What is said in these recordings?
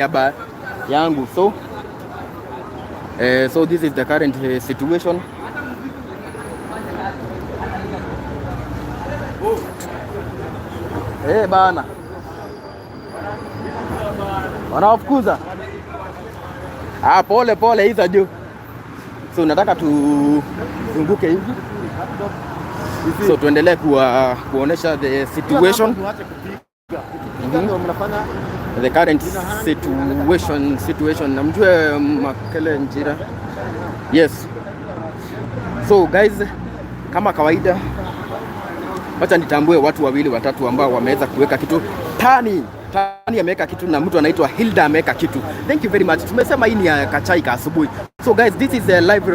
Niaba yangu. So so this is the current situation. Bana. Wanawafukuza. Ah, pole pole hizo juu. So nataka tuzunguke hivi. So tuendelee kuonesha the situation. The current situation. Namjue Makele Njira. Yes. So guys, kama kawaida, wacha nitambue watu wawili watatu ambao wameweza kuweka kitu. Tani Tani ameweka kitu na mtu anaitwa Hilda ameweka kitu. Thank you very much. Tumesema hii ni ya kachai ka asubuhi. So guys, this is a live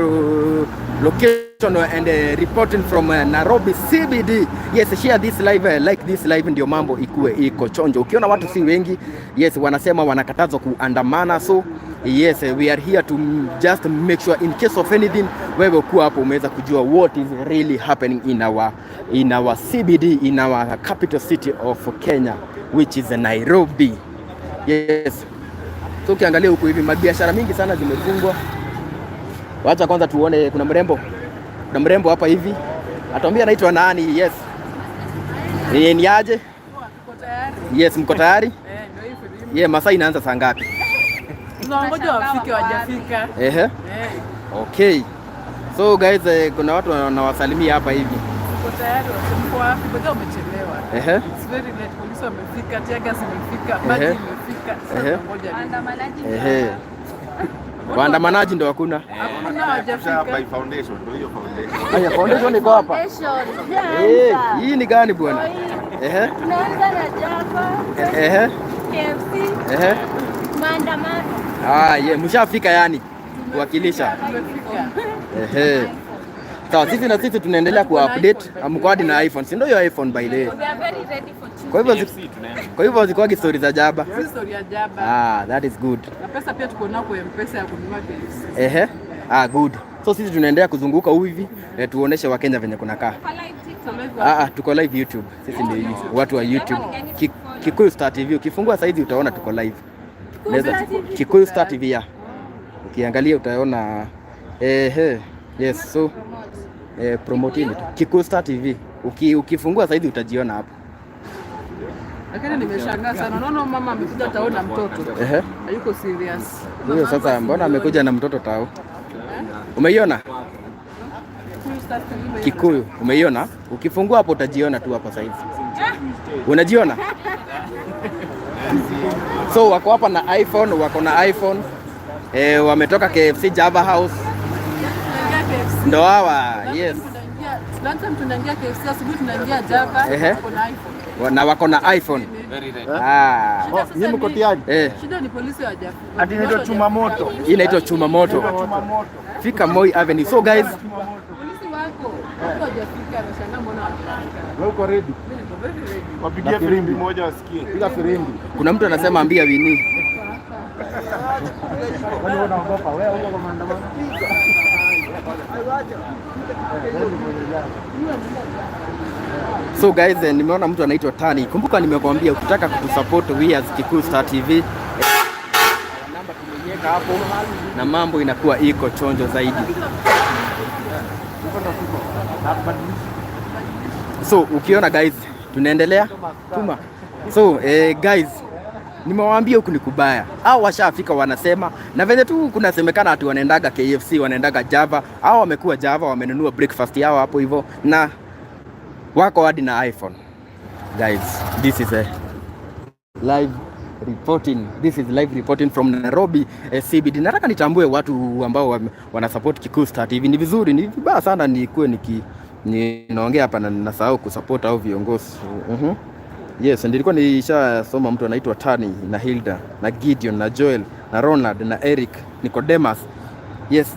location and reporting from Nairobi CBD. Yes, share this live, like this live ndio mambo ikue iko chonjo. Ukiona watu si wengi, yes, wanasema wanakatazwa kuandamana. So yes, we are here to just make sure in case of anything, wewe kuwa hapo umeweza kujua what is really happening in our CBD, in our capital city of Kenya, which is Nairobi. Yes. So ukiangalia huku hivi mabiashara mingi sana zimefungwa. Wacha kwanza tuone kuna mrembo. Kuna mrembo hapa hivi. Atuambia anaitwa nani? Yes. Ni aje? Yes, mko tayari? Eh, ndio hii filimbi. Yeah, masaa inaanza saa ngapi? Tunangoja wafike, wajafika. Ehe. Eh, Okay. So guys, kuna watu wanawasalimia hapa hivi. Tuko tayari, mko wapi? Ngoja umechelewa. Ehe. It's very late. Polisi wamefika, tear gas imefika, maji imefika. Sasa tunangoja nini? Ehe. Waandamanaji ndo hakuna. Hakuna, hawajafika. By foundation, ndio hiyo foundation. Haya, foundation iko hapa. Eh, hii ni gani bwana? Ehe. Tunaanza na Java, Ehe. KFC, Ehe. maandamano. Ah, yeah, mshafika yani kuwakilisha. Tumefika. Ehe. Sawa, sisi na sisi tunaendelea ku update mko hadi na iPhone. Si ndio hiyo iPhone, by the way. We are very ready for Tuesday. Kwa hivyo zikuwagi story za jaba. Si story ya jaba. Ah, that is good. Na pesa pia tuko nao kwa M-Pesa ya kununua KFC. Ehe. Ah, good. So sisi tunaendelea kuzunguka huku hivi tuoneshe Wakenya venye kunakaa. Kwa live TikTok. Ah, ah, tuko live YouTube. Sisi ndio watu wa YouTube. Kikuyu Star TV. Ukifungua saizi utaona tuko live. Kikuyu Star TV ya. Ukiangalia utaona, ehe. Yes, so promote tu. Kikuyu Star TV. Ukifungua saizi utajiona hapo. Lakini nimeshangaa sana. Unaona mama amekuja taona mtoto. Ehe. Hayuko serious. Huyo sasa mbona amekuja na mtoto tao? Umeiona? Kikuyu Star TV. Kikuyu, umeiona? Ukifungua hapo utajiona tu hapo saizi. Unajiona? So wako hapa na iPhone, wako na iPhone. Wametoka KFC Java House. Tunaingia KFC. Ndo hawa, yes. Lunch time tunaingia KFC, asubuhi tunaingia Java, tuko na iPhone. Na wako na iPhone. Very ready. Ah. Shida sasa Nyinyi mko tayari? Eh, Shida ni polisi hawajafika. Ati inaitwa chuma moto. Hii inaitwa chuma moto. Chuma moto. Fika Moi Avenue. So guys, Polisi wako, watu hawajafika, nashangaa mbona hawajafika. Wewe uko ready? Mimi niko very ready. Wapigie Na filimbi filimbi. moja wasikie. Piga filimbi. Kuna mtu anasema ambia Winnie. Kwani wewe unaogopa? Wewe uko kwa maandamano? Wewe ni mwenye jana. So guys, nimeona mtu anaitwa Tani. Kumbuka nimekuambia ukitaka kutusupport we as Kikuyu Star TV, namba tumeiweka hapo na mambo inakuwa iko chonjo zaidi. Uko ndo tuko. Hatubadilishi. So ukiona guys, tunaendelea tuma. So guys, nimewaambia huku ni kubaya, au washafika wanasema, na venye tu kunasemekana ati wanaendaga KFC, wanaendaga Java, au wamekuwa Java, wamenunua breakfast yao hapo hivyo na wako hadi na iPhone. Guys, this is a live reporting. This is live reporting from Nairobi CBD. Nataka nitambue watu ambao wana support Kikuyu Star TV. Ni vizuri, ni vibaya sana nikuwe ninaongea hapa na ninasahau kusupport au viongozi. Yes, nilikuwa nishasoma mtu anaitwa Tani na Hilda na Gideon na Joel na Ronald na Eric Nicodemus. Yes,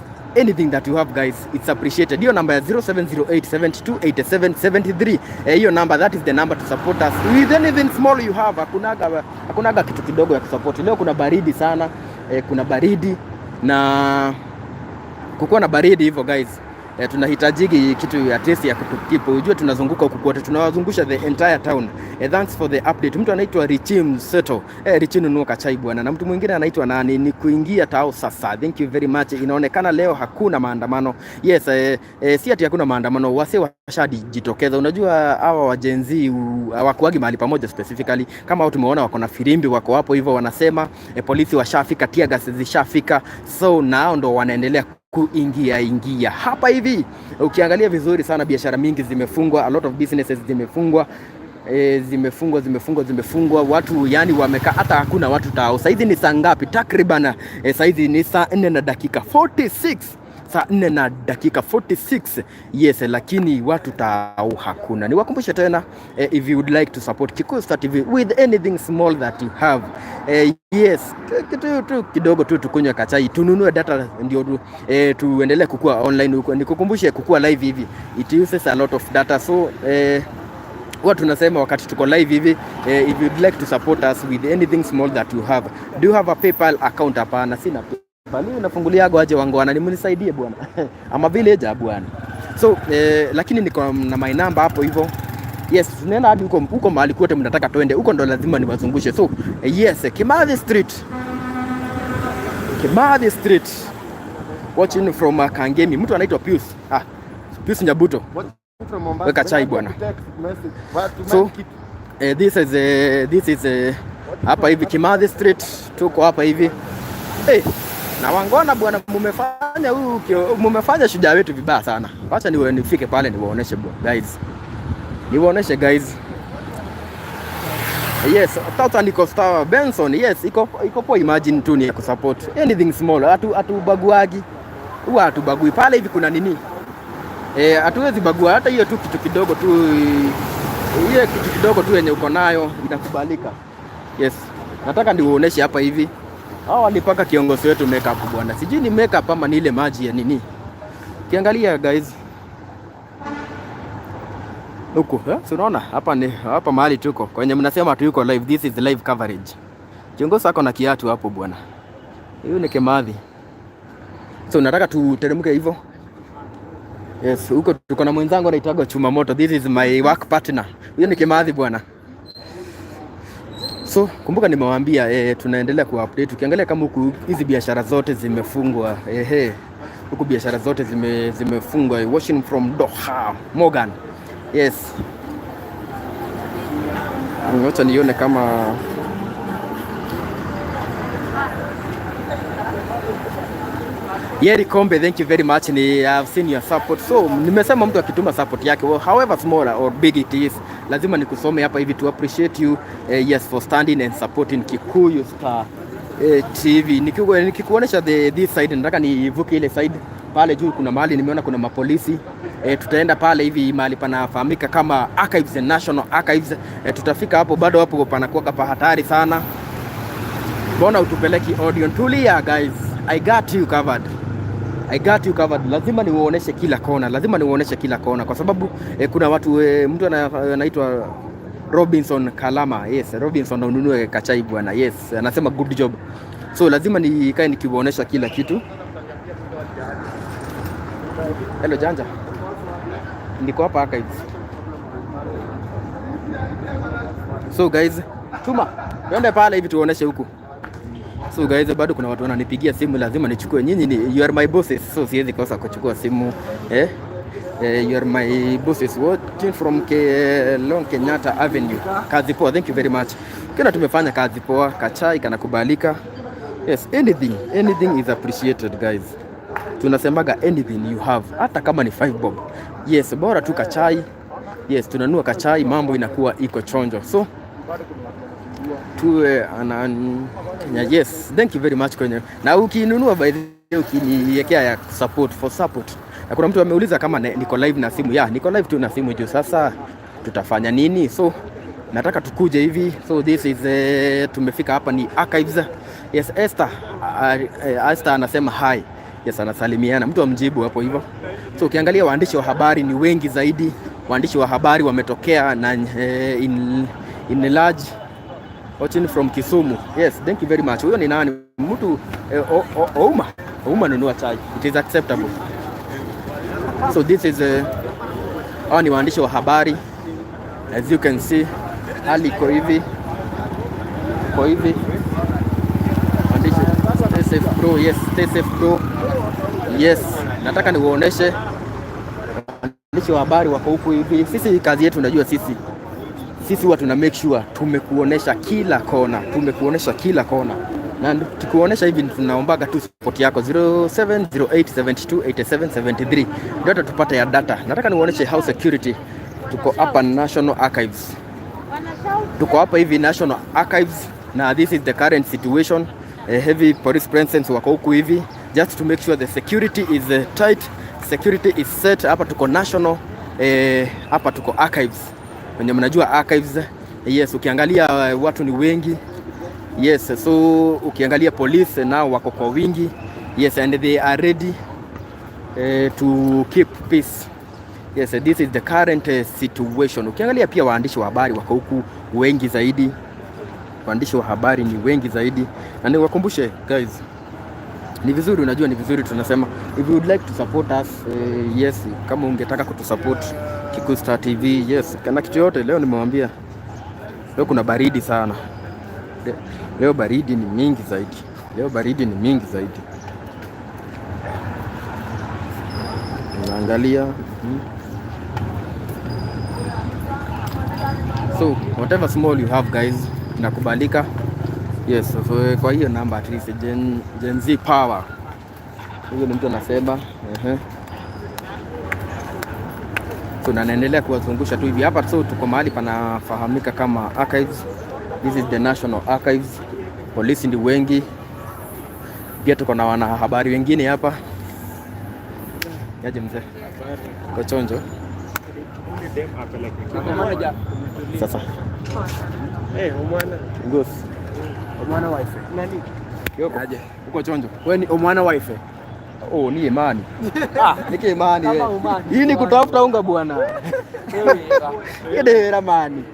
anything that you have, guys, it's appreciated. Hiyo namba ya 0708 72 87 73. Hiyo namba, that is the number to support us with anything small you have. Hakunaga kitu kidogo ya kusupport. Leo kuna baridi sana. Kuna baridi na kukuwa na baridi hivyo, guys. Tunahitajigi kitu ya test ya kutukeep. Ujue tunazunguka huku kote, tunawazungusha the entire town. Thanks for the update. Mtu anaitwa Richi Mseto. Richi, nunua kachai bwana. Na mtu mwingine anaitwa nani? Ni kuingia tao sasa. Thank you very much. Inaonekana leo hakuna maandamano. Yes, si ati hakuna maandamano, wase washajitokeza. Unajua hawa wa Gen Z hawakuagi mahali pamoja specifically. Kama hao tumeona wako na firimbi, wako hapo hivyo wanasema polisi washafika, tear gas zishafika, so nao ndo wanaendelea kuingia ingia hapa hivi. Ukiangalia vizuri sana, biashara mingi zimefungwa, a lot of businesses zimefungwa, zimefungwa, zimefungwa, zimefungwa. Watu yani wamekaa, hata hakuna watu tao. Saizi ni saa ngapi? Takriban saizi ni saa 4 na dakika 46, saa 4 na dakika 46. Yes, lakini watu tao hakuna. Niwakumbushe tena, if you would like to support Kikuyu Star TV with anything small that you have, yes, kitu tu kidogo tu, tukunywe kachai, tununue data ndio tuendelee kukua online huko. Nikukumbushe, kukua live hivi it uses a lot of data, so huwa tunasema wakati tuko live hivi, if you'd like to support us with anything small that you have. Do you have a PayPal account? Hapana, sina PayPal. Mimi nafunguliago aje wangwana, nimnisaidie bwana, ama villager bwana. So lakini niko na my number hapo hivyo. Yes, tunaenda hadi huko huko mahali kote mnataka twende huko, ndo lazima niwazungushe. So yes, Kimathi Street, Kimathi Street, watching from Kangemi. Mtu anaitwa Pius, Pius Nyabuto. From Mombasa. Weka chai bwana. Text message. Watu So, kitu. This is hapa hivi Kimathi Street, tuko hapa hivi. Hey, na wangona bwana, mumefanya huyu mumefanya shujaa wetu vibaya sana. Wacha niwe nifike pale niwaoneshe bwana guys, niwaoneshe guys. Yes, Tata niko star Benson. Yes, iko poa. Imagine tu ni kusupport anything small. Hatu hatubaguagi, huwa hatubagui pale hivi. Kuna nini? Hatuwezi bagua hata hiyo tu kitu kidogo tu, hiyo kitu kidogo tu yenye uko nayo inakubalika. Yes, nataka niuoneshe hapa hivi. Hao walipaka kiongozi wetu makeup bwana, sijui ni makeup ama ni ile maji ya nini. Kiangalia guys huku eh? Si unaona hapa ni hapa mahali tuko kwenye mnasema tu yuko live. This is live coverage. Kiongozi ako na kiatu hapo bwana, huyu ni Kimathi. So nataka tuteremke hivyo. Yes, huko tuko na mwenzangu anaitwa Chuma Moto. This is my work partner. Huyo ni Kimathi bwana. So kumbuka nimewaambia tunaendelea ku update. Ukiangalia kama huku hizi biashara zote zimefungwa. Ehe. Huku biashara zote zimefungwa. Watching from Doha, Morgan. Yes. Wacha nione kama Yeri Kombe, thank you very much. Ni I've seen your support. So nimesema mtu akituma support yake, well, however small or big it is, lazima nikusome hapa hivi to appreciate you, yes, for standing and supporting Kikuyu Star TV. Nikikuonesha this side, nataka nivuke ile side pale juu, kuna mahali nimeona kuna mapolisi, tutaenda pale hivi mahali panafahamika kama Archives, National Archives. Tutafika hapo, bado hapo panakuwa pa hatari sana. Mbona utupeleki audio? Tulia guys, I got you covered. I got you covered. Lazima niuoneshe kila kona, lazima niuoneshe kila kona kwa sababu kuna watu, mtu anaitwa Robinson Kalama. Yes, Robinson, ununue kachai bwana. Yes, anasema good job. So lazima nikae nikiuonesha kila kitu. Hello Janja. Niko hapa Archives. So guys, tuma twende pale hivi tuoneshe huku. So guys, bado kuna watu wananipigia simu, lazima nichukue. Nyinyi ni you are my bosses, so siwezi kosa kuchukua simu eh. You are my bosses watching from Long Kenyatta Avenue. Kazi poa, thank you very much. Kina tumefanya kazi poa, kachai kanakubalika. Yes, anything, anything is appreciated guys. Tunasemaga anything you have, hata kama ni 5 bob. Yes, bora tu kachai. Yes, tunanua kachai, mambo inakuwa iko chonjo. So tuwe anan yes, thank you very much kwenye na ukinunua, by the way, ukiniwekea ya support for support. Na kuna mtu ameuliza kama niko live na simu. Ya, niko live tu na simu juu sasa tutafanya nini? So nataka tukuje hivi. So this is tumefika hapa ni Archives. Yes, Esther anasema hi. Yes, anasalimiana. Mtu amjibu hapo hivyo. So ukiangalia waandishi wa habari ni wengi zaidi. Waandishi wa habari wametokea na in large. Watching from Kisumu. Yes, thank you very much. Huyo ni nani? Mtu Ouma. Ouma, nunua chai. It is acceptable. So this is hawa ni waandishi wa habari. As you can see, hali iko hivi, iko hivi. Waandishi, stay safe bro. Yes, stay safe bro. Yes, nataka niwaoneshe waandishi wa habari wako huku hivi. Sisi kazi yetu, unajua sisi huwa tuna make sure tumekuonesha kila kona, tumekuonesha kila kona, na tukuonesha hivi tunaombaga tu support yako 0708728773 ndio hata tupate ya data. Nataka niuoneshe how security tuko hapa National Archives, tuko hapa hivi National Archives na this is the current situation. Heavy police presence wako huku hivi just to make sure the security is tight, security is set. Hapa tuko National, hapa tuko Archives, wenye mnajua Archives. Yes, ukiangalia watu ni wengi. Yes, so ukiangalia police nao wako kwa wingi. Yes, and they are ready to keep peace. Yes, this is the current situation. Ukiangalia pia waandishi wa habari wako huku wengi zaidi, waandishi wa habari ni wengi zaidi, na niwakumbushe guys, ni vizuri, unajua ni vizuri tunasema if you would like to support us, yes, kama ungetaka kutusupport Kikuyu Star TV, yes, kana kitu yote. Leo nimewambia, leo kuna baridi sana. Leo baridi ni mingi zaidi, leo baridi ni mingi zaidi. Naangalia. So whatever small you have guys, inakubalika. Yes, so kwa hiyo namba at least Gen Z power. Huyo ni mtu anasema. So na naendelea kuwazungusha tu hivi hapa. So tuko mahali panafahamika kama Archives. This is the National Archives. Polisi ndi wengi pia, tuko na wanahabari wengine hapa. Yaje mzee, kwa chonjo sasa. Ngosi. Omwana wife. Yoko. Uko chonjo? Wewe ni omwana wife. Oh, ni imani. Niki imani we. Hii ni kutafuta unga bwana. Hii mani.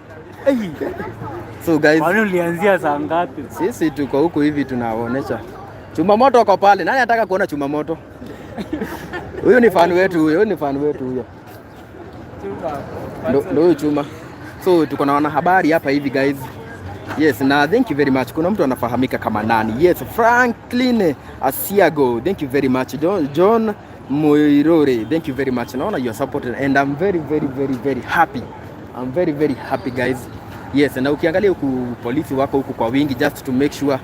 So guys, Kwani ulianzia saa ngapi? Sisi tuko huku hivi tunaonesha chuma moto wako pale. Nani anataka kuona chuma moto? Huyu ni fan wetu huyo, huyu ni fan wetu huyo. Ndo huyu chuma. So tuko na wanahabari hapa hivi guys. Yes, na thank you very much. Kuna mtu anafahamika kama nani? Yes, Franklin Asiago. Thank you very much. John Muirore. Thank you very much. Naona you are supported and I'm very very very very happy. I'm very very happy guys. Yes, na ukiangalia huku polisi wako huku kwa wingi just to make sure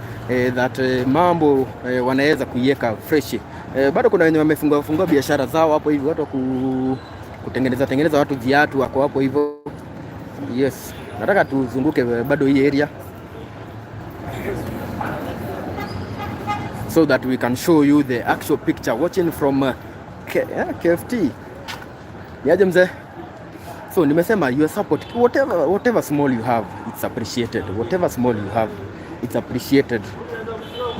that mambo wanaweza kuiweka fresh. Bado kuna wenye wamefungua fungua biashara zao hapo hivi, watu wa kutengeneza tengeneza watu viatu wako hapo hivyo. Yes, nataka tuzunguke bado hii area so that we can show you the actual picture watching from KFT. Niaje mzee? So nimesema your support, whatever small you have, it's appreciated. Whatever small you have, it's appreciated.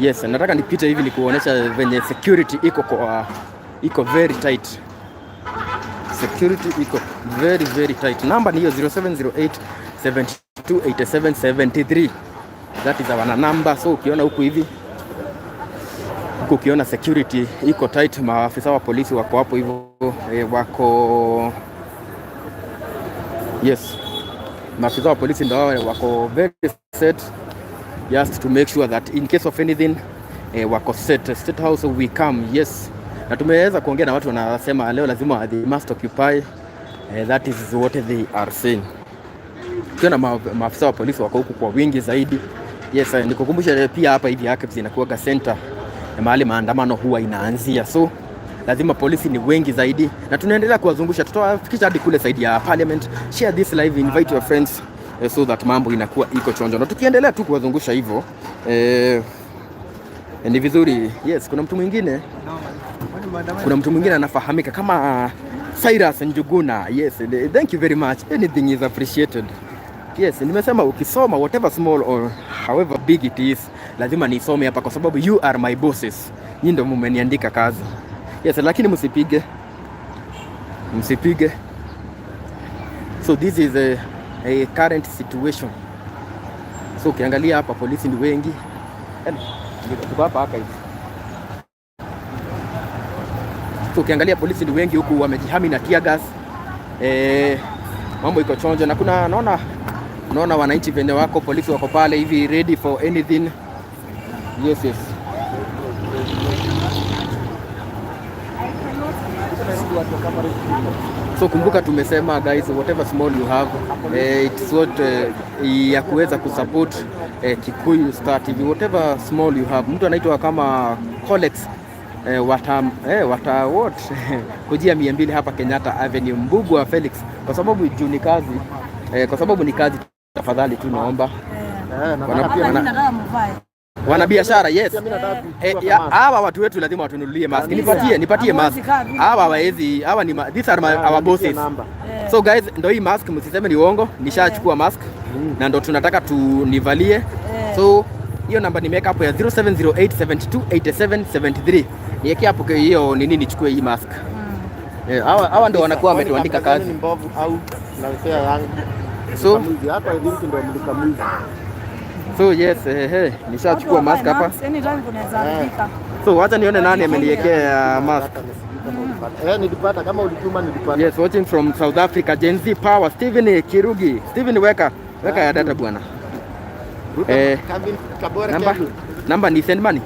Yes, nataka nipite hivi nikuonesha venye security iko kwa iko very tight. Security iko very very tight. Namba ni hiyo 0708 72 87 73. That is our number. So ukiona huku hivi, huku ukiona security iko tight, maafisa wa polisi wako hapo hivyo, wako, yes, maafisa wa polisi ndio wao wako very set just to make sure that in case of anything, wako set. State House we come, yes. Na tumeweza kuongea na watu wanasema leo lazima they must occupy. That is what they are saying. Ukiona maafisa wa polisi wako huku kwa wingi zaidi. Yes, nikukumbusha pia hapa hivi Archives inakuwaga center ya mahali maandamano huwa inaanzia, so lazima polisi ni wengi zaidi, na tunaendelea kuwazungusha, tutawafikisha hadi kule side ya parliament. Share this live, invite your friends, so that mambo inakuwa iko chonjo, na tukiendelea tu kuwazungusha hivyo, ni vizuri. Yes, kuna mtu mwingine anafahamika kama Cyrus Njuguna. Yes, thank you very much. Anything is appreciated. Yes, nimesema ukisoma whatever small or however big it is, lazima nisome hapa kwa sababu you are my bosses. Nyinyi ndio mmeniandika kazi. Yes, lakini msipige. Msipige. So this is a current situation. So ukiangalia hapa polisi ni wengi. Yaani, tuko hapa hapa hivi. So So ukiangalia polisi ni wengi huku wamejihami na tear gas. Mambo iko chonjo na kuna naona wananchi venye wako, polisi wako pale hivi ready for anything. Yes. So kumbuka tumesema, guys, whatever small you have, it's what ya kuweza kusupport Kikuyu Star TV, whatever small you have. Mtu anaitwa kama Colex wata what kujia 200 hapa Kenyatta Avenue, Mbugua Felix, kwa sababu juu ni kazi, kwa sababu ni kazi, tafadhali tu naomba Nataka pia wana wanabiashara, yes. Pia mimi nataka kuchukua Ya, kama hawa watu wetu lazima watununulie mask. Nipatie mask. Hawa waezi, hawa ni these are our bosses. Namba. So guys, ndo hii mask, msiseme ni uongo, nishachukua mask na ndo tunataka tu nivalie. So hiyo namba nimeweka hapo ya 0708728773. Niweke hapo kwa hiyo nini nichukue hii mask. Hawa ndo wanakuwa Kwani wametuandika kamera zenu kazi. ni mbovu au nawekea yangu? So Mwizi hapa, I think ndio mlika mwizi. So yes, nishachukua mask hapa. Anytime kunaweza haribika. So wacha nione nani ameniwekea mask. Hata sijui kama ulipata. Nilipata kama ulituma, nilipata. Yes, watching from South Africa, Gen Z Power, Steven Kirugi. Steven, weka ya data, bwana. Ruto, Calvin Kabore. Namba Kevin, namba ni send money.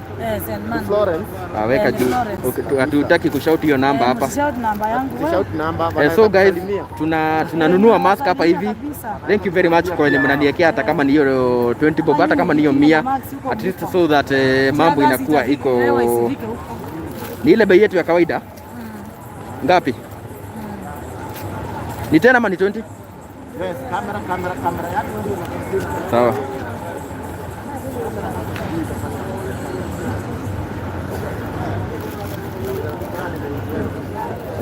Send money. Florence. Ah, weka Ni juu. Florence. Okay, hatutaki kushout hiyo namba hapa. Shout namba yangu. Shout number. So guys, kusalimia. tunanunua mask hapa hivi. Kabisa. Thank you very much kwa wenye mnaniwekea, hata kama ni hiyo 20 bob, hata kama ni hiyo 100, at least so that mambo inakuwa iko Hewa isifike huko. Ni ile bei yetu ya kawaida. Ngapi? Ni 10 ama ni 20? Yes, camera, camera, camera yako ndio. Sawa.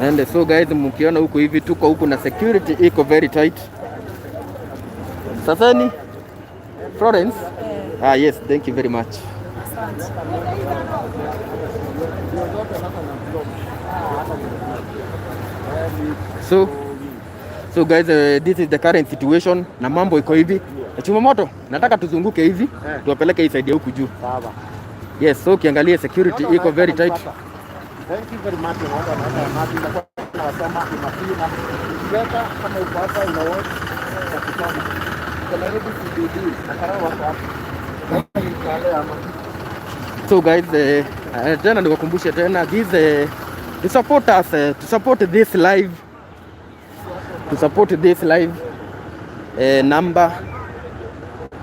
And so guys, mkiona huku hivi, tuko huku na security iko very tight. Sasa ni Florence. Ah, yes, thank you very much. Asante. So guys, this is the current situation na mambo iko hivi. Chuma moto, nataka tuzunguke hivi tuwapeleke hii side ya huku juu. Sawa. Yes, so ukiangalia security iko very tight. Thank you very much. Watu wanaweka maji, nitakuwa nawasoma inafina. Ukiweka kama uko hapa una watch ya kusoma. Kwa Nairobi CBD, na karao wako hapa. Kama ni kale ama So guys, tena niwakumbushe tena this, to support us, to support this live, to support this live number,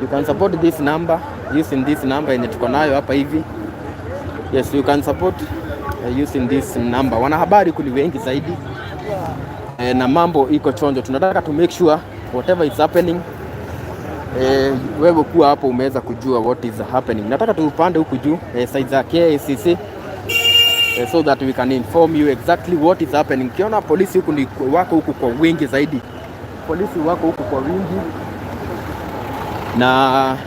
you can support this number using this number yenye tuko nayo hapa hivi. Yes, you can support using this number. Wanahabari kuli wengi zaidi na mambo iko chonjo. Tunataka to make sure whatever is happening, wewe kuwa hapo umeweza kujua what is happening. Nataka tupande huku juu, side za KICC, so that we can inform you exactly what is happening. Ukiona polisi huku ni wako huku kwa wingi zaidi, polisi wako huku kwa wingi na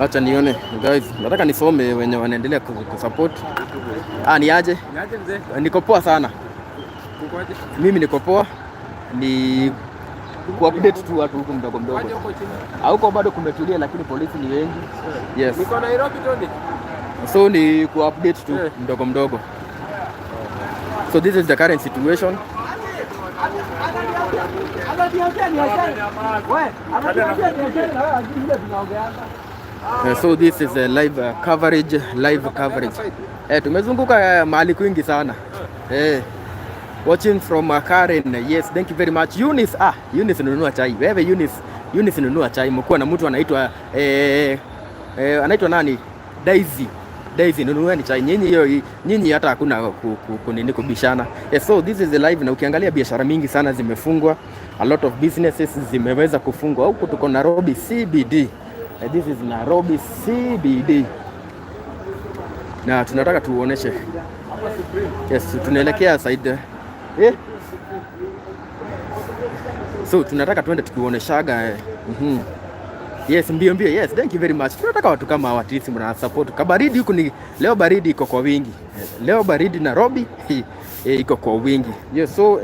acha nione, guys, nataka nisome wenye wanaendelea kusupport. Ah, ni aje? Niaje, mzee? Niko poa sana. Kukoje? Mimi niko poa, ni kuupdate tu watu huku mdogo mdogo. Kwaje huko chini? Huko bado kumetulia, lakini polisi ni wengi. Yes. Niko Nairobi, Tony. So ni kuupdate tu mdogo mdogo. So this is the current situation. So this is a live coverage, live coverage. Tumezunguka mahali kwingi sana. Watching from Karen. Yes, thank you very much. Eunice, ah, Eunice, nunua chai. Wewe Eunice, Eunice, nunua chai. Mkuwa na mtu anaitwa anaitwa nani? Daisy. Daisy, nunueni chai. Nyinyi hiyo nyinyi hata hakuna kunini kubishana. Yes, so this is the live na ukiangalia biashara mingi sana zimefungwa. A lot of businesses zimeweza kufungwa. Huku tuko Nairobi CBD. This is Nairobi CBD. Na tunataka tuoneshe. Yes, tunaelekea side. So tunataka tuende tukionyeshaga Yes, mbio mbio. Yes, thank you very much. Tunataka watu kama hawa, at least mna support. Kabaridi huku ni leo, baridi iko kwa wingi. Leo baridi Nairobi iko kwa wingi. Yes, so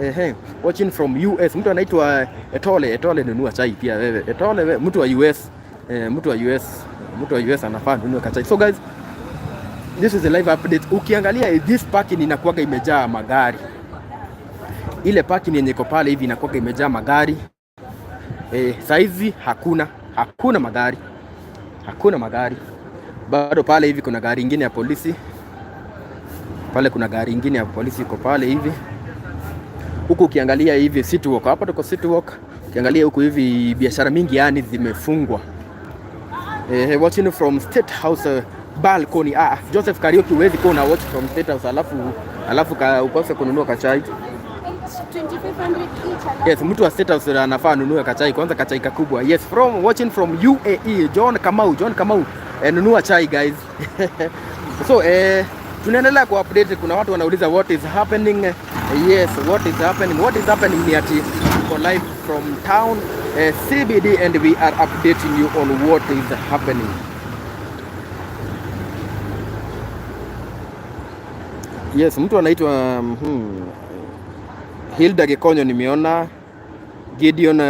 watching from US. Mtu anaitwa Etole, Etole, nunua chai pia wewe. Etole wewe, mtu wa US. Mtu wa US. Mtu wa US anafaa anunue kachai. So guys, this is a live update. Ukiangalia this parking inakuwaga imejaa magari. Ile parking yenye iko pale hivi inakuwaga imejaa magari. Saizi hakuna magari, hakuna magari bado. Pale hivi kuna gari ingine ya polisi pale, kuna gari ingine ya polisi iko pale hivi. Huku ukiangalia hivi City Walk, hapa tuko City Walk. Ukiangalia huku hivi biashara mingi yani zimefungwa. Watching from State House balcony. Ah, Joseph Kariuki, huwezi kuwa una watch from State House alafu ukose kununua kachai. 2500 each. Yes, mtu wa State House anafaa anunue kachai kwanza, kachai kakubwa. Yes, from watching from UAE, John Kamau, John Kamau, nunua chai, guys. So tunaendelea ku update. Kuna watu wanauliza what is happening. Yes, what is happening? What is happening ni ati tuko live from town CBD and we are updating you on what is happening. Yes, mtu anaitwa Hilda Gikonyo nimeona, Gideon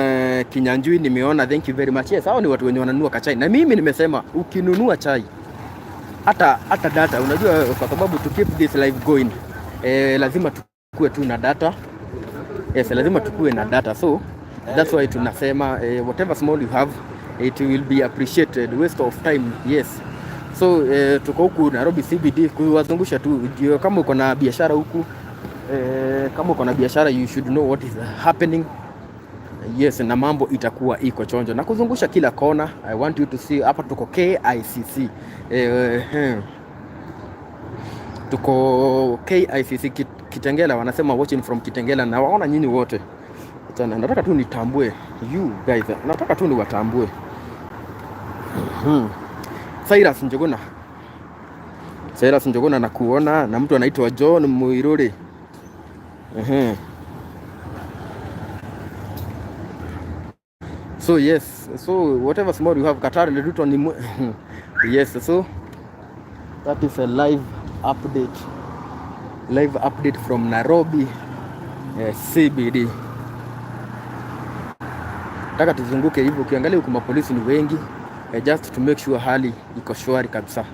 Kinyanjui nimeona, thank you very much. Yes, hao ni watu wenye wananunua kachai, na mimi nimesema ukinunua chai hata data, unajua kwa sababu to keep this live going lazima tukue tu na data. Yes, lazima tukue na data, so that's why tunasema whatever small you have, it will be appreciated. Waste of time, yes. So tuko huku Nairobi CBD kuwazungusha tu, ndio kama uko na biashara huku kama uko na biashara you should know what is happening. Yes, na mambo itakuwa iko chonjo na kuzungusha kila kona. I want you to see, hapa tuko KICC, tuko KICC Kitengela, wanasema watching from Kitengela na waona nyinyi wote. Achana, nataka tu nitambue you guys, nataka tu niwatambue. Cyrus Njuguna, Cyrus Njuguna nakuona, na mtu anaitwa John Muiruri. So yes, so whatever small you have, Qatar Leduto ni yes, so that is a live update. Live update from Nairobi CBD. Nataka tuzunguke hivyo, ukiangalia huku mapolisi ni wengi just to make sure hali iko shwari kabisa.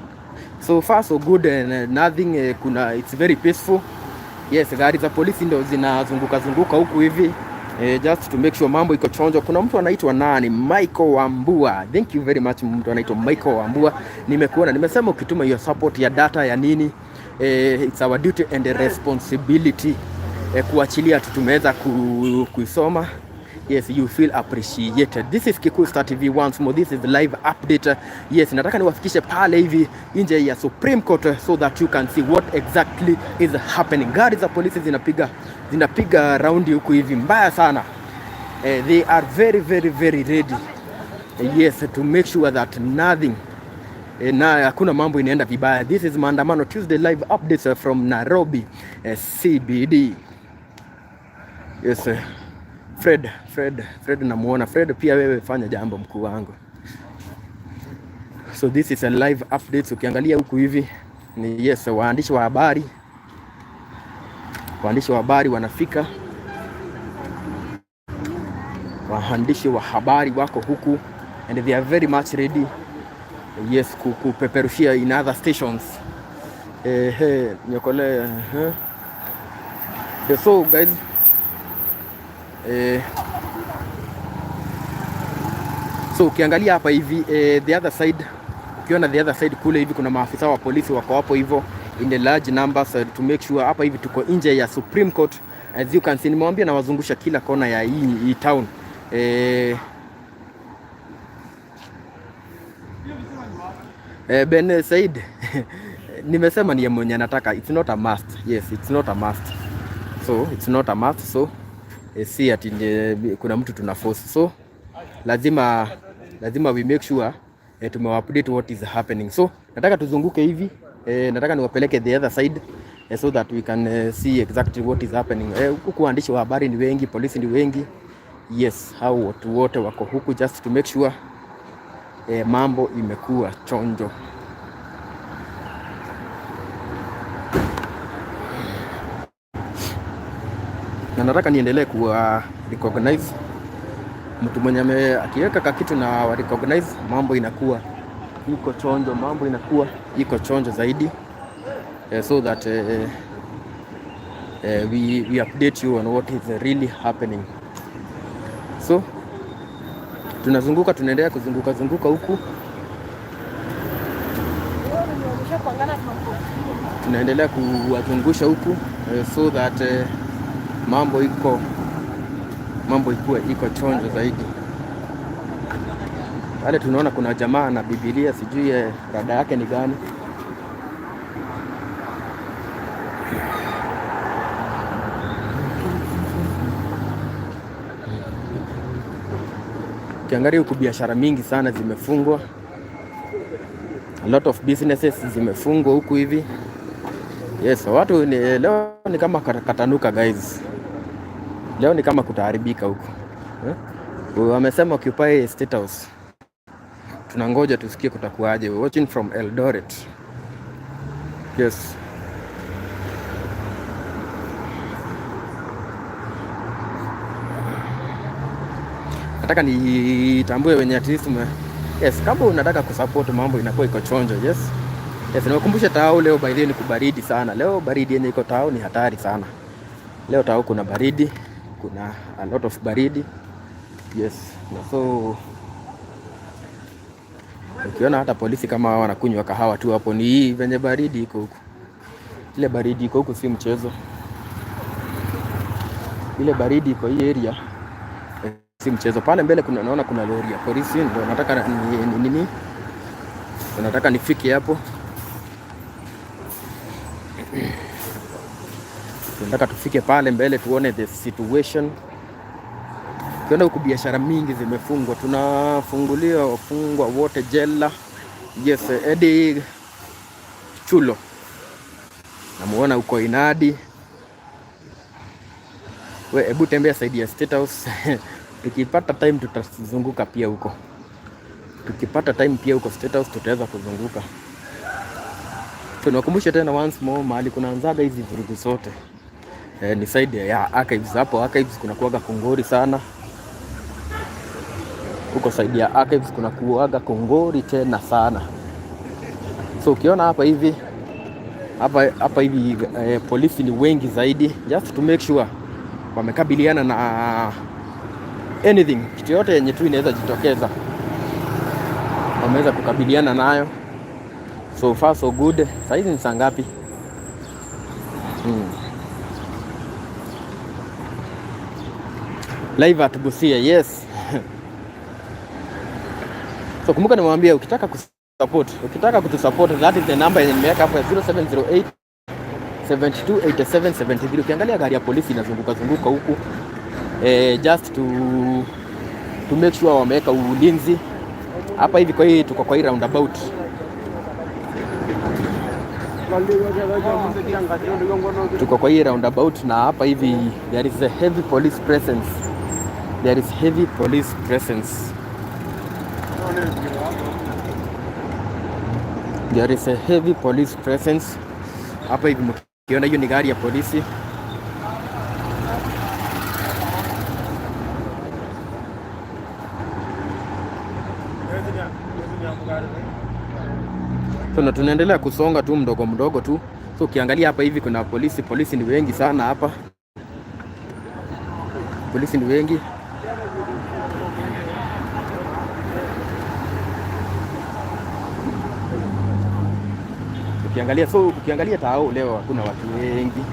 So far so good and nothing kuna, it's very peaceful. Yes, gari za polisi ndo zinazunguka zunguka huku hivi just to make sure mambo iko chonjo. Kuna mtu anaitwa nani? Michael Wambua. Thank you very much, mtu anaitwa Michael Wambua. Nimekuona, nimesema ukituma hiyo support ya data ya nini it's our duty and responsibility kuachilia tu tumeweza kuisoma. Yes, you feel appreciated. This is Kikuyu Star TV once more. This is live update. Yes, nataka niwafikishe pale hivi nje ya Supreme Court so that you can see what exactly is happening. Gari za polisi zinapiga raundi huku hivi mbaya sana. They are very very very ready. Yes, to make sure that nothing na hakuna mambo inaenda vibaya. This is Maandamano Tuesday live updates from Nairobi CBD. Yes, Fred, Fred, Fred namuona. Fred, pia wewe fanya jambo, mkuu wangu. So this is a live update. Ukiangalia huku hivi ni yes, waandishi wa habari wanafika, waandishi wa habari wako huku and they are very much ready, yes, kupeperushia in other stations. Nyokole eh. So guys, so ukiangalia hapa hivi the other side, ukiona the other side kule hivi kuna maafisa wa polisi wako hapo hivyo in the large numbers to make sure. Hapa hivi tuko nje ya Supreme Court, as you can see, nimewambia nawazungusha kila kona ya hii town. Ben Said, nimesema ni mwenye anataka, it's not a must. Yes, it's not a must, so it's not a must, so si ati kuna mtu tuna force, so lazima we make sure tumewa update what is happening. So nataka tuzunguke hivi, nataka niwapeleke the other side so that we can see exactly what is happening. Huku waandishi wa habari ni wengi, polisi ni wengi. Yes, hao watu wote wako huku just to make sure mambo imekuwa chonjo. Na nataka niendelee kuwa recognize mtu mwenye akiweka kakitu na wa recognize, mambo inakuwa iko chonjo, mambo inakuwa iko chonjo zaidi, so that we update you on what is really happening. So tunazunguka, tunaendelea kuzunguka zunguka huku, tunaendelea kuwazungusha huku, so that mambo ikuwe iko chonjo zaidi. Pale tunaona kuna jamaa na Biblia, sijui rada yake ni gani. Ukiangalia huku biashara mingi sana zimefungwa, a lot of businesses zimefungwa huku hivi. Yes, watu ni, leo ni kama katanuka guys, leo ni kama kutaharibika huku, eh? Wamesema occupy State House, tunangoja tusikie kutakuwaje. We're watching from Eldoret. Yes. Nataka nitambue wenye at least yes, kama unataka kusupport mambo inakuwa iko chonjo. Yes, niwakumbushe tao leo, by the way, ni kubaridi sana. Leo baridi yenye iko tao ni hatari sana. Leo tao kuna baridi, kuna a lot of baridi. Yes, na so ukiona hata polisi kama hao wanakunywa kahawa tu hapo, ni hii venye baridi iko huku. Ile baridi iko huku si mchezo. Ile baridi iko hii area si mchezo. Pale mbele kuna naona kuna lori ya polisi, ndio nataka nini, nataka nifike hapo. Tunataka tufike pale mbele tuone the situation. Ukiona huku biashara mingi zimefungwa, tunafungulia wafungwa wote jela. Yes, Eddie Chulo namuona huko Inadi. We, hebu tembea side ya State House. Tukipata time tutazunguka pia huko, tukipata time pia huko State House tutaweza kuzunguka. Tunakumbusha tena once more, mahali kunaanzaga hizi vurugu zote ni side ya archives. Hapo archives kuna kuwaga kongori sana huko side ya archives, kuna kuwaga kongori tena sana. So ukiona hapa hivi hapa hivi polisi ni wengi zaidi, just to make sure wamekabiliana na anything, kitu yote yenye tu inaweza jitokeza wameweza kukabiliana nayo. So far so good. Saa hizi ni saa ngapi? Live at Busia, yes. So kumbuka nimwambia ukitaka kusupport, ukitaka kutusupport, that is the number yenye nimeweka hapo ya 0708 72 87 73. Ukiangalia gari ya polisi inazunguka zunguka huku, just to make sure wameweka ulinzi hapa hivi. Kwa hii tuko kwa hii roundabout, tuko kwa hii roundabout na hapa hivi there is a heavy police presence, there is heavy police presence, there is a heavy police presence hapa hivi. Mkiona hiyo ni gari ya polisi. So, na tunaendelea kusonga tu mdogo mdogo tu. So ukiangalia hapa hivi kuna polisi, polisi ni wengi sana hapa, polisi ni wengi. Ukiangalia, so ukiangalia tao leo hakuna watu wengi,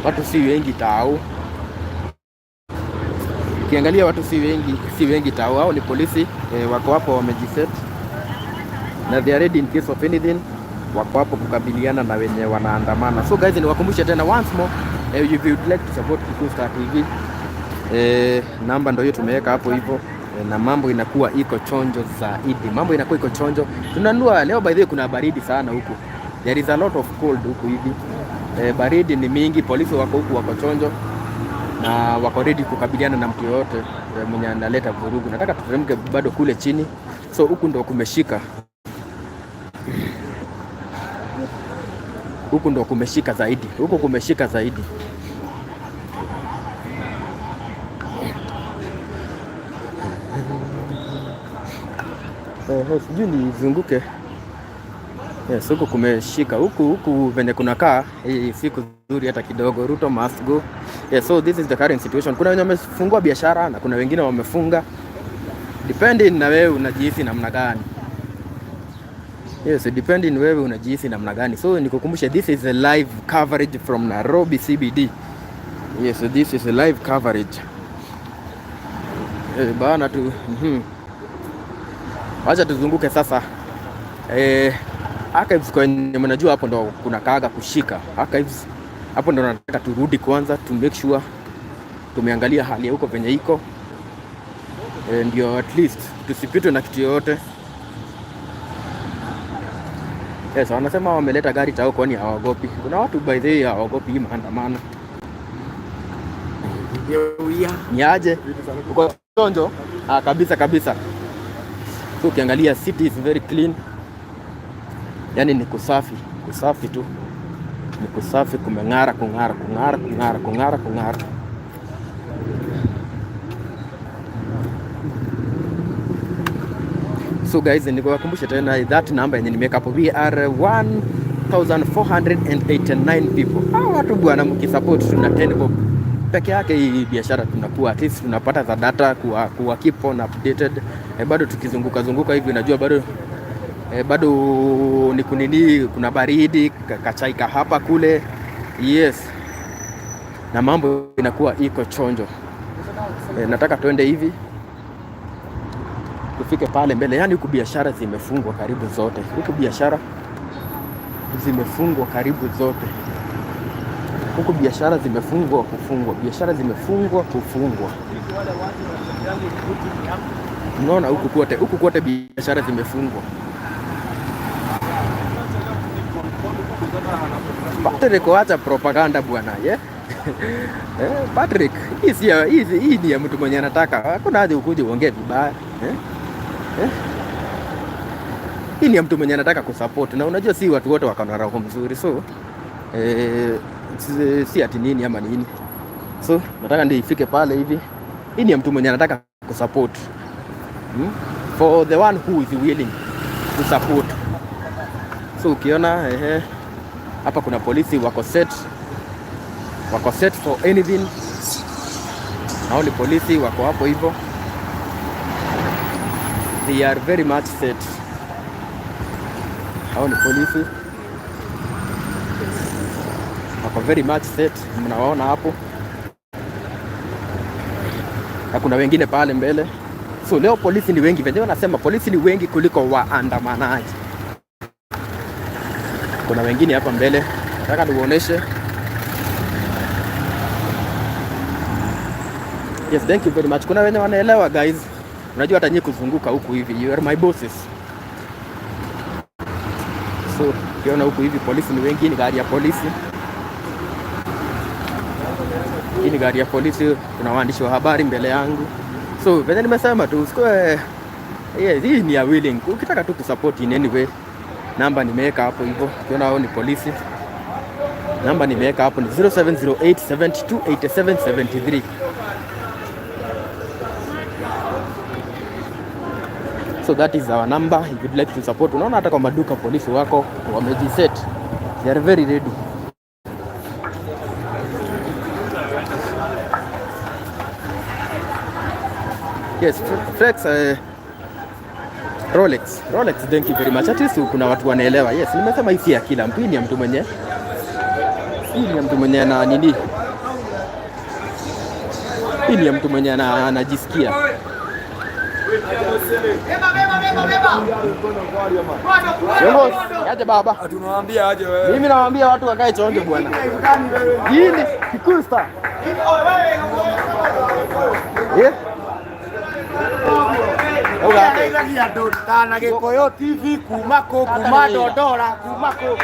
watu si wengi tao. Ukiangalia watu si wengi, si wengi tao. Hao ni polisi, wako hapo wamejiset na they are ready in case of anything, wako hapo kukabiliana na wenye wanaandamana. So guys, niwakumbushe tena once more, if you would like to support Kikuyu Star TV, namba ndio hiyo tumeweka hapo hivyo, na mambo inakuwa iko chonjo zaidi, mambo inakuwa iko chonjo. Tunanua leo, by the way, kuna baridi sana huku, there is a lot of cold huku hivi, baridi ni mingi, polisi wako huku, wako chonjo na wako ready kukabiliana na mtu yoyote mwenye analeta vurugu. Nataka tuteremke bado kule chini, so huku ndo kumeshika, huku ndo kumeshika zaidi, huku kumeshika zaidi. Sijui nizunguke. Yes, huku kumeshika huku venye kunakaa, hii si kuzuri hata kidogo. Ruto must go. Yes, so this is the current situation. Kuna wenye wamefungua biashara na kuna wengine wamefunga, depending na wewe unajihisi namna gani. Yes, depending wewe unajihisi namna gani. So nikukumbushe, this is a live coverage from Nairobi CBD. Yes, this is a live coverage. Bana tu. Wacha tuzunguke sasa. Archives kwenye mnajua hapo ndo kuna kaaga kushika. Archives hapo ndo nataka turudi kwanza to make sure tumeangalia hali ya huko venye iko. Ndio at least tusipitwe na kitu yoyote. Yes, wanasema wameleta gari tao kwani hawaogopi. Kuna watu by the way hawaogopi hii maandamano. Ni aje? Uko chonjo? Ah, kabisa kabisa. So ukiangalia city is very clean. Yaani ni kusafi, kusafi tu. Ni kusafi, kumeng'ara, kung'ara, kung'ara, kung'ara, kung'ara, kung'ara. So guys, nikuwakumbusha tena that number yenye nimeweka hapo, we are 1489 people. Hao watu bwana, mkisupport tuna 10 bob peke yake hii biashara tunakuwa at least tunapata za data kuwa keep on updated. Bado tukizunguka zunguka hivi unajua bado bado ni kunini, kuna baridi kachaika hapa kule, yes, na mambo inakuwa iko chonjo. Nataka tuende hivi tufike pale mbele. Yani huku biashara zimefungwa karibu zote, huku biashara zimefungwa karibu zote, huku biashara zimefungwa kufungwa, biashara zimefungwa kufungwa. Unaona huku kote biashara zimefungwa. Patrick, wacha propaganda bwana, yeah? Patrick, hii si hii ni ya mtu mwenye anataka. Hakuna haja ukuje uongee vibaya. Eh? Eh? Hii ni ya mtu mwenye anataka kusupport na unajua si watu wote wako na roho mzuri, so si ati nini ama nini. So nataka ndio ifike pale hivi. Hii ni ya mtu mwenye anataka kusupport. For the one who is willing to support. So ukiona hapa kuna polisi wako set, wako set for anything. Hao ni polisi wako hapo hivyo, they are very much set. Hao ni polisi wako very much set, mnawaona hapo, na kuna wengine pale mbele. So leo polisi ni wengi, venyewe wanasema polisi ni wengi kuliko waandamanaji. Kuna wengine hapa mbele, nataka niuoneshe. Yes, thank you very much. Kuna wenye wanaelewa guys. Unajua hata nyinyi kuzunguka huku hivi, you are my bosses. So ukiona huku hivi polisi ni wengi, ni gari ya polisi. Hii ni gari ya polisi, kuna waandishi wa habari mbele yangu. So venye nimesema tu usikue, yeah, hii ni ya willing. Ukitaka tu kusupport in any way, namba nimeweka hapo hivyo. Ukiona hao ni polisi, namba nimeweka hapo ni 0708 72 87 73. So that is our number if you'd like to support. Unaona hata kwa maduka polisi wako wamejiset, they are very ready. Yes, Flex, Rolex, thank you very much. At least kuna watu wanaelewa. Yes, nimesema hii si ya kila mtu, hii ni ya mtu mwenye, hii ni ya mtu mwenye na nini, hii ni ya mtu mwenye anajisikia. Viongozi, aje baba. Tunawaambia aje wewe. Mimi nawaambia watu wakae chonjo bwana. Hii ni Kikuyu Star. Eh? Ateithagia andũ na Gĩkũyũ TV kuma kũ, kuma Dandora, kuma kũ,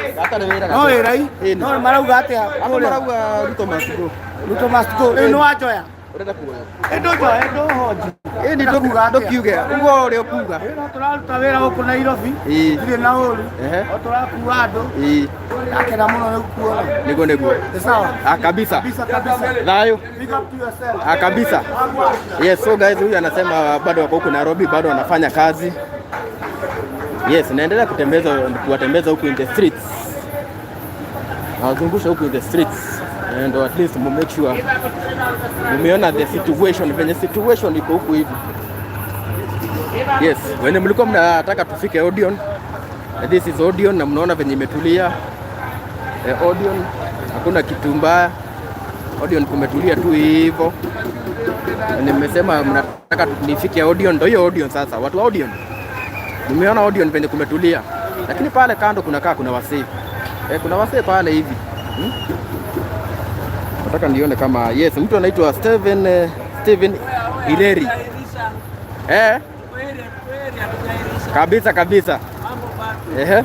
no wĩra i no marauga atĩa? Hapo marauga Ruto must go. Ruto must go. Rĩu nĩ wanjoya? Ũrenda kuoya? Ĩndũ njoe ndũhonji. Ĩni ndũkiuge ugo ũrĩa ũkuga. No tũraruta wĩra gũkũ Nairobi, Ĩĩ. tirĩ na ũru, Ehe. o tũrakua andũ. Ĩĩ. Ndakena mũno nĩ gũkuona. Niguo niguo. Nĩ sawa. Ah, kabisa. Kabisa kabisa. Thayo. Big up to yourself. Ah, kabisa. Yes, so guys, huyu anasema bado wako huku Nairobi, bado wanafanya kazi. Yes, naendelea kutembeza kuwatembeza huku in the streets. Nawazungusha huku in the streets and at least mu make sure mumeona the situation, venye situation iko huku hivi. Yes, wenye mlikuwa mnataka tufike Odeon, this is Odeon na mnaona venye imetulia. Odeon hakuna kitu mbaya. Odeon kumetulia tu hivyo. Nimesema mnataka nifike Odeon, ndio hiyo Odeon sasa. Watu wa Odeon. Nimeona Odeon penye kumetulia. Lakini pale kando kunakaa kuna wasee. Kuna wasee pale hivi. Nataka nione kama, yes, mtu anaitwa Steven Ileri. Kabisa kabisa. Ehe.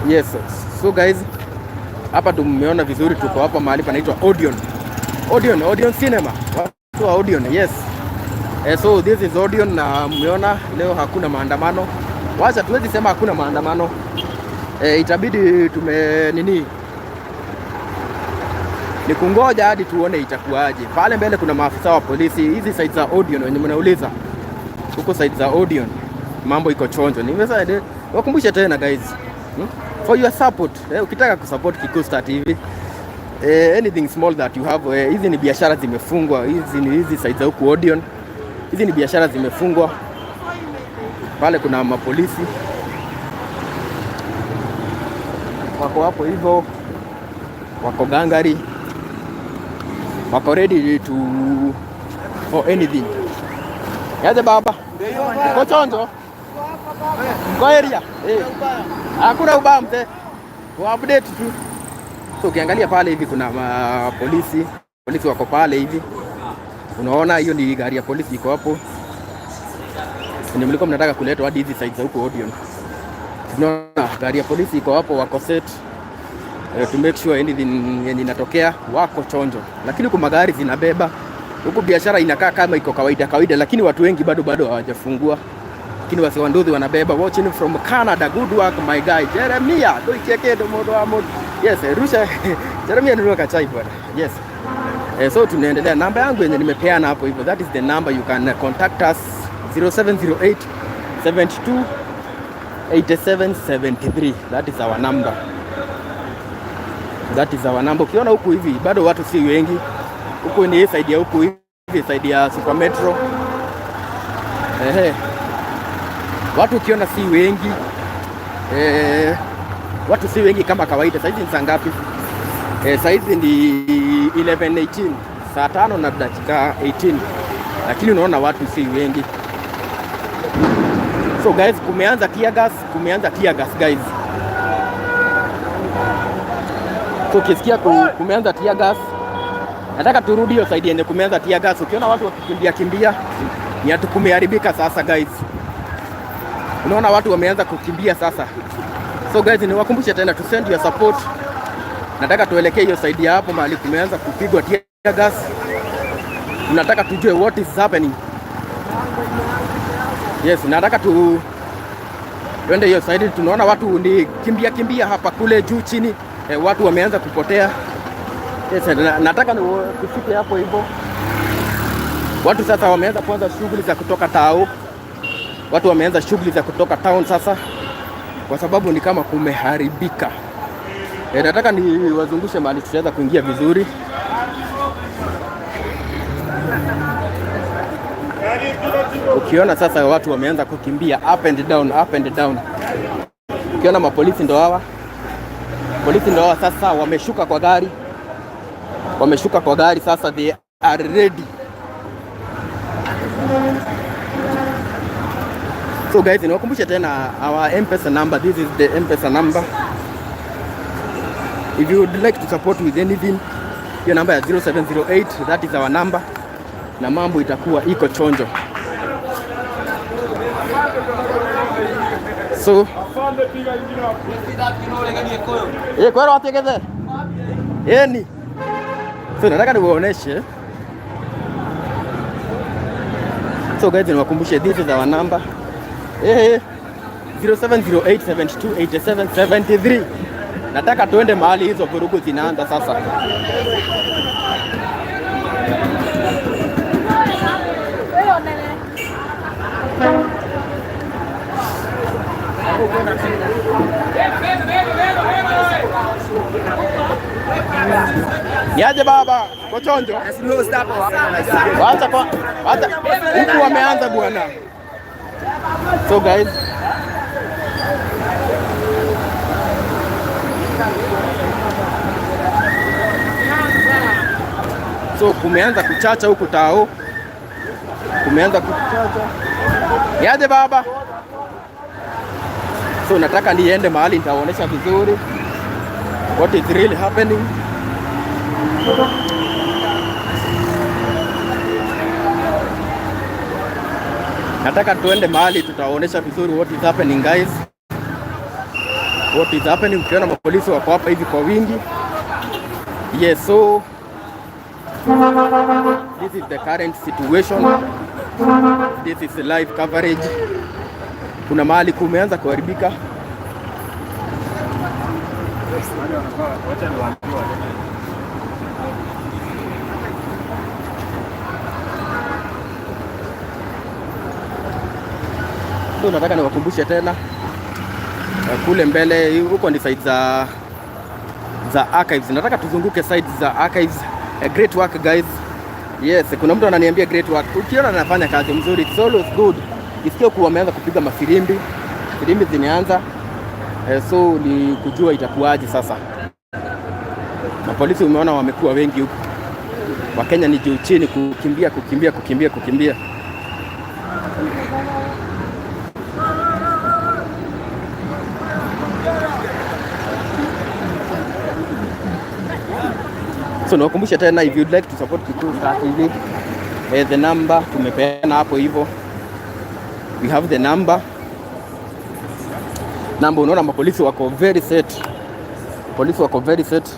Yes. So guys, hapa tumeona vizuri, tuko hapa mahali panaitwa Odeon. Odeon, Odeon Cinema. Watu wa Odeon, yes. So this is Odeon na mmeona leo hakuna maandamano. Wacha tuwezi sema hakuna maandamano. Itabidi tume nini? Ni kungoja hadi tuone itakuwaje. Pale mbele kuna maafisa wa polisi. Hizi side za Odeon wenye mnauliza. Huko side za Odeon mambo iko chonjo. Nimesema wakumbushe tena guys. For your support. Ukitaka kusupport Kikuyu Star TV, anything small that you have, hizi ni biashara zimefungwa. Hizi ni hizi side za huku Odeon. Hizi ni biashara zimefungwa. Pale kuna mapolisi wako hapo hivyo, wako gangari, wako ready to for anything. Yaje baba, uko chonjo? Mko area? Eh. Hakuna ubaya mzee, wa update tu. So ukiangalia pale hivi kuna polisi, polisi wako pale hivi. Unaona hiyo ni gari ya polisi iko hapo. Ni mlikuwa mnataka kuletwa hadi hizi side za huko Odeon. Tunaona gari ya polisi iko hapo, wako set to make sure anything yenye inatokea wako chonjo, lakini huku magari zinabeba huku, biashara inakaa kama iko kawaida kawaida, lakini watu wengi bado hawajafungua, lakini wasee wa nduthi wanabeba. Watching from Canada, good work my guy Jeremia doicheke domodo amo. Yes, rusha Jeremia, nunua kachai bwana. Yes. So tunaendelea, namba yangu yenye nimepeana hapo hivyo, that is the number you can contact us, 0708 72 8773. That is our number, that is our number. Ukiona huku hivi bado watu si wengi huku, ni hii side ya huku hivi, side ya Super Metro. Ehe, watu ukiona si wengi, watu si wengi kama kawaida. Saizi ni saa ngapi? Saizi ni 11:18, saa 5 na dakika 18, lakini unaona watu si wengi. So guys, kumeanza tear gas, kumeanza tear gas guys. So ukisikia kumeanza tear gas, nataka turudi hiyo side yenye kumeanza tear gas. Ukiona watu wakikimbia kimbia, ni atu kumeharibika sasa guys. Unaona watu wameanza kukimbia sasa. So guys, niwakumbushe tena to send your support. Nataka tuelekee hiyo side ya hapo mahali kumeanza kupigwa tear gas. Nataka tujue what is happening. Yes, nataka tu twende hiyo side. Tunaona watu ni kimbia kimbia hapa kule juu chini, watu wameanza kupotea. Yes, nataka ni tufike hapo hivyo. Watu sasa wameanza kuanza shughuli za kutoka tao. Watu wameanza shughuli za kutoka town sasa, kwa sababu ni kama kumeharibika. Nataka niwazungushe mahali tutaweza kuingia vizuri. Ukiona sasa watu wameanza kukimbia up and down, up and down. Ukiona mapolisi ndo hawa. Polisi ndo hawa sasa wameshuka kwa gari. Wameshuka kwa gari sasa, they are ready. So guys, niwakumbushe tena our M-Pesa number. This is the M-Pesa number. If you would like to support with anything, hiyo namba ya 0708, that is our number. Na mambo itakuwa iko chonjo. So kwero ategeze. Ni. So nataka niwaoneshe. So guys, niwakumbushe this is our number. 0708728773. Nataka tuende mahali hizo vurugu zinaanza sasa. Niaje baba, kochonjo. Wacha kwa wacha huku wameanza bwana. So guys, so kumeanza kuchacha huku tao, kumeanza kuchacha. Niaje baba? So nataka niende mahali nitaonyesha vizuri what is really happening. Nataka tuende mahali tutaonyesha vizuri what is happening, guys. What is happening? Ukiona mapolisi wako hapa hivi kwa wingi. Yes, so this is the current situation. This is live coverage. Kuna mahali kumeanza kuharibika. So nataka niwakumbushe tena, kule mbele huko ni side za archives. Nataka tuzunguke side za archives. Great work, guys. Yes, kuna mtu ananiambia great work. Ukiona anafanya kazi mzuri, it's always good. Isikia kuwa wameanza kupiga mafirimbi, firimbi zimeanza. So ni kujua itakuwaje sasa. Mapolisi umeona wamekuwa wengi huku. Wakenya ni juu chini kukimbia, kukimbia, kukimbia, kukimbia. So niwakumbushe tena, if you'd like to support Kikuyu Star TV, the number tumepeana hapo hivyo. We have the number. Number, unaona mapolisi wako very set. Polisi wako very set.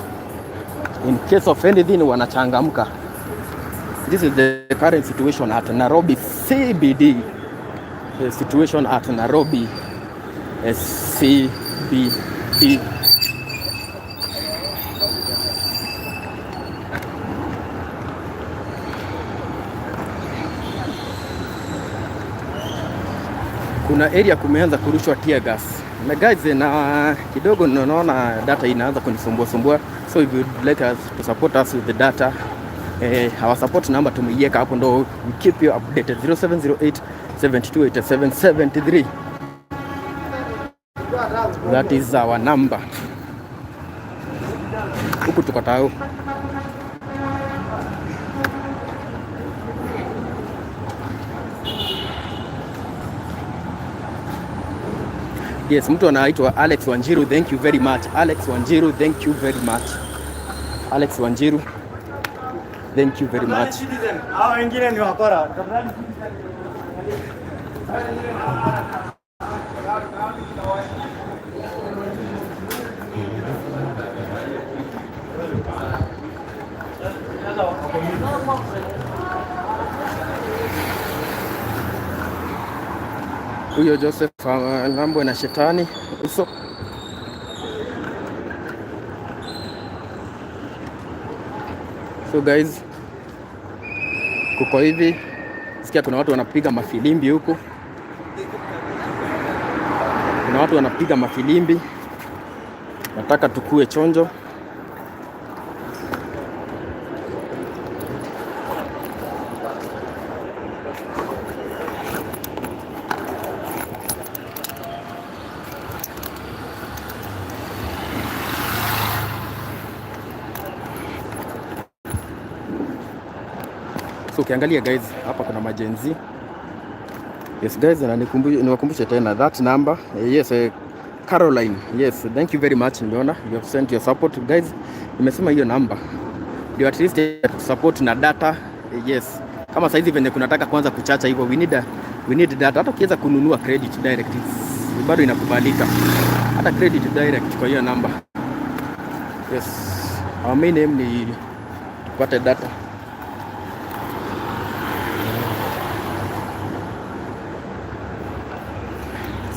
In case of anything wanachangamka. This is the current situation at Nairobi CBD. The situation at Nairobi CBD. Kuna area kumeanza kurushwa tear gas na guys, na kidogo naona data inaanza kunisumbua sumbua, so if you'd like us to support us with the data, our support number tumeiweka hapo ndo we keep you updated, 0708 7287 73, that is our number. Huku tuko tao. Yes, mtu anaitwa Alex Wanjiru, thank you very much. Alex Wanjiru, thank you very much. Alex Wanjiru, thank you very much. Hao wengine ni wakora. Huyo Joseph Lambwe na shetani uso. So guys, kuko hivi, sikia kuna watu wanapiga mafilimbi huku, kuna watu wanapiga mafilimbi. Nataka tukue chonjo. So ukiangalia guys, hapa kuna ma-Gen Z. Yes guys, na niwakumbushe tena that number. Yes, Caroline. Yes, thank you very much. Nimeona you have sent your support, guys. Nimesema hiyo number ndio at least support na data. Yes. Kama saizi venye kunataka kwanza kuchacha hivyo, we need data. Hata ukiweza kununua credit direct bado inakubalika. Hata credit direct kwa hiyo number. Yes. Our main aim ni tupate data.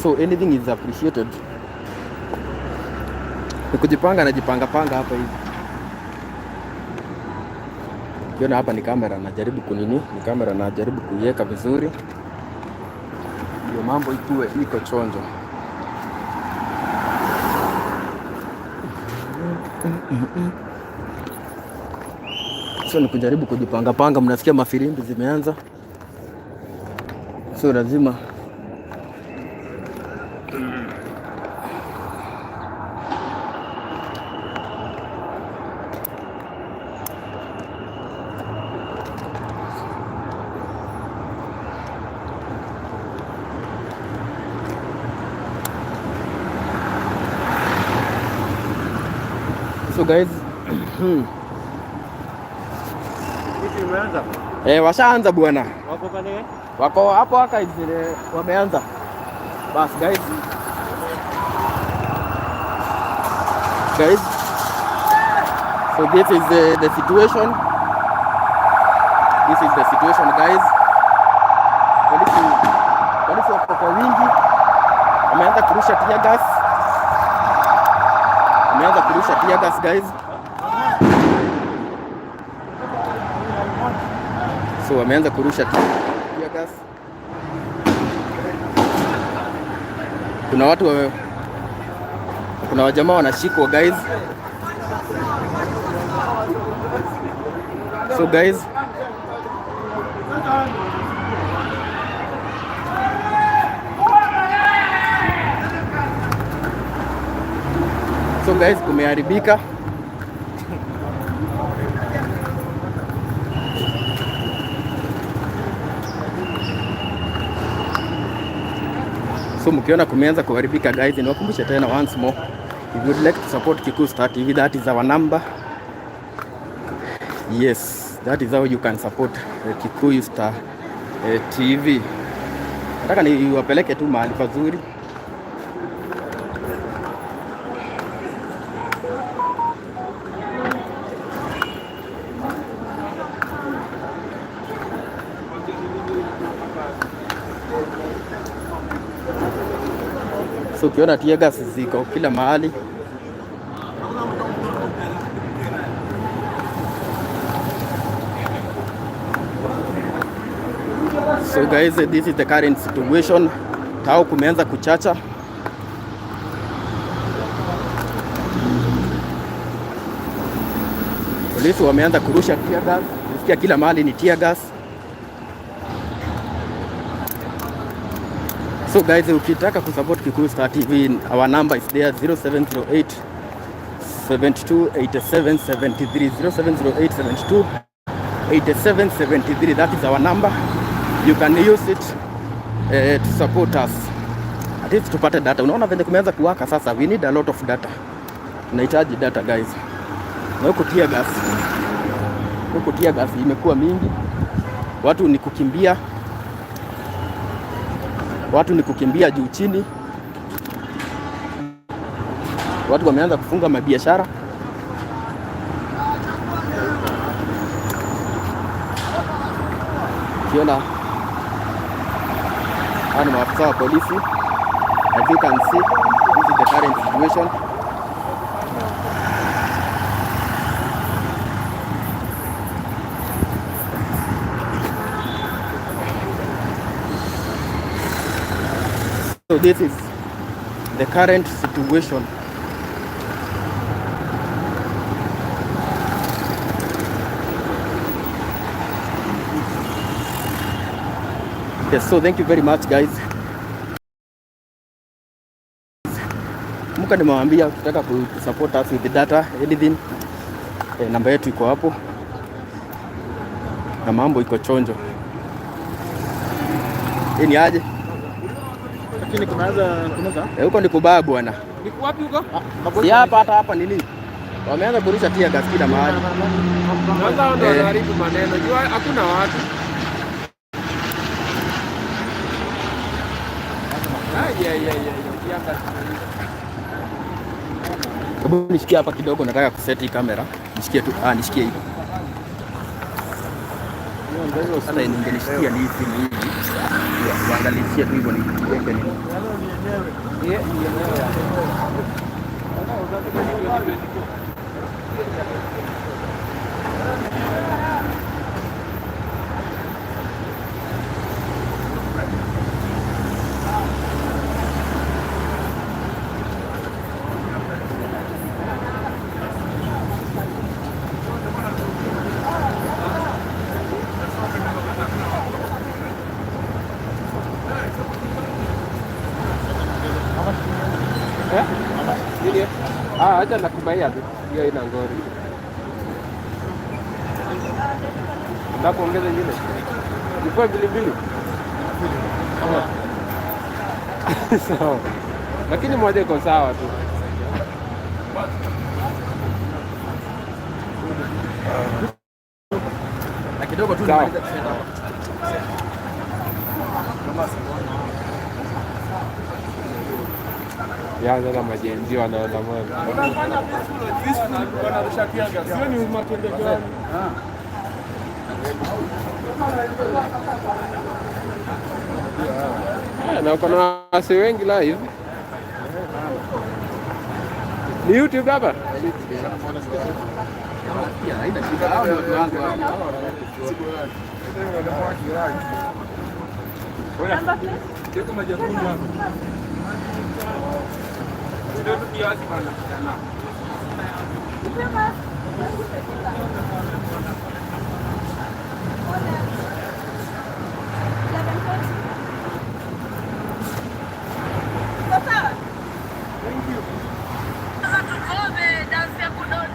So anything is appreciated. Ni kujipanga na jipanga panga hapa hivi. Ukiona hapa ni kamera najaribu kunini, ni kamera najaribu kuiweka vizuri. Ndio mambo ikue iko chonjo. So ni kujaribu kujipanga panga, mnasikia mafirimbi zimeanza, so lazima. So guys, Imeanza. Washaanza bwana. Wako pale? Wako hapo archives ile wameanza. Bas guys. Guys. So this is the situation. This is the situation, guys. Polisi wako kwa wingi. Wameanza kurusha tear gas. Wameanza kurusha tear gas, guys. So wameanza kurusha tear gas. Kuna wajamaa wanashikwa, guys. So guys, so guys, kumeharibika. So mkiona kumeanza kuharibika, guys, niwakumbushe tena once more. If you would like to support Kikuyu Star TV, that is our number. Yes, that is how you can support Kikuyu Star TV. Nataka niwapeleke tu mahali pazuri. So ukiona tear gas ziko kila mahali. So guys, this is the current situation. Tao kumeanza kuchacha. Polisi wameanza kurusha tear gas. Nasikia kila mahali ni tear gas. So guys, ukitaka kusupport Kikuyu Star TV, our number is there, 0708 72 87 73, 0708 72 87 73. That is our number. You can use it to support us. At least tupate data. Unaona venye kumeanza kuwaka sasa, we need a lot of data. Tunahitaji data, guys. Na huko tear gas. Huko tear gas imekuwa mingi. Watu ni kukimbia. Watu ni kukimbia juu chini. Watu wameanza kufunga mabiashara. Ukiona hawa ni maafisa wa polisi. As you can see, this is the current situation. So this is the current situation. Yes, so thank you very much, guys. Mka nimewaambia ukitaka ku support us with the data anything, namba yetu iko hapo na mambo iko chonjo. Hii ni aje? Lakini kumeanza Huko ni kubaya bwana. Niko wapi huko? Si hapa, hata hapa nini? Wameanza kurusha tear gas kila mahali. Kwanza hao ndio Eh. wanaharibu maneno. Jua hakuna watu. Ai ai ai ai, tear gas. Hebu nishikie hapa kidogo, nataka kuseti hii kamera. Nishikie tu, nishikie hivi. Sasa ningenishikia ni simu hivi. Uangalishie tu hivyo niweke nini. Eh? Nini? Ah, acha nakubaia tu. Hiyo ina ngori. Nataka kuongeza ingine. Ilikuwa mbili mbili. Sawa. Lakini moja iko sawa tu. Na kidogo tu Sawa. nimalize kusema hapa. Ya sasa ma-Gen Z wanaandamana. Wanarusha tear gas. Sio ni matendo gani? Ah, na uko na wase wengi live. Ni YouTube hapa? Pia haina shida. Hao ni watu wangu hao. Number plate? Weka maji ya kunywa hapo. Ndio tu kiasi bana. Nipe mask. Order. 11:40. Iko sawa? Sasa tukome dance ya kudoni.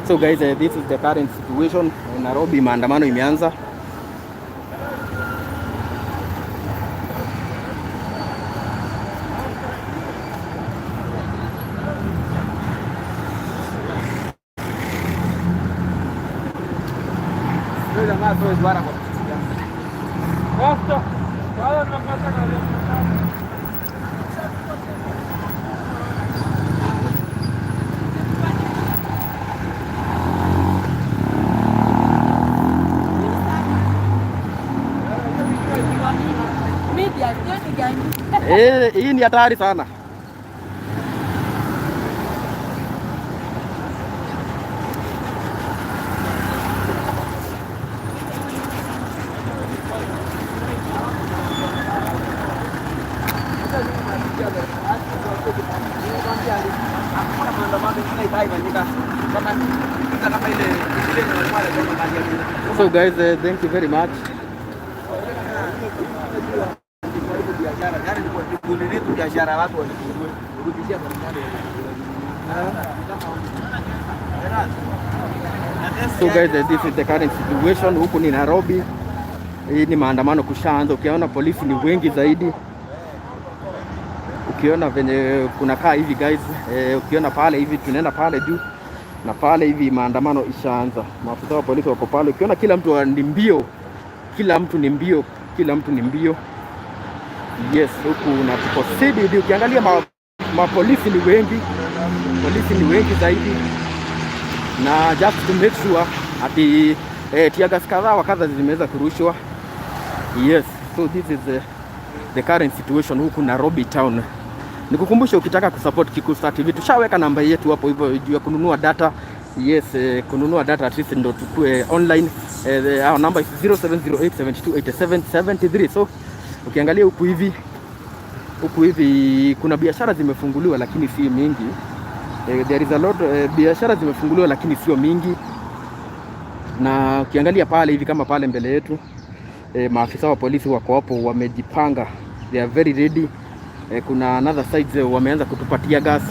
So guys, this is the current situation. Nairobi maandamano imeanza. Media, hiyo ni gani? Eh, hii ni hatari sana. So guys, thank you very much. Biashara watu walifungue, kurudishia serikali. So guys, this is the current situation huku ni Nairobi. Hii ni maandamano kushaanza. Ukiona polisi ni wengi zaidi, ukiona venye kunakaa hivi guys, ukiona pale hivi tunaenda pale juu na pale hivi maandamano ishaanza. Maafisa wa polisi wako pale, ukiona kila mtu ni mbio, kila mtu ni mbio, kila mtu ni mbio. Yes, huku na tuko CBD. Ukiangalia mapolisi ni wengi, polisi ni wengi zaidi na just to make sure ati tear gas kadhaa wa kadha zimeweza kurushwa. Yes, so this is the current situation huku Nairobi town. Nikukumbushe, ukitaka kusupport Kikuyu Star TV tushaweka namba yetu hapo hivyo juu ya kununua data. Yes, kununua data at least ndo tukue online. Our number is 0708728773. So ukiangalia huku hivi kuna biashara zimefunguliwa lakini si mingi. There is a lot biashara zimefunguliwa lakini sio mingi, na ukiangalia pale hivi kama pale mbele yetu maafisa wa polisi wako hapo wamejipanga, they are very ready. Kuna another sides wameanza kutupa tear gas,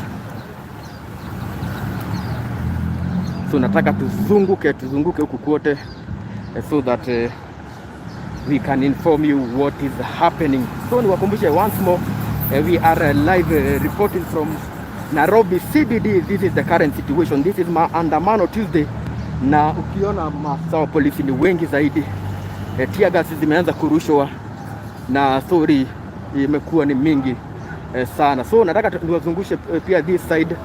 so nataka tuzunguke huku kote so that we can inform you what is happening. So niwakumbushe once more, we are live reporting from Nairobi CBD. This is the current situation. This is Maandamano Tuesday, na ukiona maafisa wa polisi ni wengi zaidi. Tear gas zimeanza kurushwa na story imekuwa ni mingi sana. So nataka niwazungushe pia this side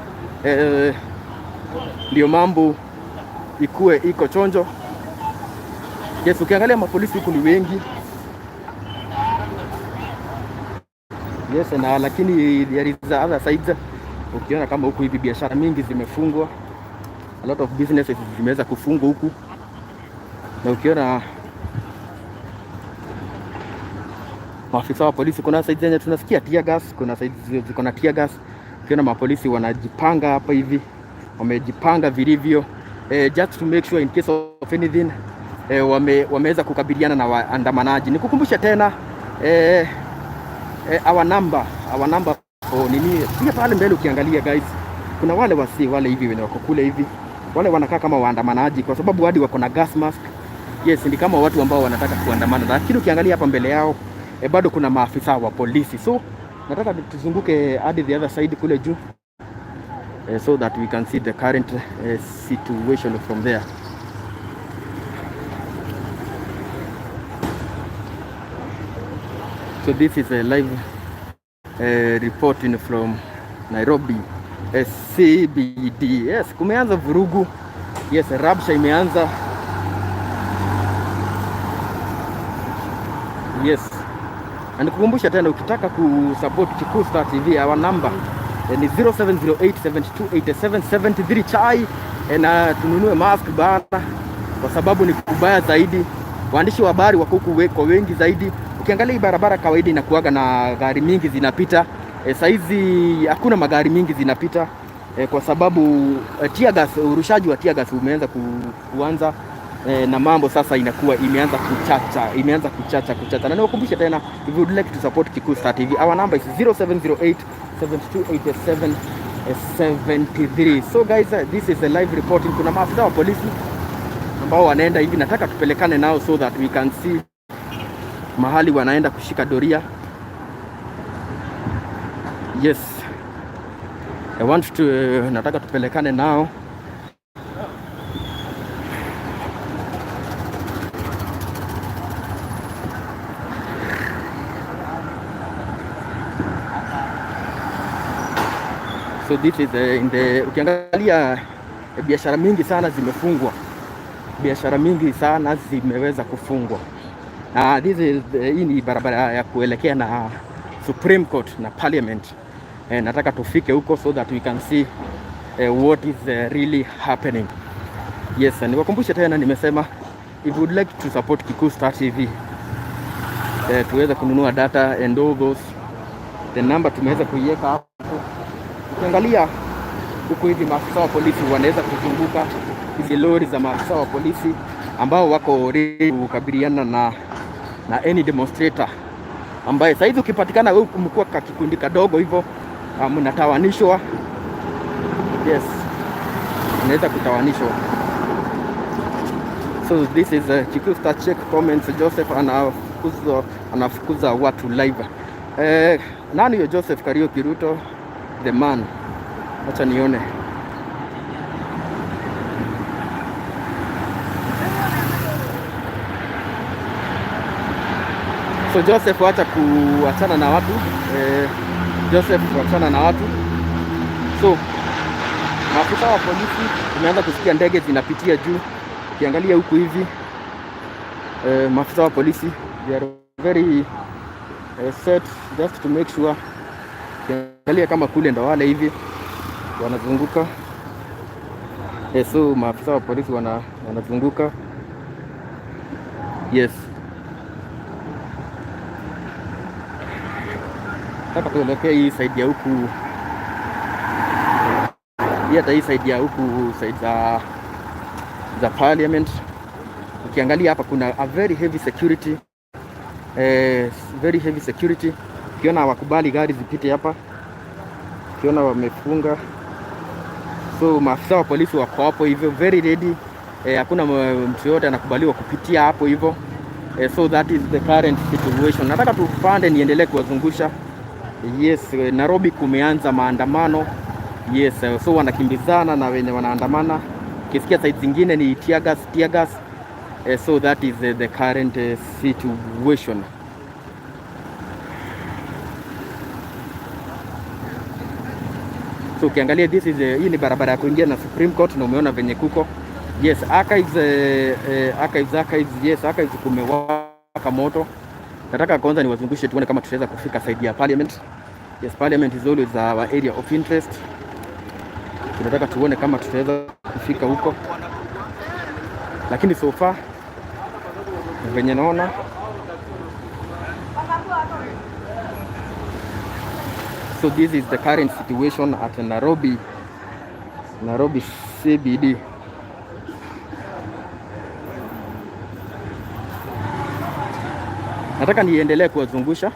ndio mambo ikue iko chonjo. Yes, ukiangalia mapolisi huku ni wengi. Yes, na lakini there is the other sides. Ukiona kama huku hivi biashara mingi zimefungwa. A lot of businesses zimeweza kufungwa huku, na ukiona maafisa wa polisi, kuna side zenye tunasikia tear gas, kuna side ziko na tear gas. Ukiona mapolisi wanajipanga hapa hivi, wamejipanga vilivyo, just to make sure in case of anything, wameweza kukabiliana na waandamanaji. Nikukumbusha tena, our number for nini pia pale mbele ukiangalia, guys, kuna wale wasi wale hivi wenye wako kule hivi, wale wanakaa kama waandamanaji kwa sababu hadi wako na gas mask. Yes, ni kama watu ambao wanataka kuandamana, lakini ukiangalia hapa mbele yao, bado kuna maafisa wa polisi. So nataka tuzunguke hadi the other side kule juu, so that we can see the current situation from there. So this is a live reporting from Nairobi CBD. Yes, kumeanza vurugu. Yes, rabsha imeanza. Yes. Na nikukumbusha tena, ukitaka kusupport Kikuu Star TV, our number ni 0708728773. Chai, na tununue mask bana, kwa sababu ni kubaya zaidi. Waandishi wa habari wako huku kwa wengi zaidi. Ukiangalia hii barabara kawaida inakuaga na gari mingi zinapita. Saizi hakuna magari mingi zinapita, kwa sababu tear gas, urushaji wa tear gas umeanza kuanza, na mambo sasa inakuwa imeanza kuchacha, imeanza kuchacha kuchacha. Na niwakumbushe tena, if you would like to support Kikuu Star TV, our number is 0708 7287 73. So guys, this is a live reporting. Kuna maafisa wa polisi ambao wanaenda hivi, nataka tupelekane nao so that we can see mahali wanaenda kushika doria. Yes, I want to, nataka tupelekane nao. So this is in the, ukiangalia, biashara mingi sana zimefungwa, biashara mingi sana zimeweza kufungwa. Na this is hii ni barabara ya kuelekea na Supreme Court na Parliament. Nataka tufike huko so that we can see what is really happening. Yes, niwakumbushe tena, nimesema if you would like to support Kikuu Star TV, tuweze kununua data and all those, the number tumeweza kuiweka hapo. Ukiangalia huku hivi maafisa wa polisi wanaweza kuzunguka hizi lori za maafisa wa polisi ambao wako ready kukabiliana na any demonstrator ambaye saizi ukipatikana wewe mkuwa ka kikundi kadogo hivyo, mnatawanishwa. Yes, unaweza kutawanishwa. So this is Kikuu Star. Check comments. Joseph anafukuza watu live. Nani huyo Joseph Kariuki Ruto the man? Acha nione. So Joseph, wacha kuachana na watu. Joseph, kuachana na watu. So maafisa wa polisi, tumeanza kusikia ndege zinapitia juu. Ukiangalia huku hivi, maafisa wa polisi, they are very set just to make sure. Ukiangalia kama kule ndo wale hivi wanazunguka. So maafisa wa polisi wanazunguka. Yes. Nataka tuelekee hii side ya huku, hii hata hii side ya huku, side za parliament. Ukiangalia hapa kuna a very heavy security, very heavy security. Ukiona hawakubali gari zipite hapa, ukiona wamefunga, so maafisa wa polisi wako hapo hivyo very ready. Hakuna mtu yote anakubaliwa kupitia hapo hivyo. So that is the current situation. Nataka tupande niendelee kuwazungusha. Yes, Nairobi kumeanza maandamano. Yes, so wanakimbizana na wenye wanaandamana. Ukisikia side zingine ni tear gas, tear gas. So that is the current situation. So ukiangalia this is hii ni barabara ya kuingia na Supreme Court na umeona venye kuko. Yes, archives, archives, archives, yes, archives kumewaka moto. Nataka kwanza niwazungushe tuone kama tutaweza kufika side ya parliament. Yes, parliament is always our area of interest. Tunataka tuone kama tutaweza kufika huko, lakini so far venye naona. So this is the current situation at Nairobi, Nairobi CBD. Nataka niendelee kuwazungusha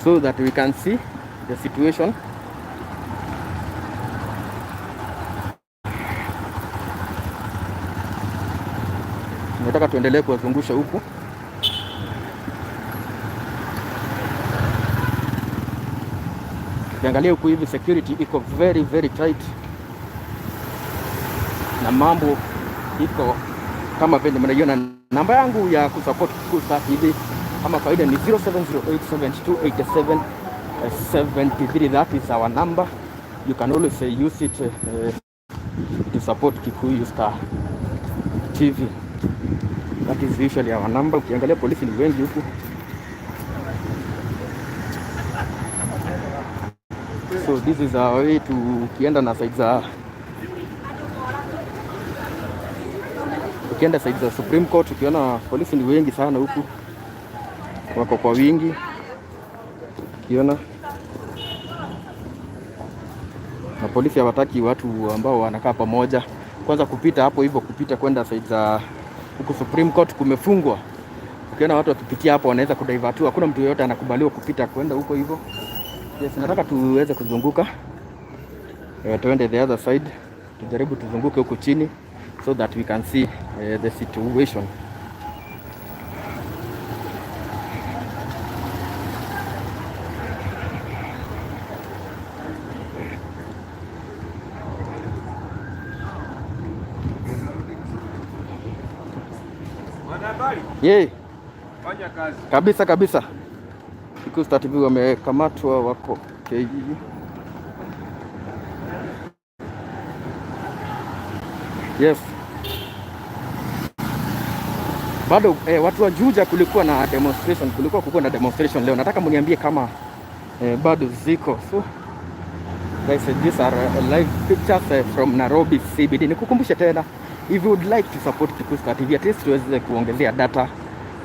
so that we can see the situation. Nataka tuendelee kuwazungusha huku. Ukiangalia huku hivi, security iko very very tight na mambo iko kama vile mnaiona. Namba yangu ya kusupport Kikuyu Star TV kama kawaida ni 0708728773. That is our number. You can always use it to support Kikuyu Star TV. That is usually our number. Ukiangalia polisi ni wengi huku. So this is our way to, ukienda na side za, ukienda side za Supreme Court, ukiona polisi ni wengi sana huku, wako kwa wingi, ukiona na polisi hawataki watu ambao wanakaa pamoja. Kwanza kupita hapo hivyo, kupita kwenda side za huku Supreme Court kumefungwa. Ukiona watu wakipitia hapo wanaweza kudivert, hakuna mtu yeyote anakubaliwa kupita kwenda huko hivyo. Yes, nataka tuweze kuzunguka, tuende the other side, tujaribu tuzunguke huku chini so that we can see the situation. Mwanahabari, Yeah, fanya kazi. Kabisa kabisa. Kikuyu Star TV wamekamatwa, wako KU. Yes. Bado watu wa Juja kulikuwa na demonstration, kulikuwa kukuwa na demonstration leo. Nataka mniambie kama bado ziko. So guys, these are live pictures from Nairobi CBD. Nikukumbushe tena, if you would like to support Kikuyu Star TV, at least tuweze kuongezea data.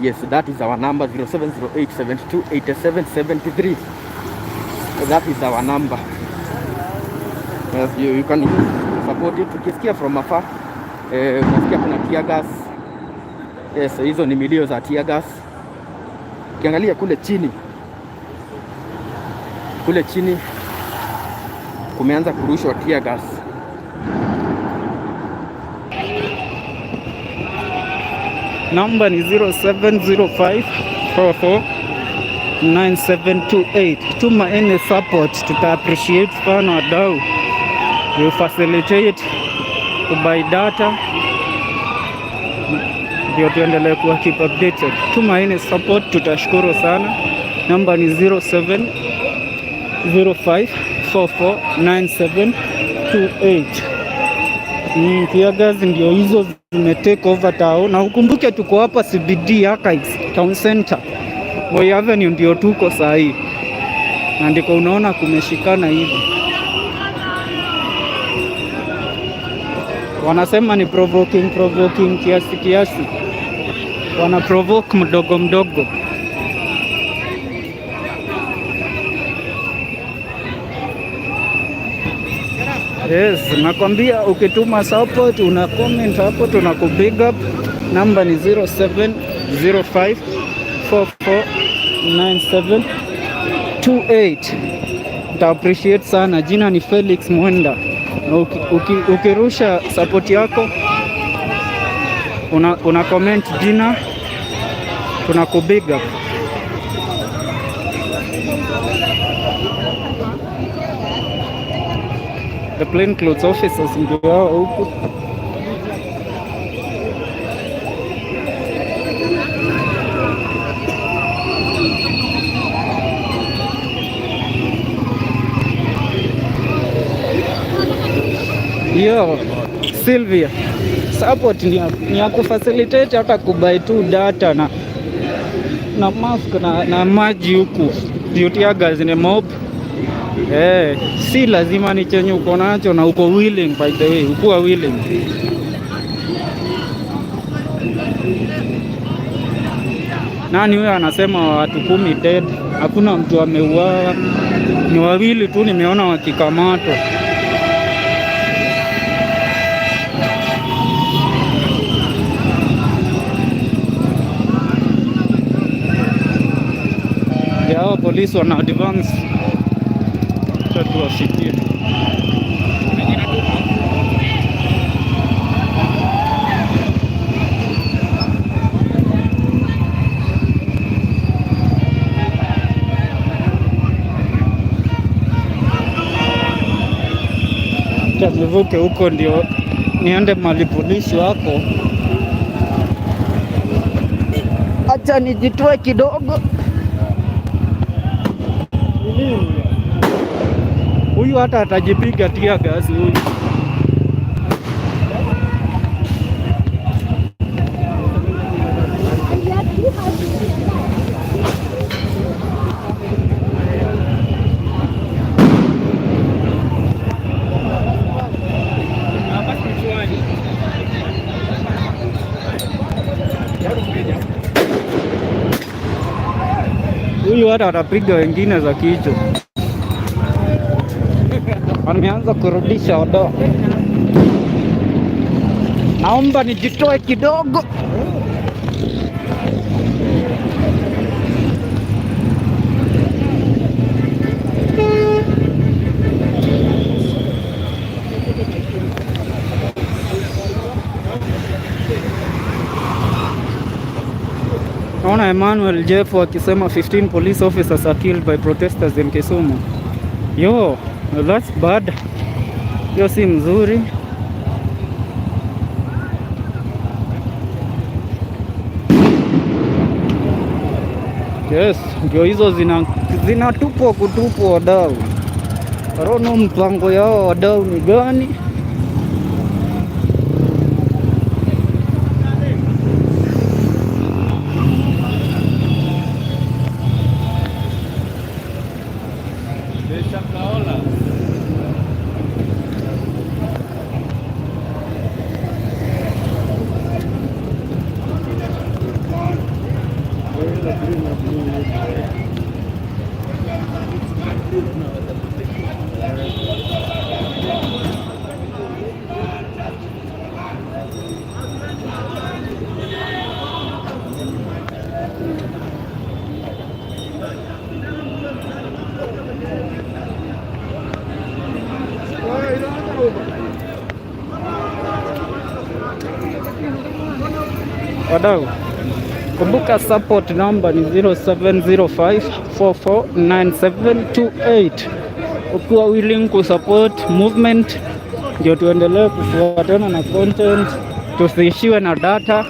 Yes, that is our number, 0708728773. That is our number. Yes, you can support it. Ukisikia from afar, unasikia kuna tear gas. Yes, hizo ni milio za tear gas. Ukiangalia kule chini kumeanza kurushwa tear gas. Namba ni 0705 44 9728. Tuma any support, tuta appreciate sana wadau. We facilitate to buy data ndio tuendelee kuwa keep updated. Tuma any support, tutashukuru sana. Namba ni 0705 44 9728. Tear gas ndio hizo zime take over town, na ukumbuke tuko hapa CBD Archives Town Center, Moi Avenue ndio tuko saa hii, na ndiko unaona kumeshikana hivi. Wanasema ni provoking, provoking kiasi kiasi, wana provoke mdogo mdogo. Yes, nakwambia ukituma support una comment hapo tunaku big up. Namba ni 0705 449728. Nita appreciate sana. Jina ni Felix Mwenda. Na ukirusha support yako una comment jina, tunaku big up. The plain clothes officers ndio hao huku. Yo, Sylvia, support ni ya kufacilitate hata kubuy tu data na mask na maji huku. Juu tear gas ni mob. Eh, si lazima, ni chenye uko nacho na uko willing, by the way, ukuwa willing. Nani huyo anasema watu 10 dead? Hakuna mtu ameuawa, ni wawili tu nimeona wakikamatwa. Ndio hao polisi wana advance, acha tuwafikie. Acha nivuke huko ndio niende mali polisi wako. Acha nijitoe kidogo. Huyu hata atajipiga tear gas huyu. Huyu hata atapiga wengine za kichwa. Wameanza kurudisha odo. Naomba nijitoe kidogo. Naona Emmanuel Jeff akisema 15 police officers are killed by protesters in Kisumu. Yo, that's bad. Hiyo si mzuri. Yes, ndio hizo zinatupwa kutupwa wadau. I don't know mpango yao wadau ni gani. Wadau, kumbuka support number ni 0705449728. Ukiwa willing kusupport movement, ndio tuendelee kufuatana na content, tusiishiwe na data,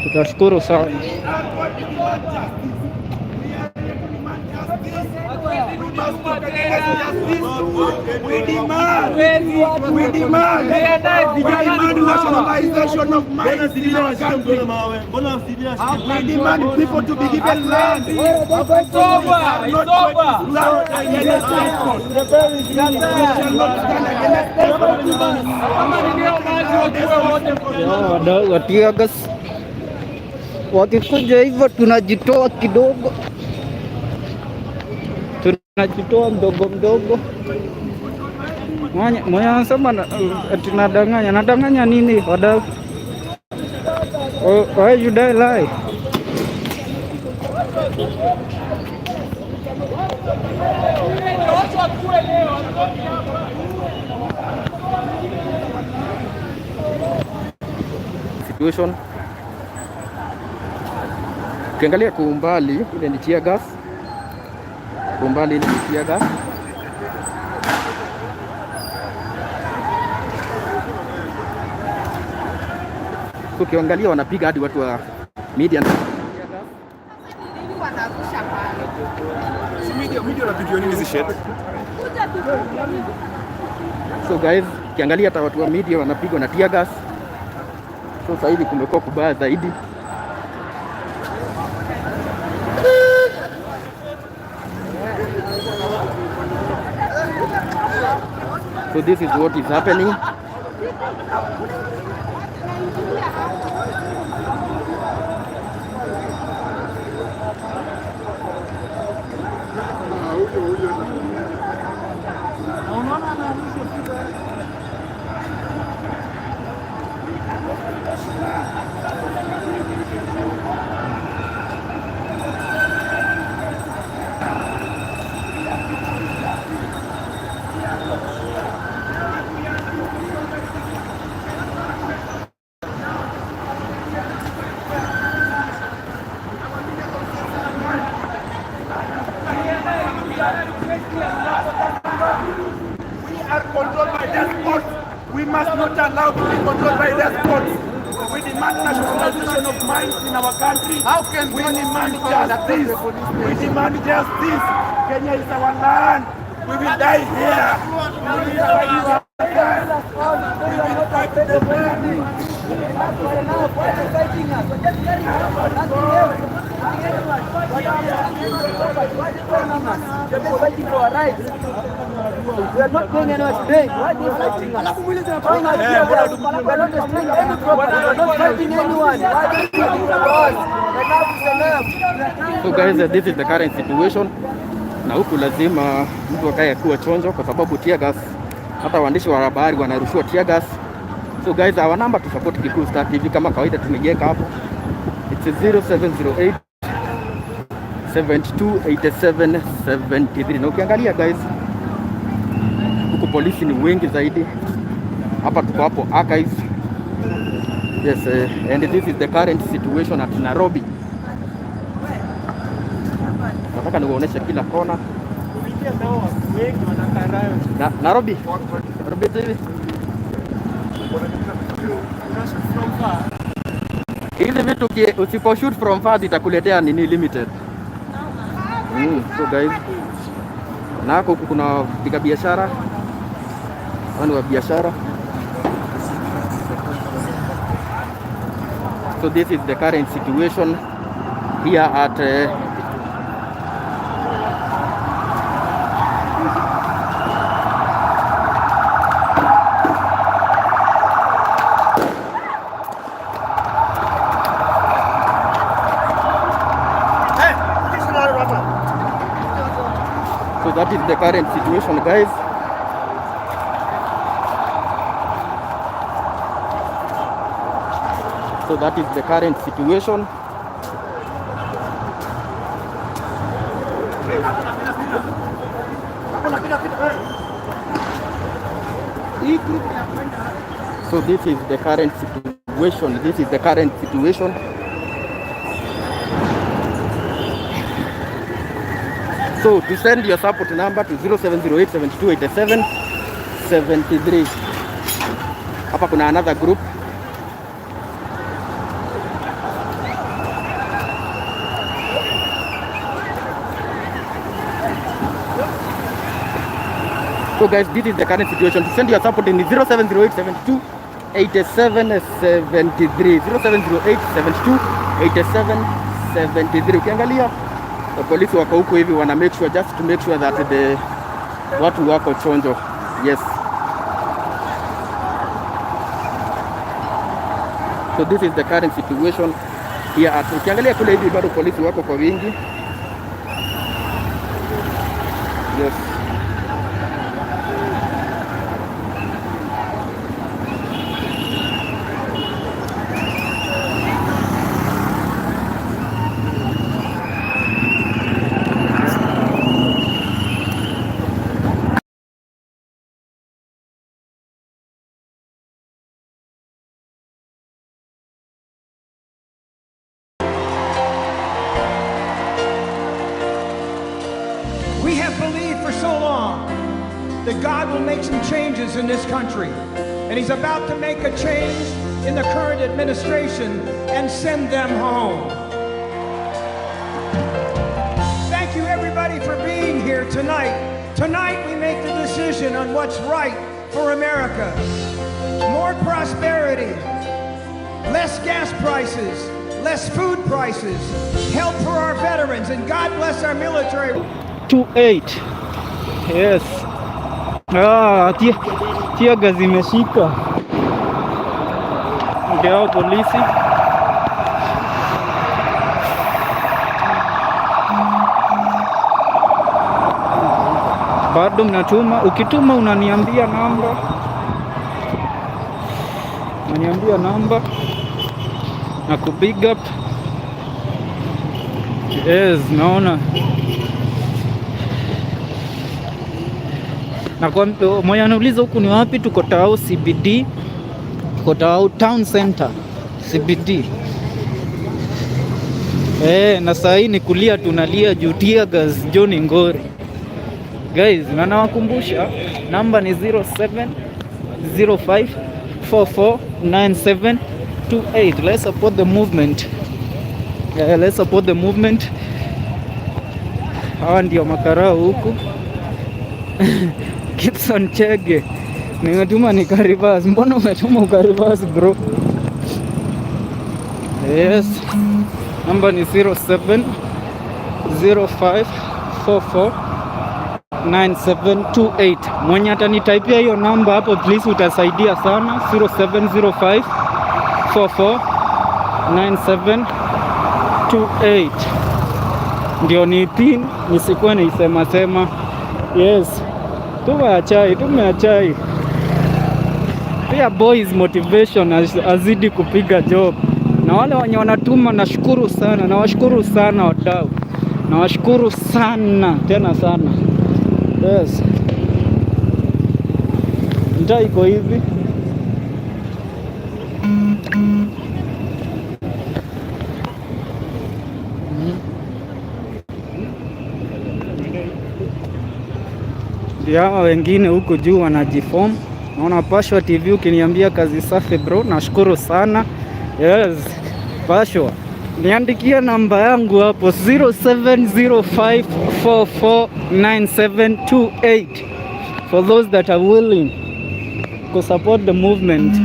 tutashukuru sana. We demand nationalization of mines in our country. We demand people to be given land. It's over. It's over. Stand against this. We shall not stand against this. Wadau wa tear gas wakikuja hivyo, tunajitoa kidogo, tunajitoa mdogo mdogo. Mwenye anasema ati nadanganya, nadanganya nini wadau? Why should I lie? Situation. Ukiangalia kwa umbali ile ni tear gas. Kwa umbali ile ni tear gas. So ukiangalia wanapiga hadi watu wa media. Nini wanarusha pale? Media wanapigiwa nini hizi shit? Kuja tu. So guys, ukiangalia hata watu wa media wanapigwa na tear gas. So sasa hivi kumekuwa kubaya zaidi. So this is what is happening. We are controlled by despots. We must not allow to be controlled by despots. We demand nationalization of mines in our country. How can we police demand be called justice? the police We demand justice. Kenya is our land. We will die here. We will fight to the death. We will fight to the death. We are not going anywhere today. Why are they fighting us? Why not? We are not destroying any property. We are not fighting anyone. Why are they fighting us? Enough is enough. So guys, this is the current situation, na huku lazima mtu akae akiwa chonjo, kwa sababu tear gas, hata waandishi wa habari wanarushiwa tear gas. So guys, our number to support Kikuyu Star TV kama kawaida tumejiweka hapo, it's 0708 72 87 73. Na ukiangalia guys, huku polisi ni wengi zaidi. Hapa tuko hapo Archives. Yes, and this is the current situation at Nairobi. Nataka nikuoneshe kila kona. Na, Nairobi. Nairobi TV. Hizi vitu usipo shoot from far zitakuletea nini limited. So guys, na huku kuna wapiga biashara. Hawa ni wa biashara. So this is the current situation here at So that is the current situation, guys. So that is the current situation. So this is the current situation. This is the current situation. So to send your support number to 0708 72 87 73. Hapa kuna another group. So guys, this is the current situation. To send your support in 0708 72 87 73. 0708 72 87 73. Ukiangalia polisi wako huko hivi wana make sure, just to make sure that the watu wako chonjo. Yes. So this is the current situation here at. Ukiangalia kule hivi bado polisi wako kwa wingi. Yes. We have believed for so long that God will make some changes in this country. And he's about to make a change in the current administration and send them home. Thank you, everybody, for being here tonight. Tonight, we make the decision on what's right for America. More prosperity, less gas prices, less food prices, help for our veterans, and God bless our military. 28. Yes. Ah, tear gas imeshika. Ndio hao polisi. Bado mnatuma, ukituma unaniambia namba. Unaniambia namba na ku big up. Yes, naona. Na kwa mwenye anauliza huku ni wapi, tuko Tao CBD, tuko Tao Town Center CBD. Na saa hii ni kulia, tunalia juu tear gas John Ngori. Guys, na nawakumbusha namba ni 0705449728. Let's support the movement. Yeah, let's support the movement. Hawa ndio makarao huku. Gibson Chege, nimetuma nikaribas. Mbona umetuma ukaribas bro? Yes, namba ni 0705449728. Mwenye atanitaipia hiyo namba hapo please, utasaidia sana. 0705449728 ndio ni pin, nisikuwe niisema sema. Yes, tumeachai, tumeachai pia. Boys motivation azidi kupiga job, na wale wenye wanatuma nashukuru sana, nawashukuru sana wadau, nawashukuru sana tena sana. Yes, mtaa iko hivi. Ndio hawa wengine huku juu wanajiform. Naona Pashwa TV ukiniambia kazi safi bro, nashukuru sana. Yes, Pashwa, niandikie namba yangu hapo 0705449728 for those that are willing to support the movement.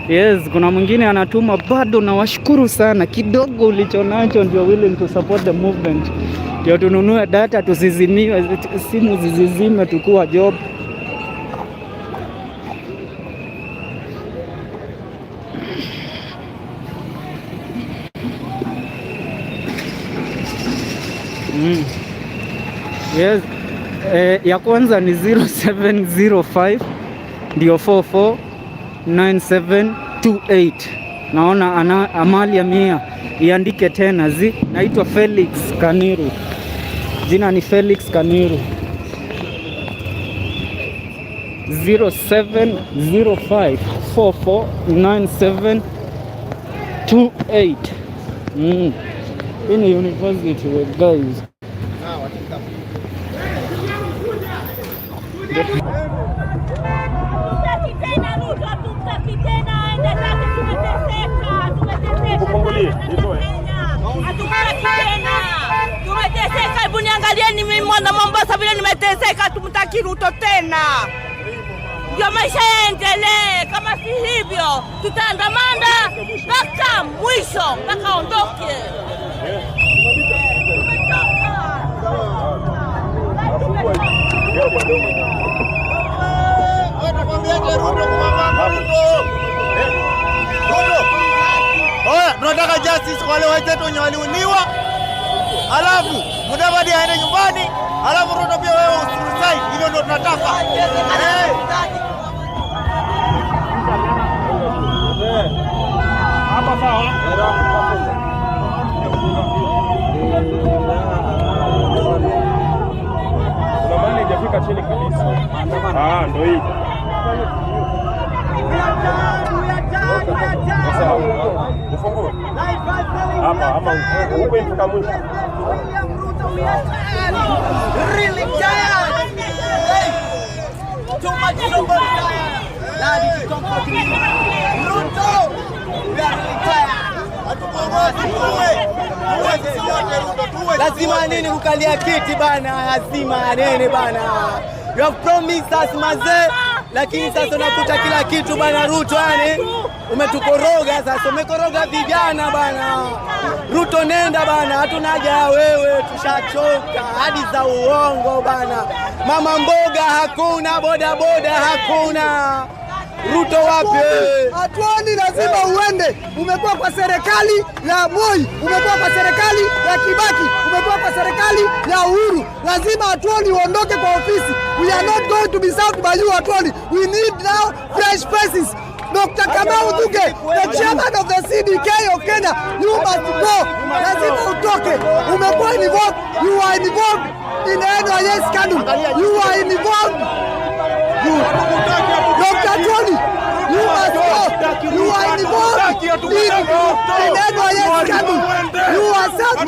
Yes, kuna mwingine anatuma bado, nawashukuru sana. Kidogo ulichonacho ndio willing to support the movement, ndio tununue data, tusizimiwe, simu zizizime tukuwa job. Yes. Ya kwanza ni 0705 ndio 449728. Naona ana Amalia Mia, iandike tena zi. Naitwa Felix Kaniru, jina ni Felix Kaniru. 0705449728. Hii ni university guys. Hatutaki tena Ruto, hatutaki tena, aende zake, tumeteseka, tumeteseka sana Kenya. Hatutaki tena. Tumeteseka, hebu niangalieni mimi mwana Mombasa vile nimeteseka, hatumtaki Ruto tena. Ndio maisha yaendelee, kama si hivyo tutaandamana mpaka mwisho, mpaka aondoke. Tunataka justice kwa wale wenzetu wenye waliuliwa, alafu Mudavadi aende nyumbani, alafu Ruto pia wewe usiresign. Hivyo ndio tunataka. Hapa sawa. Kuna mahali haijafika chini kabisa. Ah, ndio hii. Ufungue. Hapa hapa huko ifika mwisho. Really tired. Hey. Too much trouble. Ladi, comfort me. Ruto, we are really tired. Lazima nini kukalia kiti bana, lazima nini bana. You have promised us mazee. Lakini sasa unakuta kila kitu bana Ruto, yani umetukoroga sasa, umekoroga vijana bana. Ruto nenda bana, hatuna haja ya wewe, tushachoka hadi za uongo bana. Mama mboga hakuna, boda boda hakuna. Ruto wapi? Hatuoni, lazima uende. Umekuwa kwa serikali ya Moi, umekuwa kwa serikali ya Kibaki, umekuwa kwa serikali ya Uhuru. Lazima Atwoli uondoke kwa ofisi. We are not going to be served by you, Atwoli. We need now fresh faces. Dr. Kamau Thugge, the chairman of the CDK of Kenya, you must go. Lazima utoke. Umekuwa involved, you are involved in the NYS scandal. You are involved. Dr. Atwoli, you must go. You are involved in NYS scandal. You are served.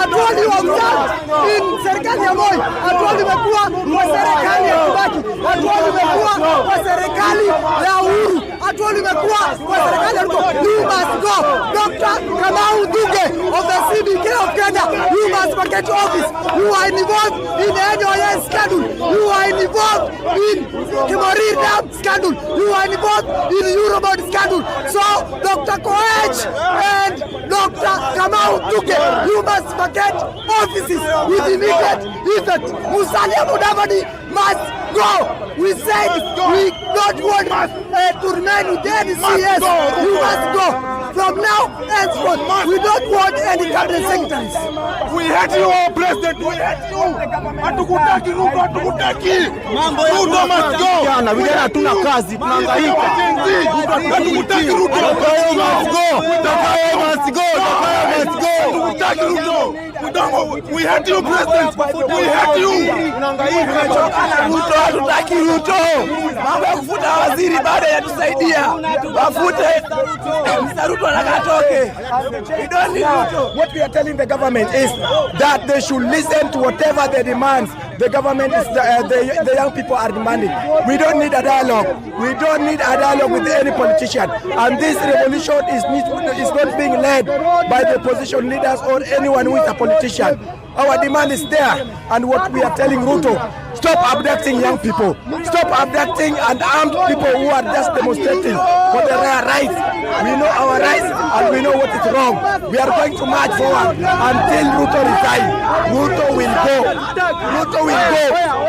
Atwoli, you have served in serikali ya Moi. Atwoli umekuwa kwa serikali ya Kibaki. Atwoli umekuwa kwa serikali ya Uhuru. Atwoli umekuwa kwa serikali ya Ruto. You must go. Dr. Kamau Thugge of the CDK of Kenya, you must vacate office. You are involved in the NYS scandal. You are involved in Kimwarer Dam scandal. You are involved in Eurobond scandal. So, Dr. Koech and Dr. Kamau Thugge, you must vacate offices with immediate effect. Musalia Mudavadi must go. We said we don't want to remain with the NCS. You must go. From now henceforth, we don't want any cabinet secretaries. We hate you, our president. We hate you. Hatukutaki Ruto, hatukutaki. Ruto must go. Vijana, vijana hatuna kazi, tunahangaika. Hatukutaki Ruto. Zakayo must go. Zakayo must go. Zakayo must go. Hatukutaki Ruto. We don't, we hate you, president. We hate you. Ruto, hatutaki Ruto. Mambo ya kufuta waziri bado yatusaidia. Wafute Mr. Ruto anataka atoke. We don't need Ruto. What we are telling the government is that they should listen to whatever the demands the government is, the young people are demanding. We don't need a dialogue. We don't need a dialogue with any politician. And this revolution is not being led by the opposition leaders or anyone who is a politician. Our demand is there. And what we are telling Ruto, stop abducting young people. Stop abducting unarmed people who are just demonstrating for their rights. We know our rights and we know what is wrong. We are going to march forward until Ruto resigns. Ruto will go. Ruto will go.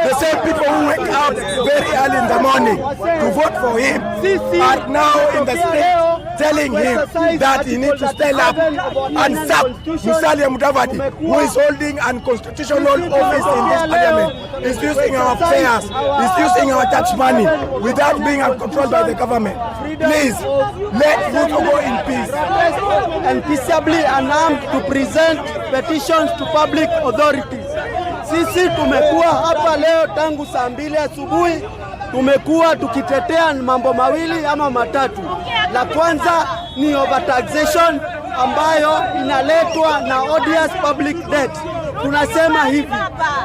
The same people who wake up very early in the morning to vote for him are now in the street telling him that he needs to stand up and sack Musalia Mudavadi, who is holding unconstitutional office in this parliament. Is using our fares, is using our tax money without being controlled by the government. Please, let Ruto go in peace. And peaceably unarmed to present petitions to public authorities. Sisi tumekuwa hapa leo tangu saa 2 asubuhi, tumekuwa tukitetea mambo mawili ama matatu. La kwanza ni overtaxation ambayo inaletwa na odious public debt. Tunasema hivi,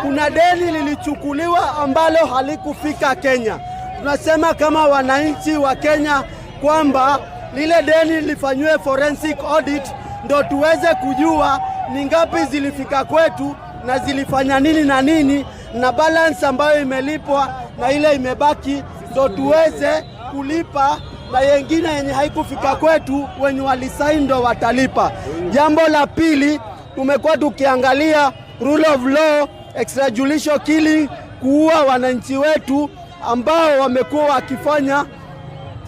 kuna deni lilichukuliwa ambalo halikufika Kenya. Tunasema kama wananchi wa Kenya kwamba lile deni lifanyiwe forensic audit ndo tuweze kujua ni ngapi zilifika kwetu na zilifanya nini na nini, na balance ambayo imelipwa na ile imebaki, ndo tuweze kulipa na yengine yenye haikufika kwetu, wenye walisaini ndo watalipa. Jambo la pili, tumekuwa tukiangalia rule of law, extrajudicial killing, kuua wananchi wetu ambao wamekuwa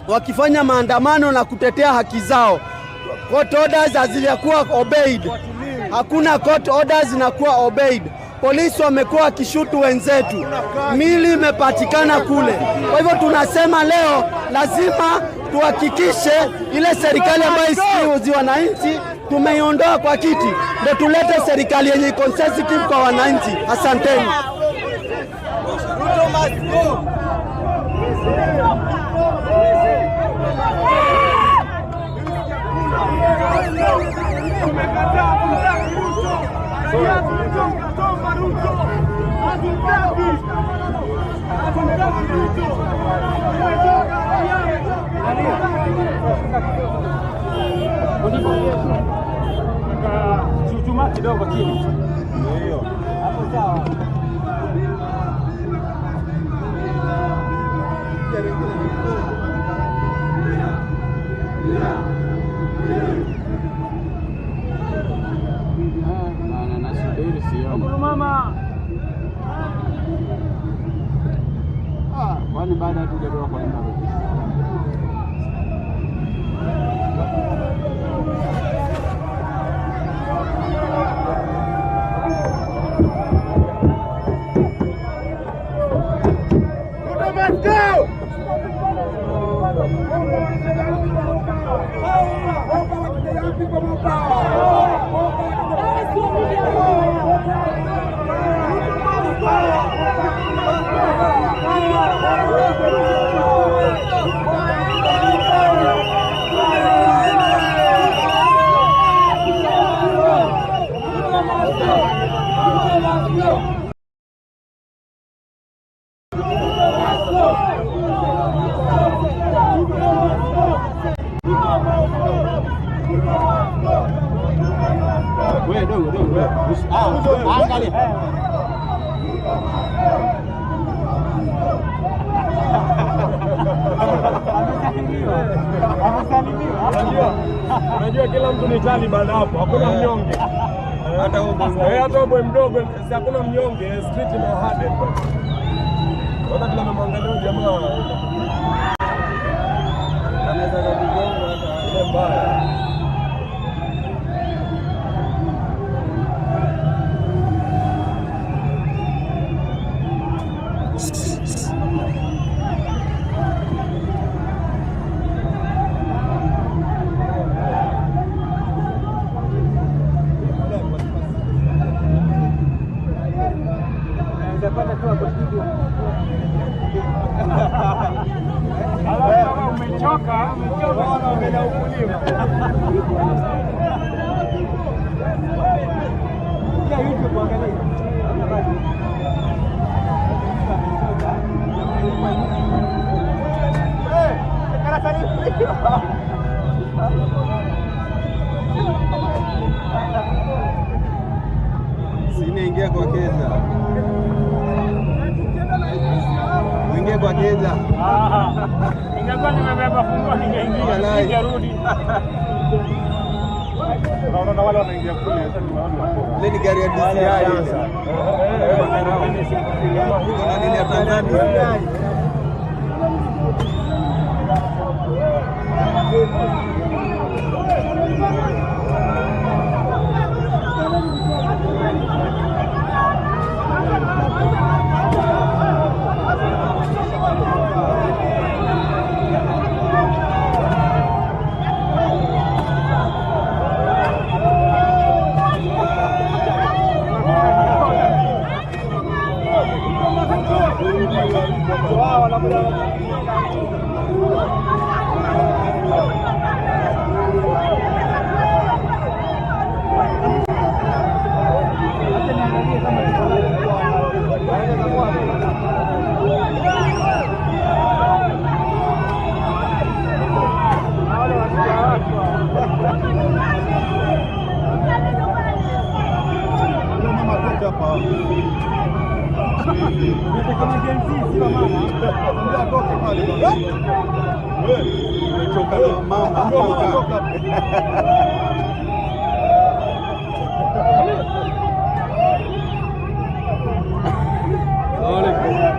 wakifanya maandamano na kutetea haki zao. Court orders hazijakuwa obeyed, hakuna court orders zinakuwa obeyed. Polisi wamekuwa wakishutu wenzetu, mili imepatikana kule. Kwa hivyo tunasema leo lazima tuhakikishe ile serikali ambayo isiuzi wananchi tumeiondoa kwa kiti, ndio tulete serikali yenye iko sensitive kwa wananchi. Asanteni. Ruto must go. Chuchumaa kidogo chini. Ndio. Hapo sawa. Bana, nasubiri sioni. Mama. Ah, kwani baada hatujatoka kwa nyumba? Ruto must go! More power to the young people, more power! More power to the Wewe dogo dogo wewe. Ah, angalia. Unajua kila mtu ni Taliban hapo, hakuna mnyonge. Hata huyo boy mdogo, si hakuna mnyonge, street ime hardened. Hata vile amemwangalia huyu jamaa anaweza kugonga hata ile mbaya. Umechoka, umechoka. Sinaingia kwa keja. Uingie kwa keja. Ningekuwa nimebeba funguo ningeingia, singerudi. Unaona wale wanaingia kule, sasa nimeona. Ile ni gari ya DCI ile. Iko na nini ya Tanzania?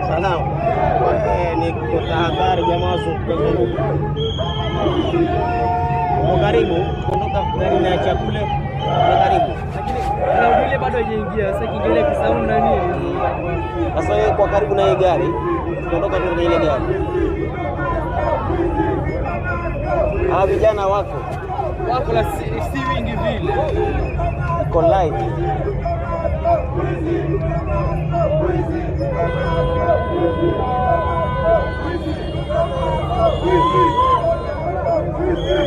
Salamu. Ni kwa tahadhari jamaa wazunguka. Uko karibu kuondoka gari na chakula uko karibu. Lakini ile bado haijaingia. Sasa kiingia kisahau nani? Sasa wewe kwa karibu na hii gari, tunaondoka tu na ile gari. Hawa vijana wako Wako la si wingi vile. Iko live.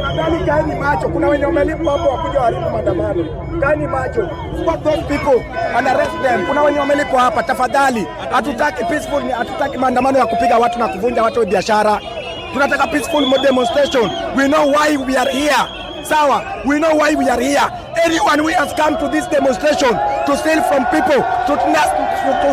Tafadhali kaeni macho, kuna wenye wamelipwa hapo wakuja waharibu maandamano. Kaeni macho, spot those people and arrest them. Kuna wenye wamelipwa hapa, tafadhali. Hatutaki peaceful, hatutaki maandamano ya kupiga watu na kuvunja watu biashara. Tunataka peaceful demonstration. We know why we are here. Sawa, we know why we are here. Anyone who has come to this demonstration to steal from people, to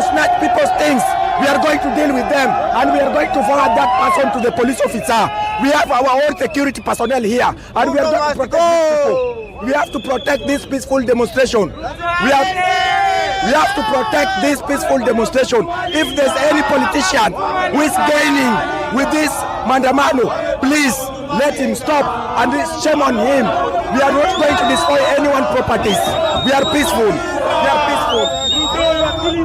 snatch people's things, We are going to deal with them and we are going to forward that person to the police officer. We have our own security personnel here and we are going to protect these people. We have to protect this peaceful demonstration. We have to protect this peaceful demonstration. If there's any politician who is gaining with this maandamano, please let him stop and shame on him. We are not going to destroy anyone's properties. We are peaceful. We are peaceful.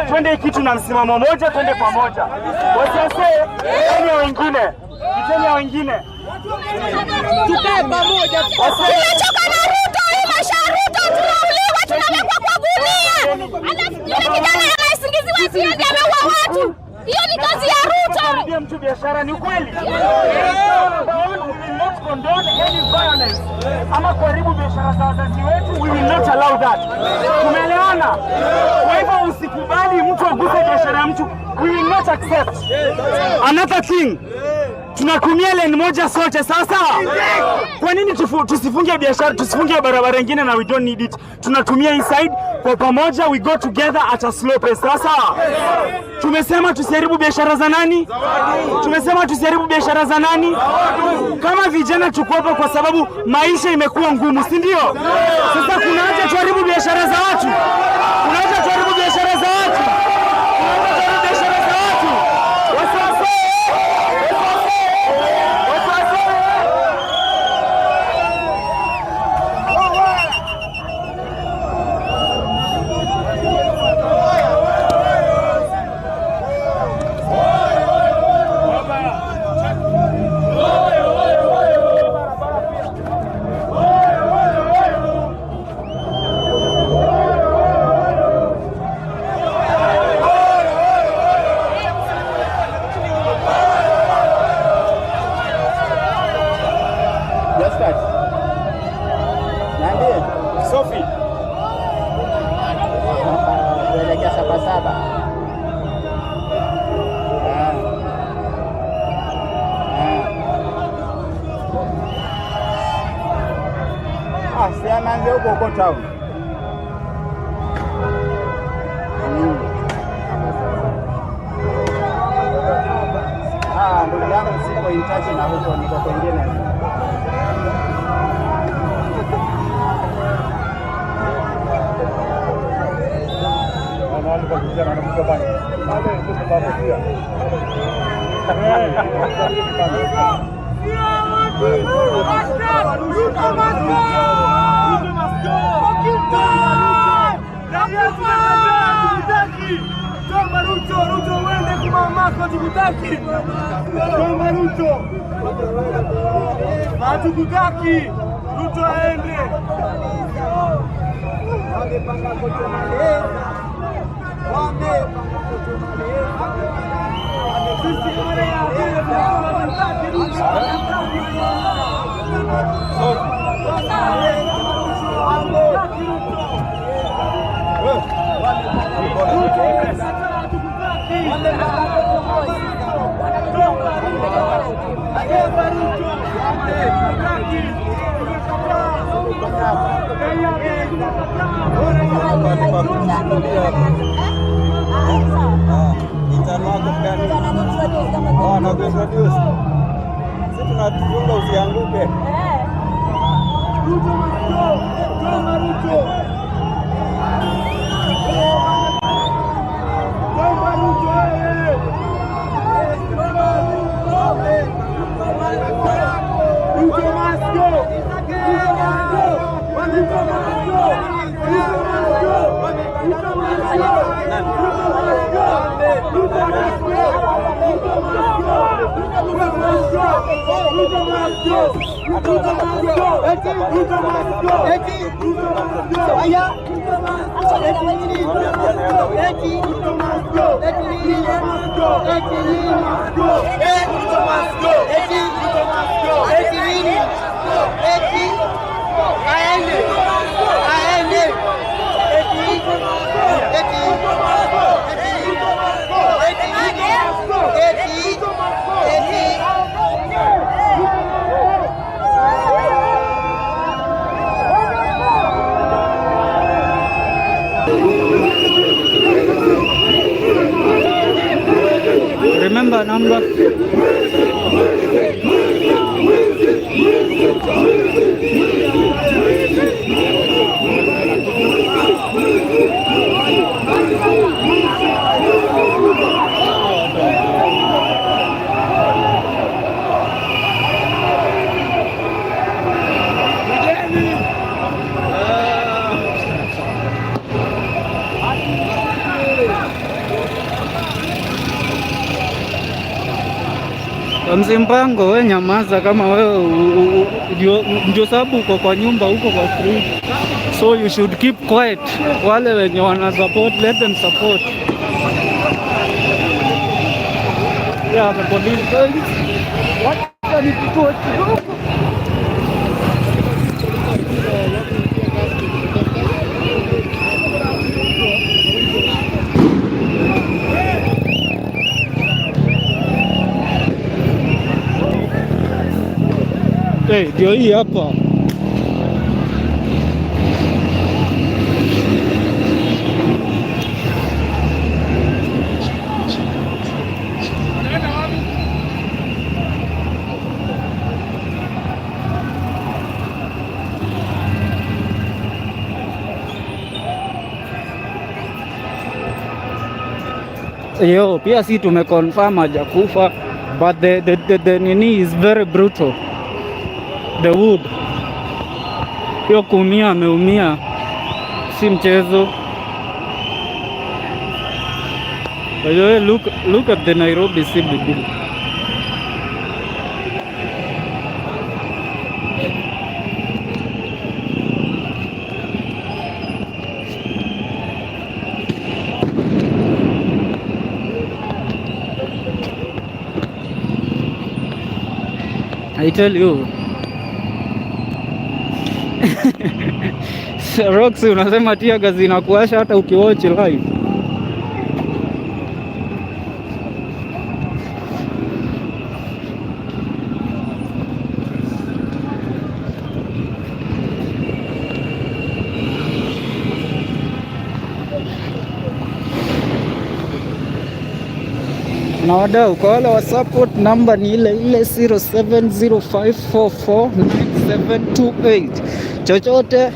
Twende kitu na msimamo moja, twende pamoja. Wasiwase, iteni wengine, iteni wengine. Tukae pamoja. Tumechoka na Ruto, hii maisha ya Ruto, tunauliwa, tunawekwa kwa gunia. Alafu yule kijana anayesingiziwa eti ndiye ameua watu. Hiyo ni kazi ya Ruto. Kuharibia mtu biashara ni ukweli. We will not condone any violence ama kuharibu biashara za wazazi wetu, we will not allow that. Tumeelewana? Kwa hivyo usikubali mtu aguse biashara ya mtu, we will not accept. Another thing, tunatumia lane moja sote sasa. Kwa nini tusifunge biashara, tusifunge barabara nyingine na we don't need it? Tunatumia inside kwa pamoja, we go together at a slow pace. Sasa tumesema tusiharibu biashara za nani? Tumesema tusiharibu biashara za nani? Kama vijana tuko hapa kwa sababu maisha imekuwa ngumu, si ndio? Sasa kuna haja tuharibu biashara za watu? Kuna haja tuharibu biashara za watu? Kuna haja tuharibu biashara za watu? Wasiwasi! Wasiwasi! Wasiwasi! Josephat. Niambie. Sophie. Tuelekea Sabasaba. Ah. Ah. Ah, si ameanzia huko huko town. Ah, ndugu yangu siko in touch na huko, niko kwengine. Ruto, Ruto, uende kwa mamako, hatukutaki. Toma Ruto, hatukutaki. Ruto aende. Wamepanga kutumaliza. Wamepanga kutumaliza. Sisi kama raia wa Kenya tunasema hatumtaki Ruto, hatumtaki. Hatumtaki Ruto. Ruto umekataa, hatukutaki. Toka Ruto. Hatukutaki. Tumekataa. Raia wa Kenya tumekataa. Intern wako mgani? Oh, anakuintroduce. Sisi tunachunga usianguke. Ruto must go. Toma Ruto. Toma Ruto. Ruto must go. Ruto must go. Ruto must go. Ruto must go. Ruto must go. Ruto must go. Ruto must go. Ruto must go. Ruto must go. Ruto must go. Ruto must go. Ruto must go. Ruto must go. Aya. Ruto must go. Ruto must go. Ruto must go. Ruto must go. Ruto must go. Ruto must go. Aende. Aende. Remember number. Mzimpango, we nyamaza kama wewe ndio sababu uko kwa nyumba huko kwa free. So you should keep quiet. Wale wenye wana support, let them support. Yeah, the police guys. Wacha nikutoe kidogo. Hey, ndio hii hapa. Yo, pia si tumeconfirm hajakufa, but the nini is very brutal. The wood. Hiyo kuumia ameumia, si mchezo. By the way, look at the Nairobi CBD. I tell you. Roxy, unasema tear gas inakuasha hata ukiwatch live. Na wadau, kwa wale wa support namba ni ile ile 0705449728. Chochote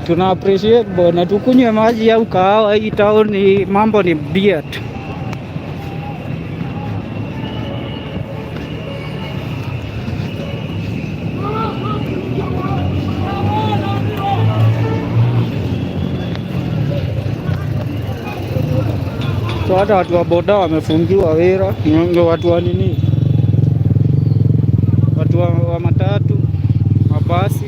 tuna appreciate bwana, tukunywe maji au kahawa. Hii town ni mambo ni beer tu. So hata watu wa boda wamefungiwa wera, ndio watu wa nini, watu wa matatu, mabasi.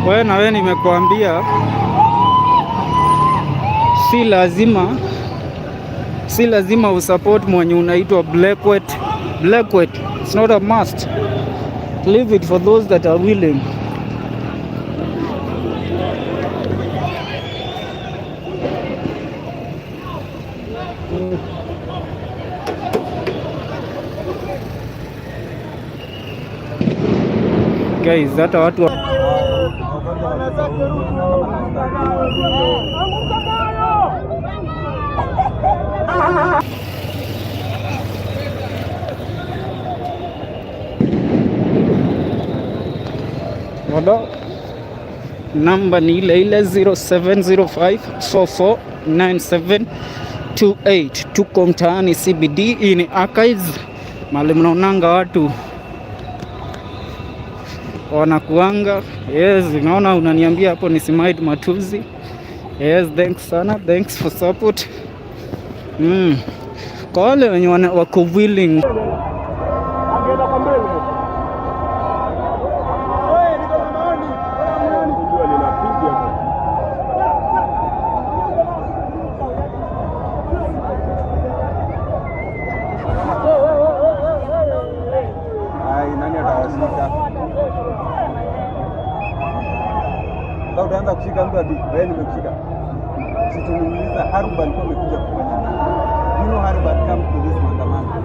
Wewe na wewe nimekuambia si lazima usupport mwenye unaitwa Blackwet. Blackwet, it's not a must. Leave it for those that are willing. Guys, hata watu wa... Wala namba ni ile ile 0705449728. Tuko mtaani CBD, hii ni Archives, mahali mnaonanga watu wanakuanga. Yes, naona unaniambia hapo ni Simaid Matuzi. Yes, thanks sana, thanks for support. Kwa wale wenye wako willing. Ai, nani atawashika? Sasa utaanza kushika mtu ati wewe nimekushika. Si tulimuuliza Haruba alikuwa amekuja kufanya nini? You know Haruba had come to this maandamano.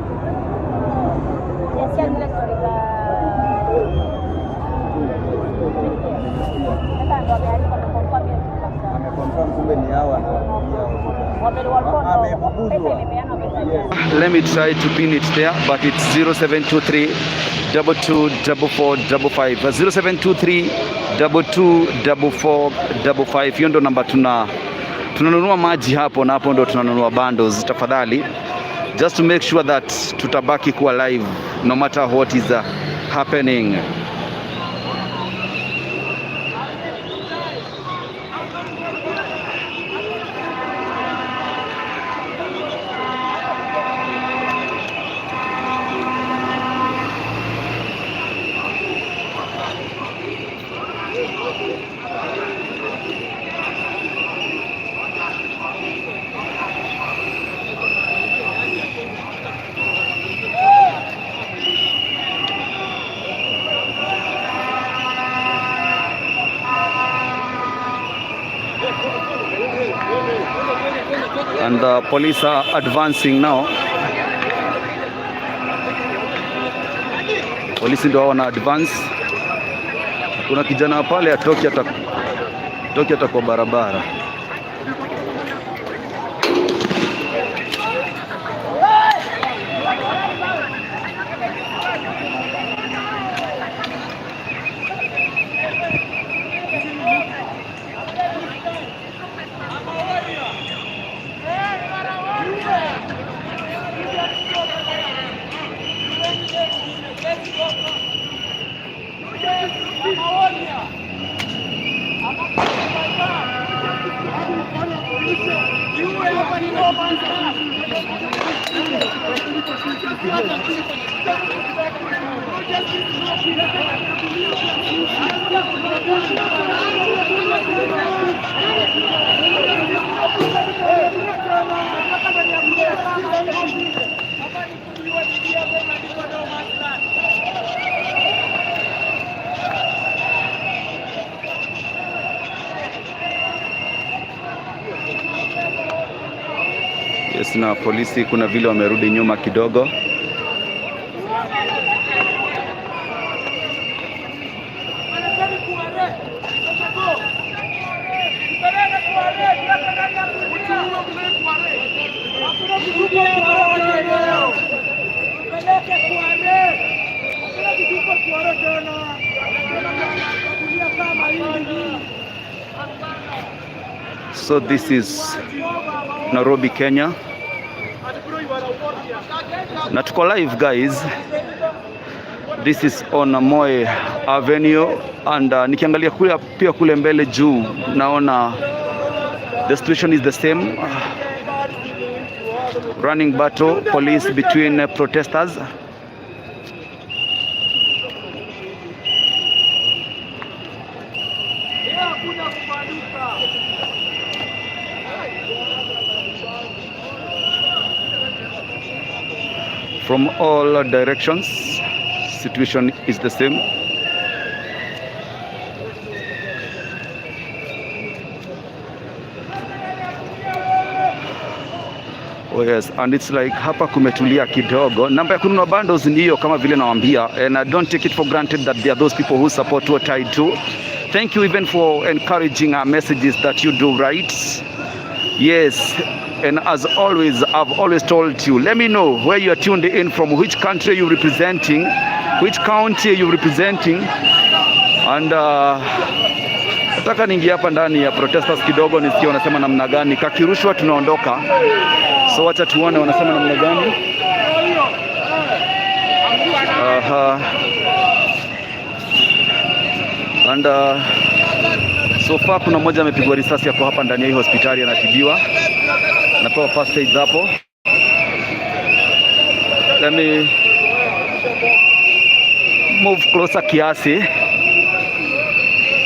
Ameconfirm kumbe ni hawa anawaambia amefukuzwa. Let me try to pin it there, but it's 0723 224455. 0723 224455. Hiyo ndo namba tunanunua maji hapo, na hapo ndo tunanunua bundles. Tafadhali, just to make sure that tutabaki kuwa live no matter what is happening. And the police are advancing now. Polisi ndio hao wana advance. Kuna kijana pale atoki hata toki hata kwa barabara. Yes, na polisi kuna vile wamerudi nyuma kidogo. So this is Nairobi, Kenya. Na tuko live, guys. This is on Moi Avenue and nikiangalia kule pia kule mbele juu naona the situation is the same. Running battle police between protesters. From all directions, situation is the same. Oh yes, and it's like hapa kumetulia kidogo. Namba ya kununua bundles ni hiyo kama vile nawaambia, and I don't take it for granted that there are those people who support what I do. Thank you even for encouraging our messages that you do write. Yes, and as always, I've always told you, let me know where you are tuned in from, which country you're representing, which county you're representing, and nataka niingie hapa ndani ya protesters kidogo nisikie wanasema namna gani. Kakirushwa tunaondoka, so wacha tuone wanasema namna gani. Aha. And so far kuna mmoja amepigwa risasi hapo hapa ndani ya hii hospitali anatibiwa, anapewa first aid hapo. Let me move closer kiasi.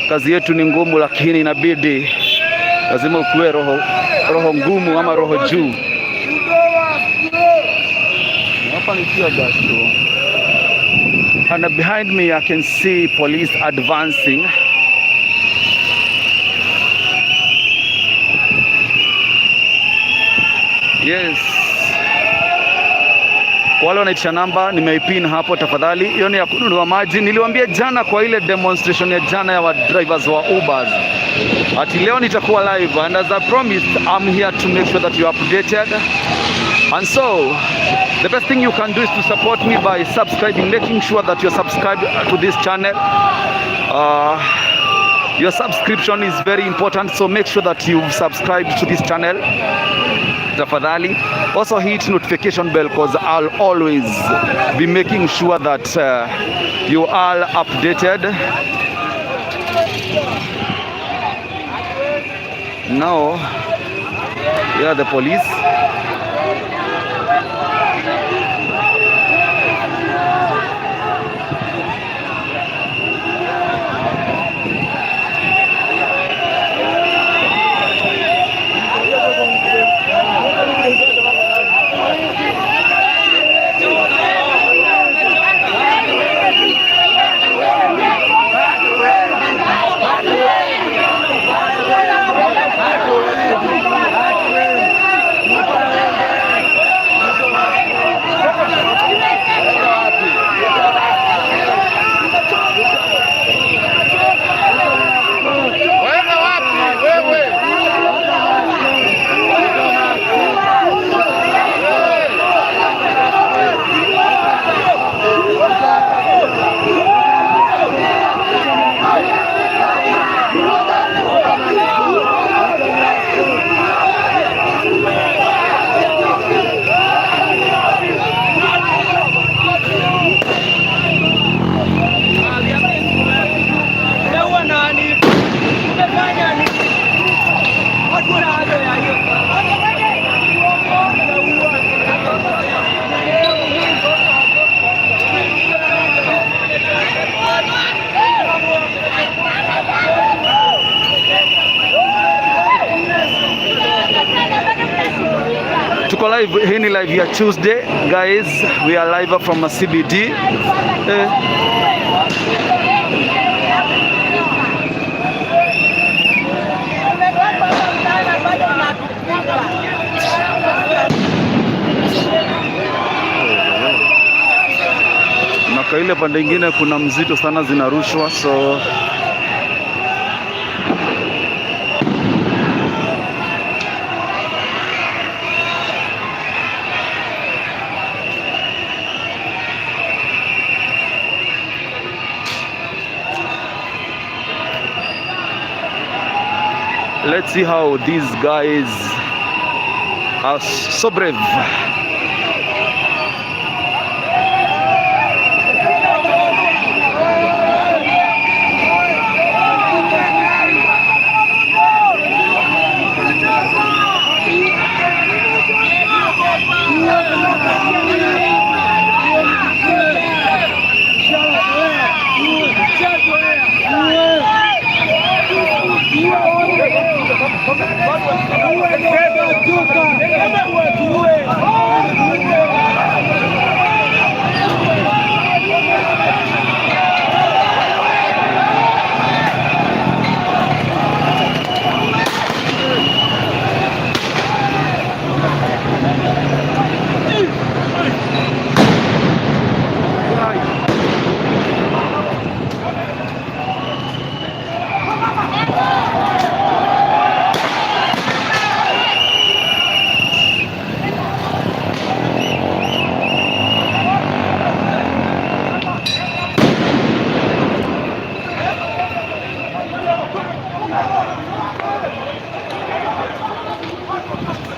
Kazi yetu ni ngumu, lakini inabidi lazima ukuwe roho ngumu ama roho juu. Hapa ni tear gas tu. And behind me I can see police advancing. Yes. Wale wanaitisha namba nimeipin hapo tafadhali. Hiyo ni ya kununua maji. Niliwaambia jana kwa ile demonstration ya jana ya wa drivers wa Ubers, ati leo nitakuwa live, and as I promised, I'm here to make sure that you are updated. And so the best thing you can do is to support me by subscribing, making sure that you're subscribed to this channel. Your subscription is very important, so make sure that you've subscribed to this channel. Tafadhali. Also hit notification bell, because I'll always be making sure that you are updated. Now, here are the police. Tuko live, hii ni live ya Tuesday guys, we are live from a CBD. Na kwa ile pande ingine kuna mzito sana zinarushwa, so let's see how these guys are so brave.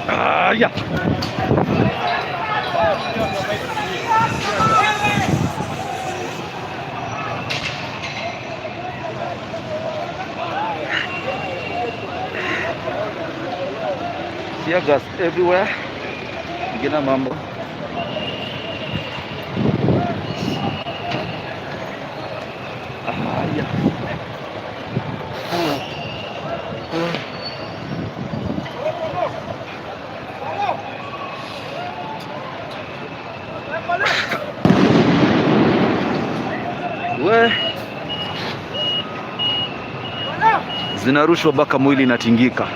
Aya. Tear gas everywhere. Ingine mambo. Aya. We zinarushwa mpaka mwili inatingika.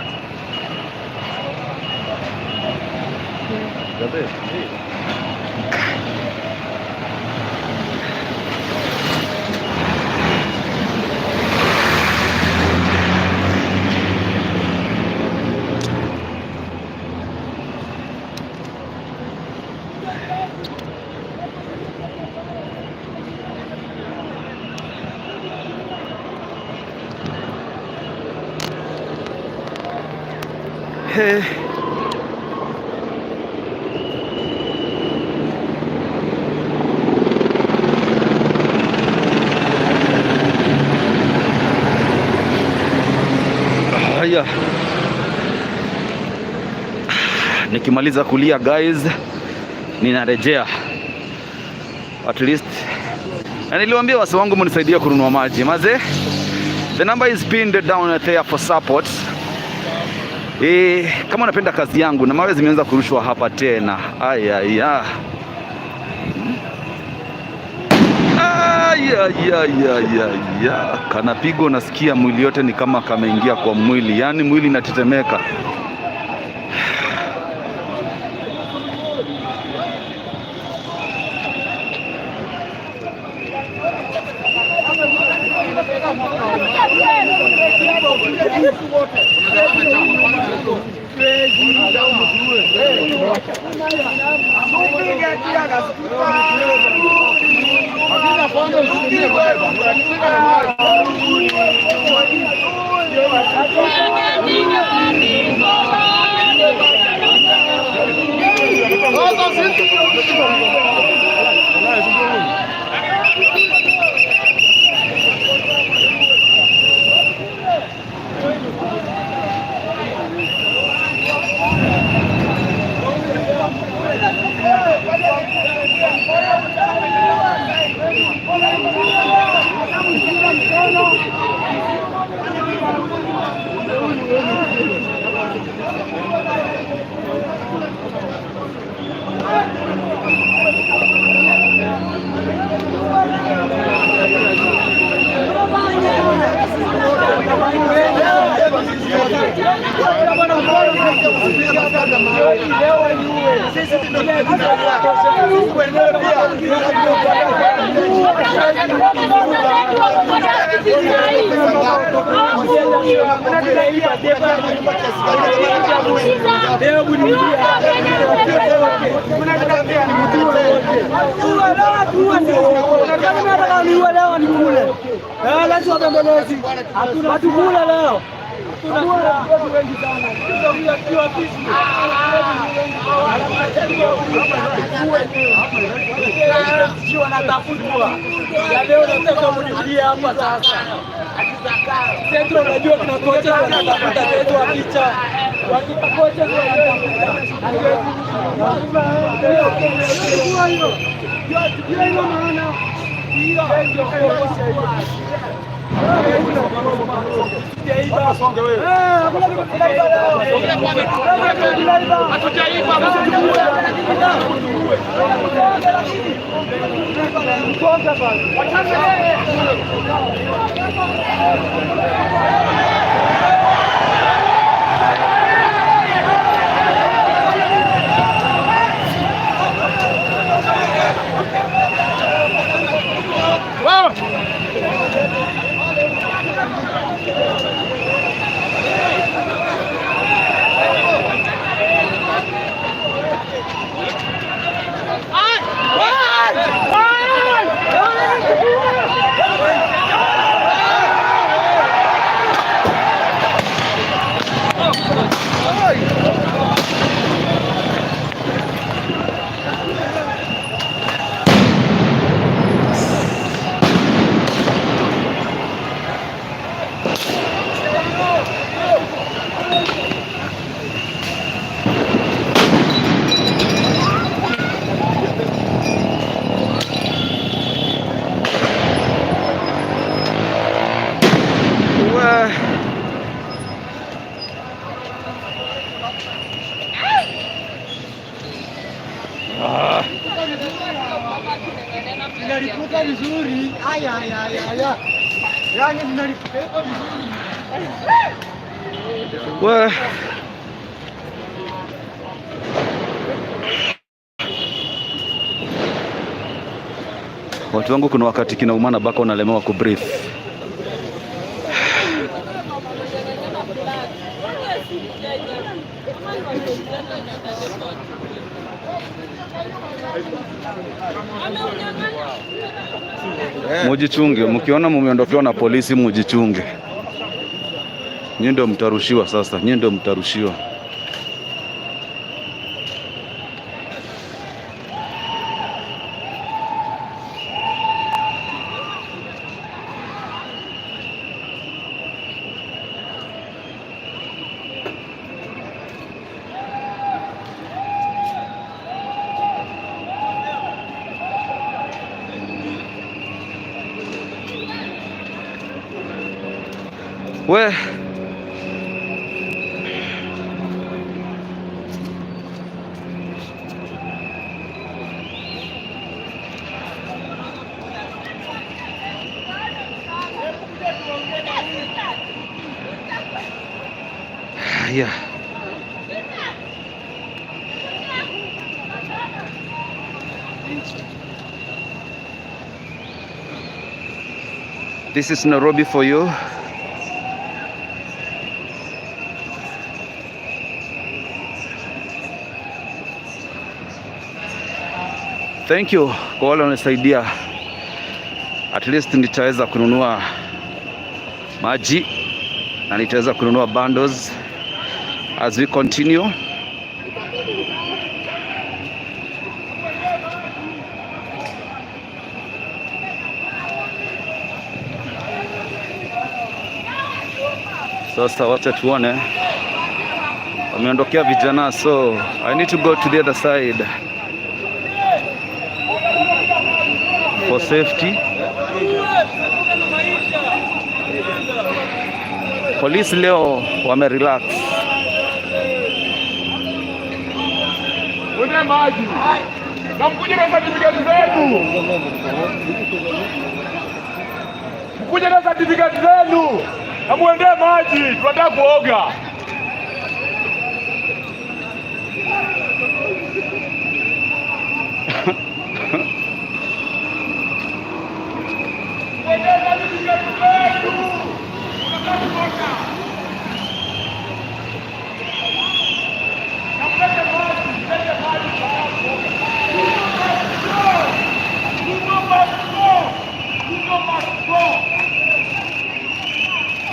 Hey. Haya, nikimaliza kulia guys, ninarejea at least. Na niliwaambia wase wangu mnisaidie kununua maji maze. The number is pinned down there for support. Kama unapenda kazi yangu, na mawe zimeanza kurushwa hapa tena. Aya, aya. Kanapigwa, nasikia mwili yote ni kama kameingia kwa mwili, yaani mwili inatetemeka. Haya, haya, haya. Yaani mnalipeka vizuri. We. Watu wangu, kuna wakati kinaumana mpaka unalemewa kubreathe. Mujichunge, mkiona mumeondokewa na polisi mujichunge. Nyinyi ndio mtarushiwa sasa, nyinyi ndio mtarushiwa. We. Yeah. This is Nairobi for you. Thank you kwa wale wananisaidia. At least nitaweza kununua maji na nitaweza kununua bundles as we continue. Sasa wacha tuone, wameondokea vijana, so I need to go to the other side for safety. Polisi leo wame relax. Mwende maji na mkuje na certificate zenu, mkuje na certificate zenu na muendee maji, tunataka kuoga. Muendee certificate zenu, tunataka kuoga. Na mlete maji, mlete maji, tunataka kuoga. Ruto must go. Ruto must go.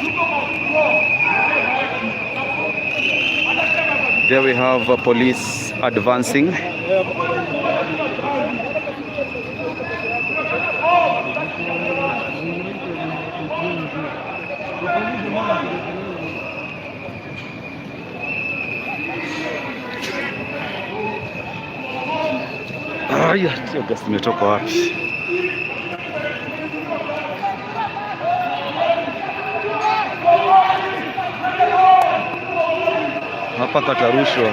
Ruto must go. There we have police advancing. Aya, tear gas imetoka wapi? Hapa katarushwa.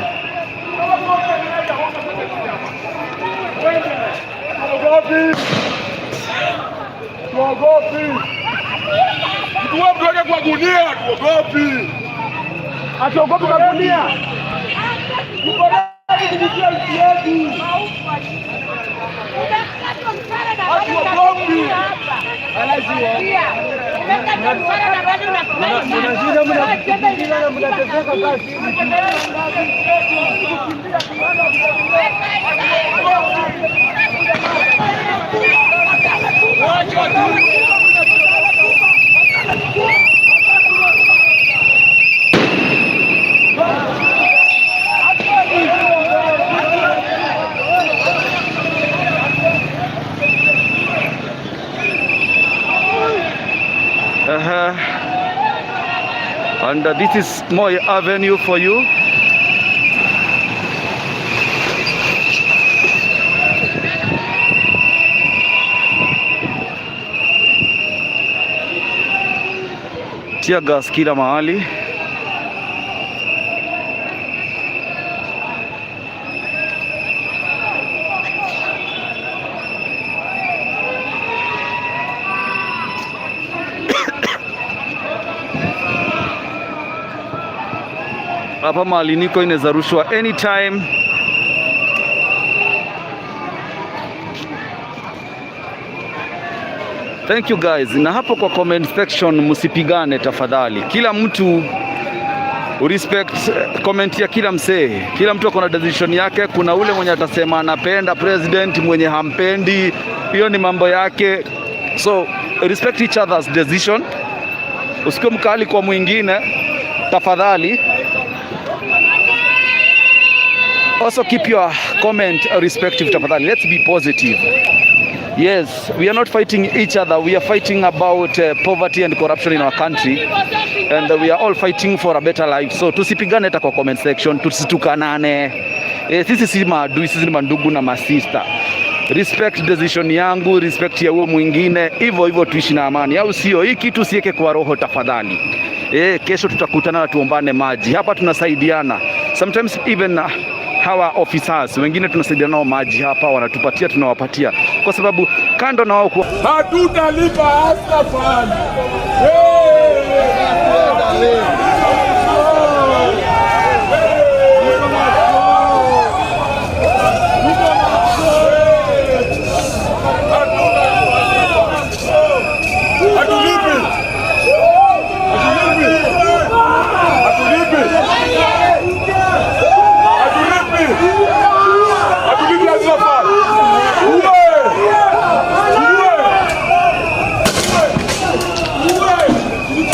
Tuogopi. Tuogopi. Mtu mtu weke kwa gunia, tuogopi. Hatuogopi kwa gunia. Tuko ready kutumikia nchi yetu. Hatuogopi. Mnashinda mnakimbia na mnateseka kazi. And this is Moi Avenue for you. Tear gas kila mahali. Hapa mahali niko inaweza rushwa anytime. Thank you guys. Na hapo kwa comment section msipigane tafadhali. Kila mtu respect comment ya kila msee. Kila mtu ako na decision yake. Kuna ule mwenye atasema anapenda president, mwenye hampendi, hiyo ni mambo yake. So respect each other's decision. Usikuwe mkali kwa mwingine tafadhali. Also keep your comment respective tafadhali. Let's be positive. Yes, we are not fighting each other. We are fighting about poverty and corruption in our country. And we are all fighting for a better life. So tusipigane hata kwa comment section, tusitukanane. Sisi si maadui, sisi ni mandugu na masista. Respect decision yangu, respect ya huo mwingine, hivyo hivyo tuishi na amani, au sio? Hii kitu siweke kwa roho tafadhali. Kesho tutakutana na tuombane maji. Hapa tunasaidiana. Sometimes even hawa officers wengine tunasaidiana nao maji hapa, wanatupatia tunawapatia, kwa sababu kando na wao kuwa Hatutalipa hustler fund. Hatulipi. Hatulipi. Hatulipi. Hatulipi. Hatulipi hustler fund. Uwe! Uwe! Uwe! Uwe!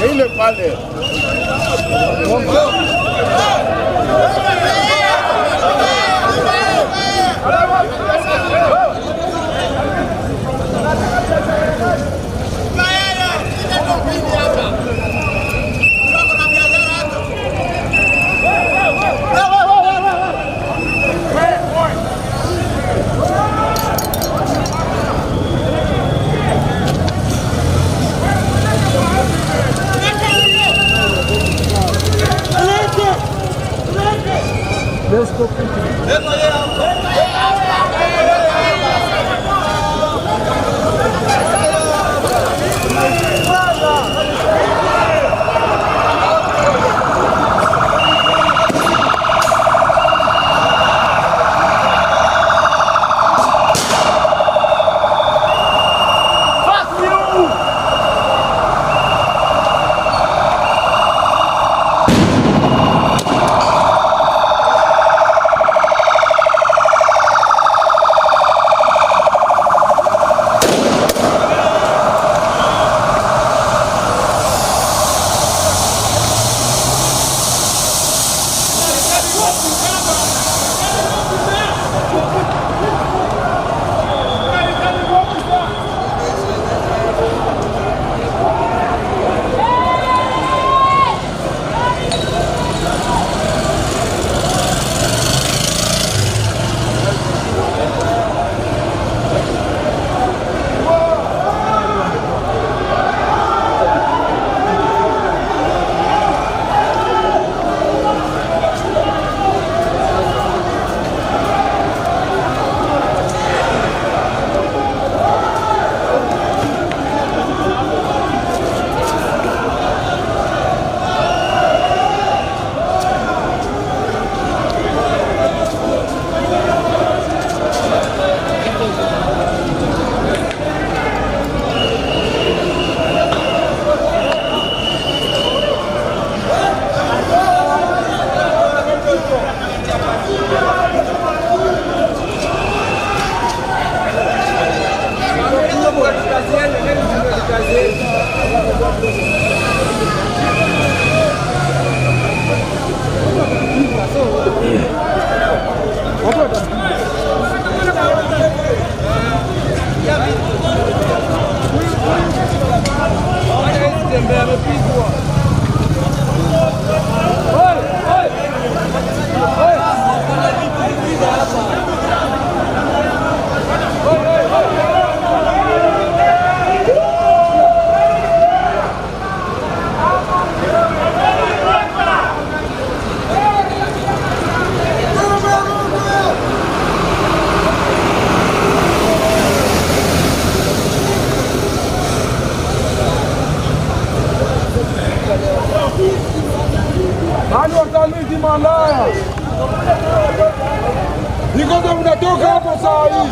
Ile pale. Let's go quickly. Fuck you! Nani wasaliti malaya? Nikoza mnatoka hapo saa hii.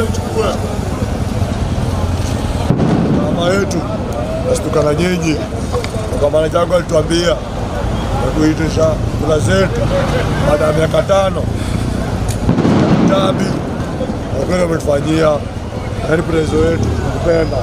Uchukue mama yetu nasitukana nyinyi, kwa maana changu alituambia nakuitisha kula zetu baada ya miaka 5 tabi wakweli wametufanyia, yaani prezo wetu nakupenda.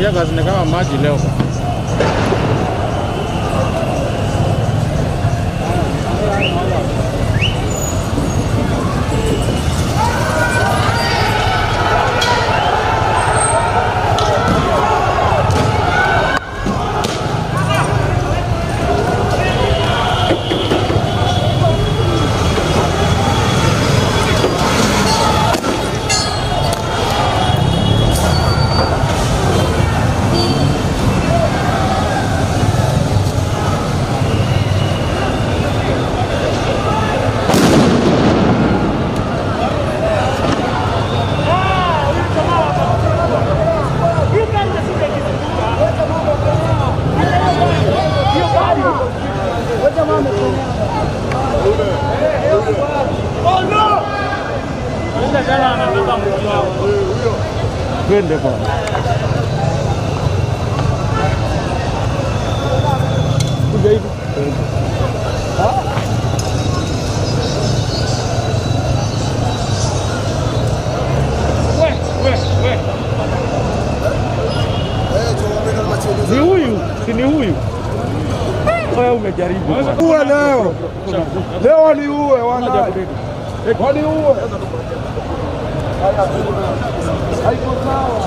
Tear gas ni kama maji leo. Twende bwana. Kuja hivi. Ni huyu, si ni huyu? Wewe umejaribu. Uwe leo. Leo waliuwe wana. Waliuwe. Haiko sawa.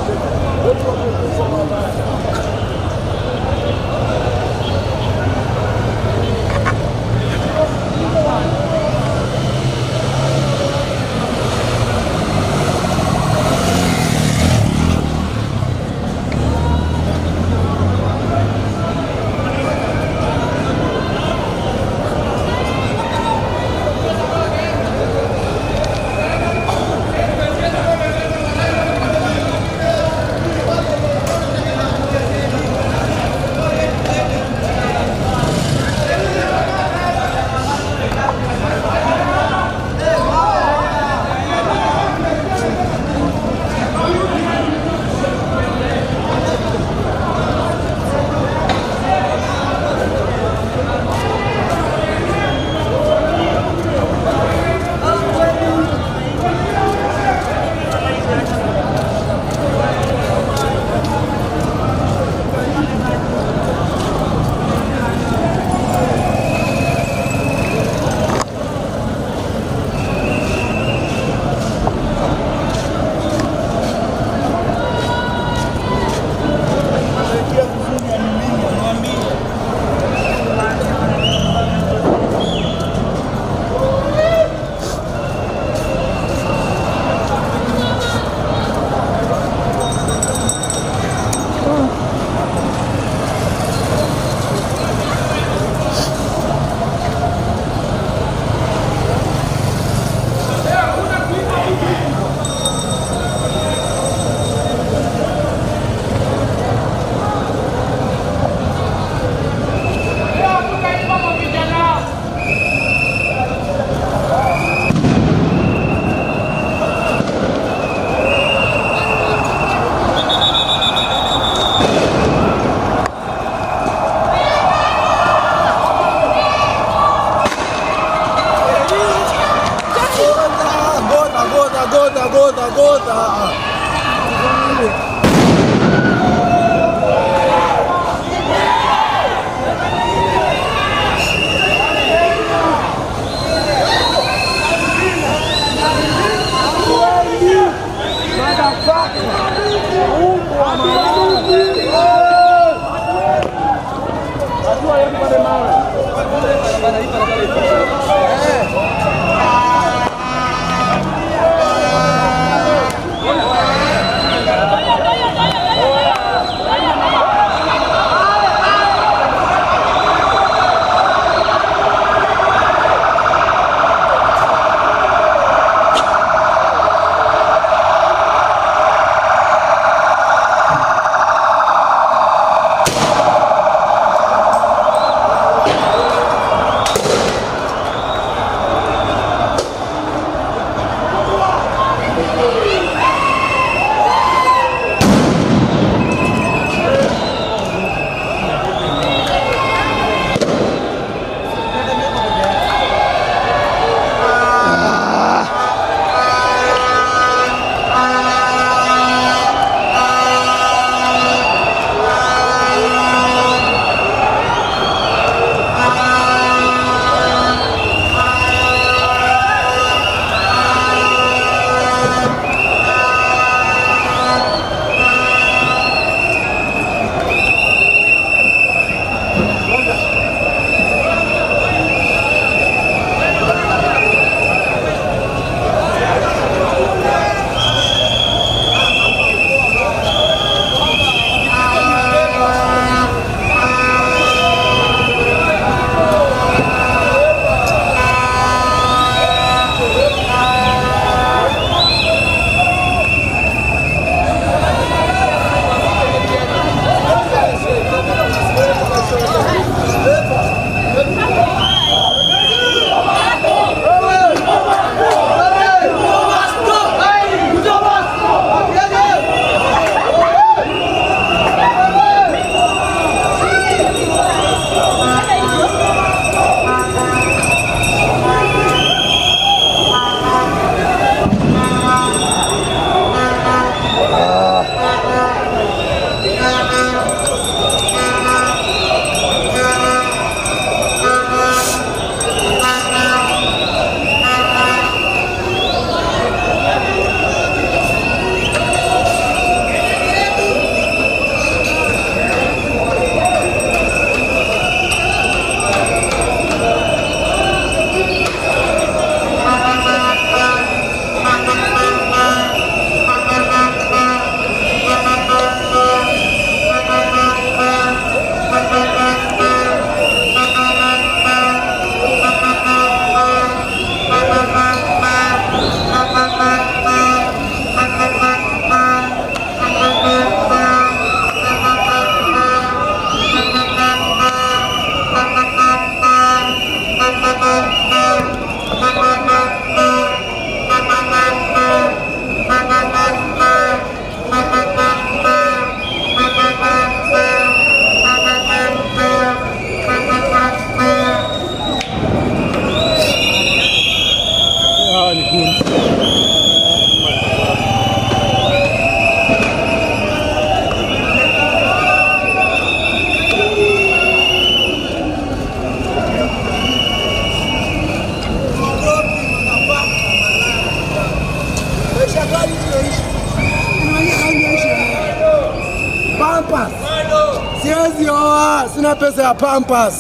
Pampers. Siwezi oa, sina pesa ya Pampers.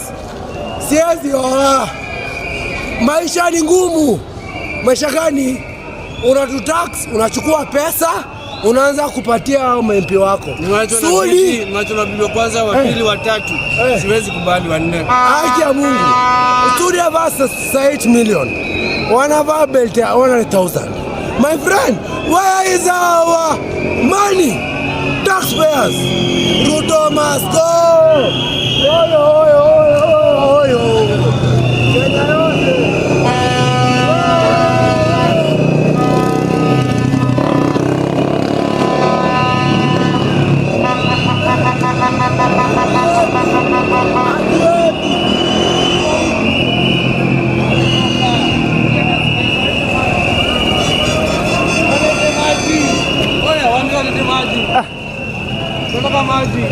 Siwezi oa. Maisha ni ngumu. Maisha gani? Unatutax, unachukua pesa, unaanza kupatia hao MP wako. Sudi, Nimeachwa na bibi wa kwanza, wa pili, wa tatu. Siwezi kubali wa nne. Haki ya Mungu. Sudi avaa 8 million. Wanavaa belt ya 100,000. My friend, where is our money? Taxpayers. Ruto must go. Oyo, oyo, oyo, oyo. Kenya yote. Oya, waambie walete maji. Tunataka maji.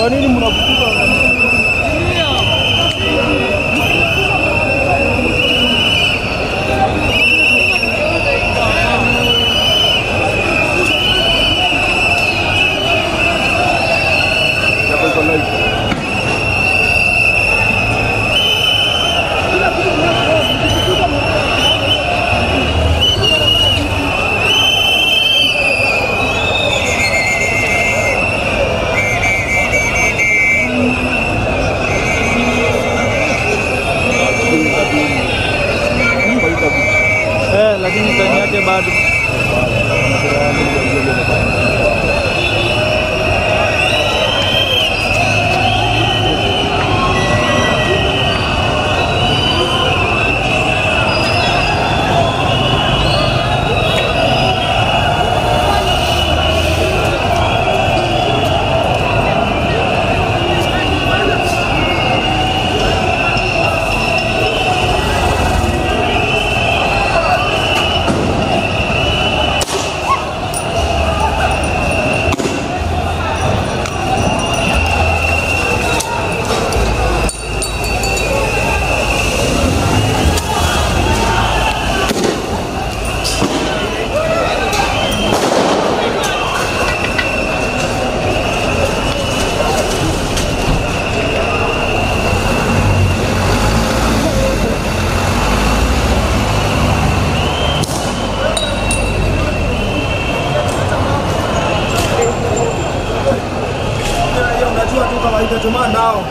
Kwa nini mnafukuza? Lakini time yake bado. Unajua tu kawaida jamaa nao.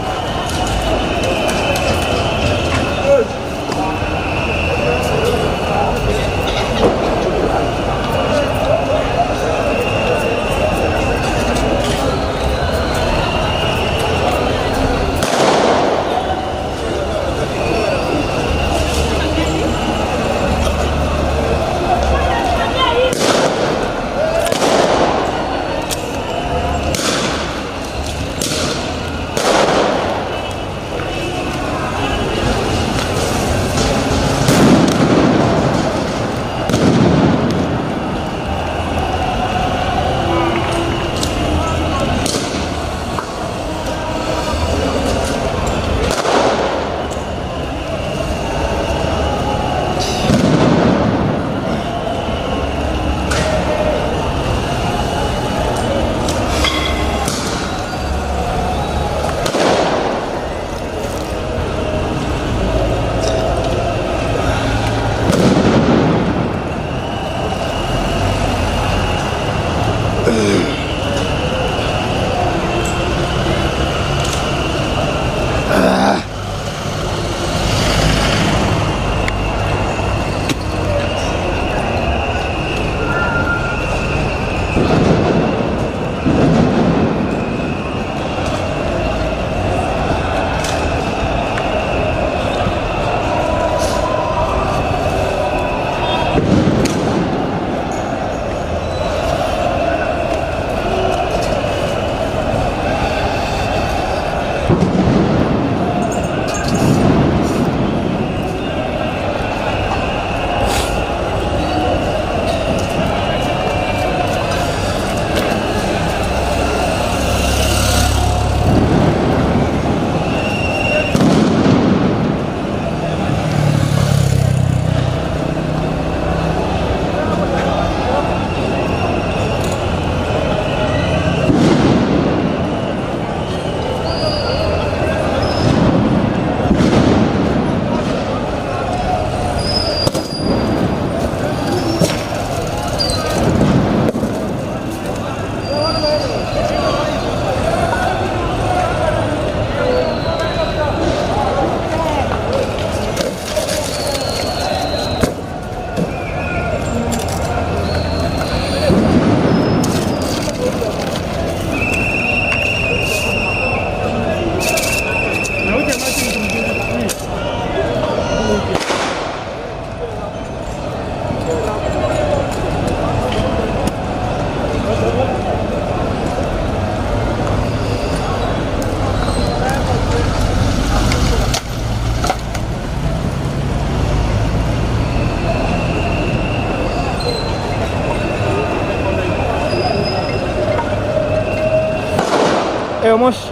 Moshi.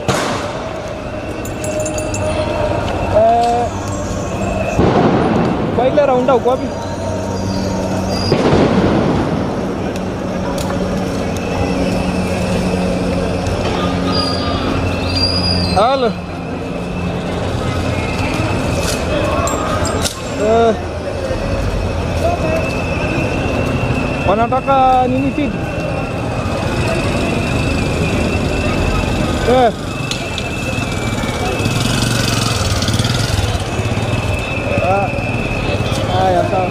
Kwa ile raunda uko wapi? Halo. Wanataka nini feed? Haya, sawa.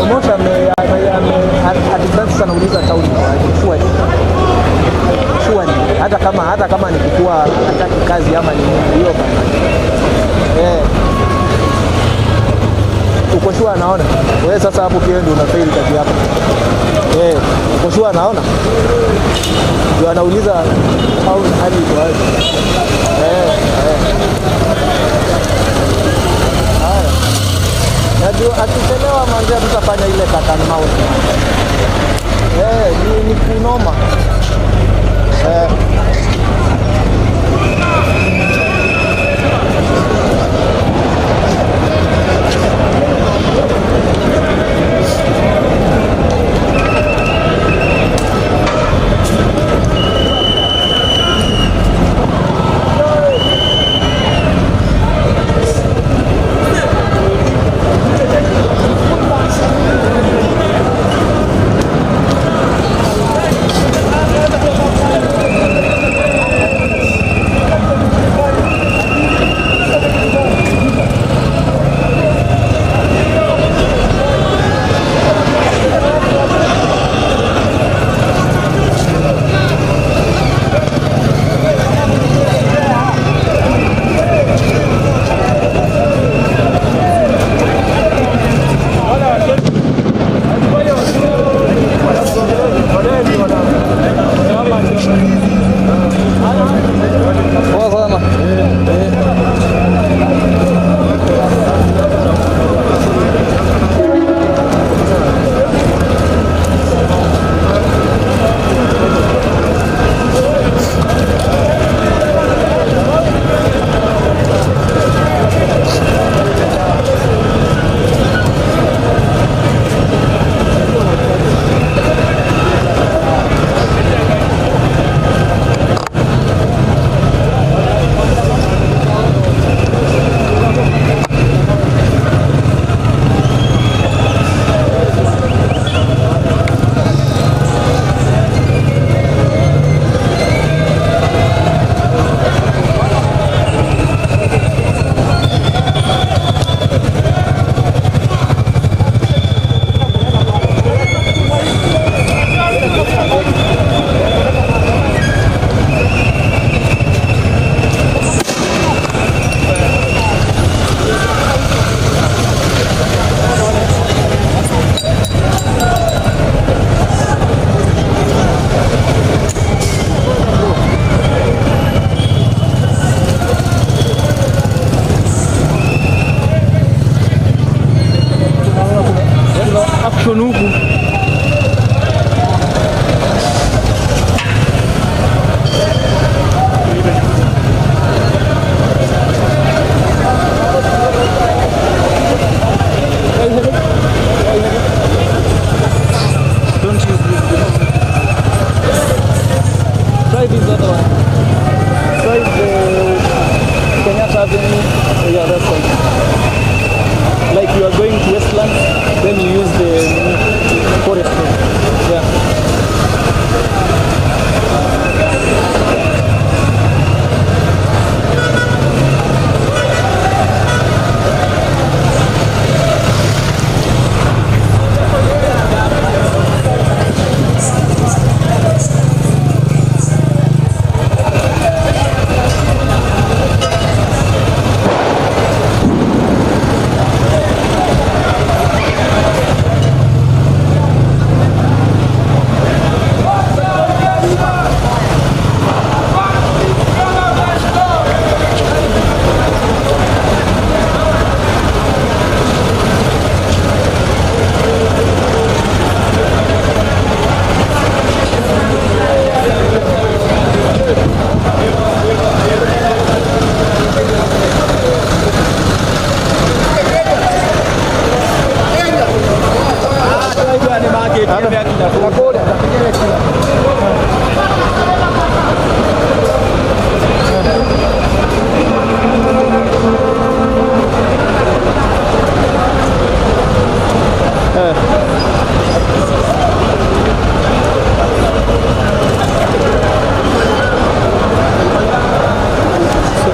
Omosha ame anauliza town surely. Surely hata kama ni kukua hataki kazi ama ni hiyo bana. Eh. Uko sure anaona? Wewe sasa hapo pia ndio unafail kazi yako. Eh, uko sure anaona? Ndio anauliza town hali iko aje. Eh. Haya. Najua akichelewa manzi tutafanya ile cat and mouse. Eh, ni kunoma. Eh. Poa sana. Action huku. Don't use this. Try this other one. Try the Kenyatta Avenue. Yeah, that's right. Like you are going to Westlands, then you use the forest road. Yeah.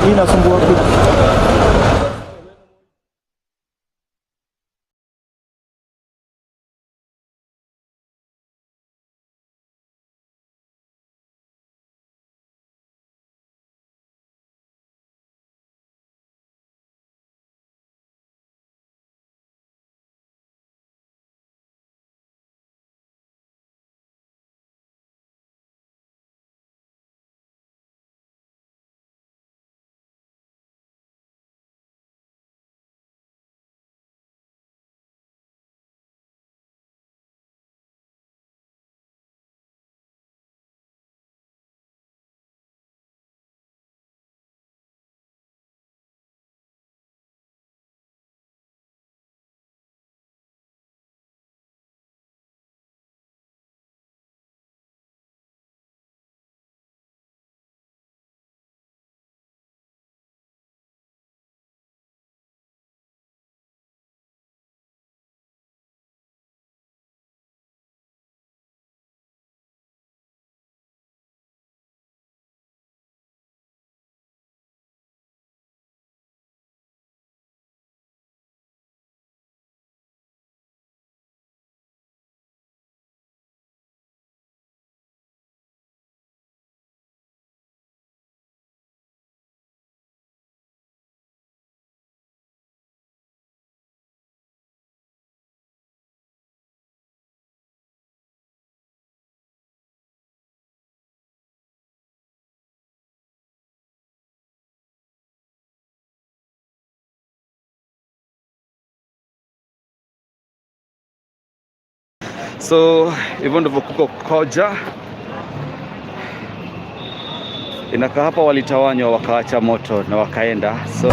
Hii inasumbua. So hivyo ndivyo kuko Koja. Inakaa hapa walitawanywa wakaacha moto na wakaenda. So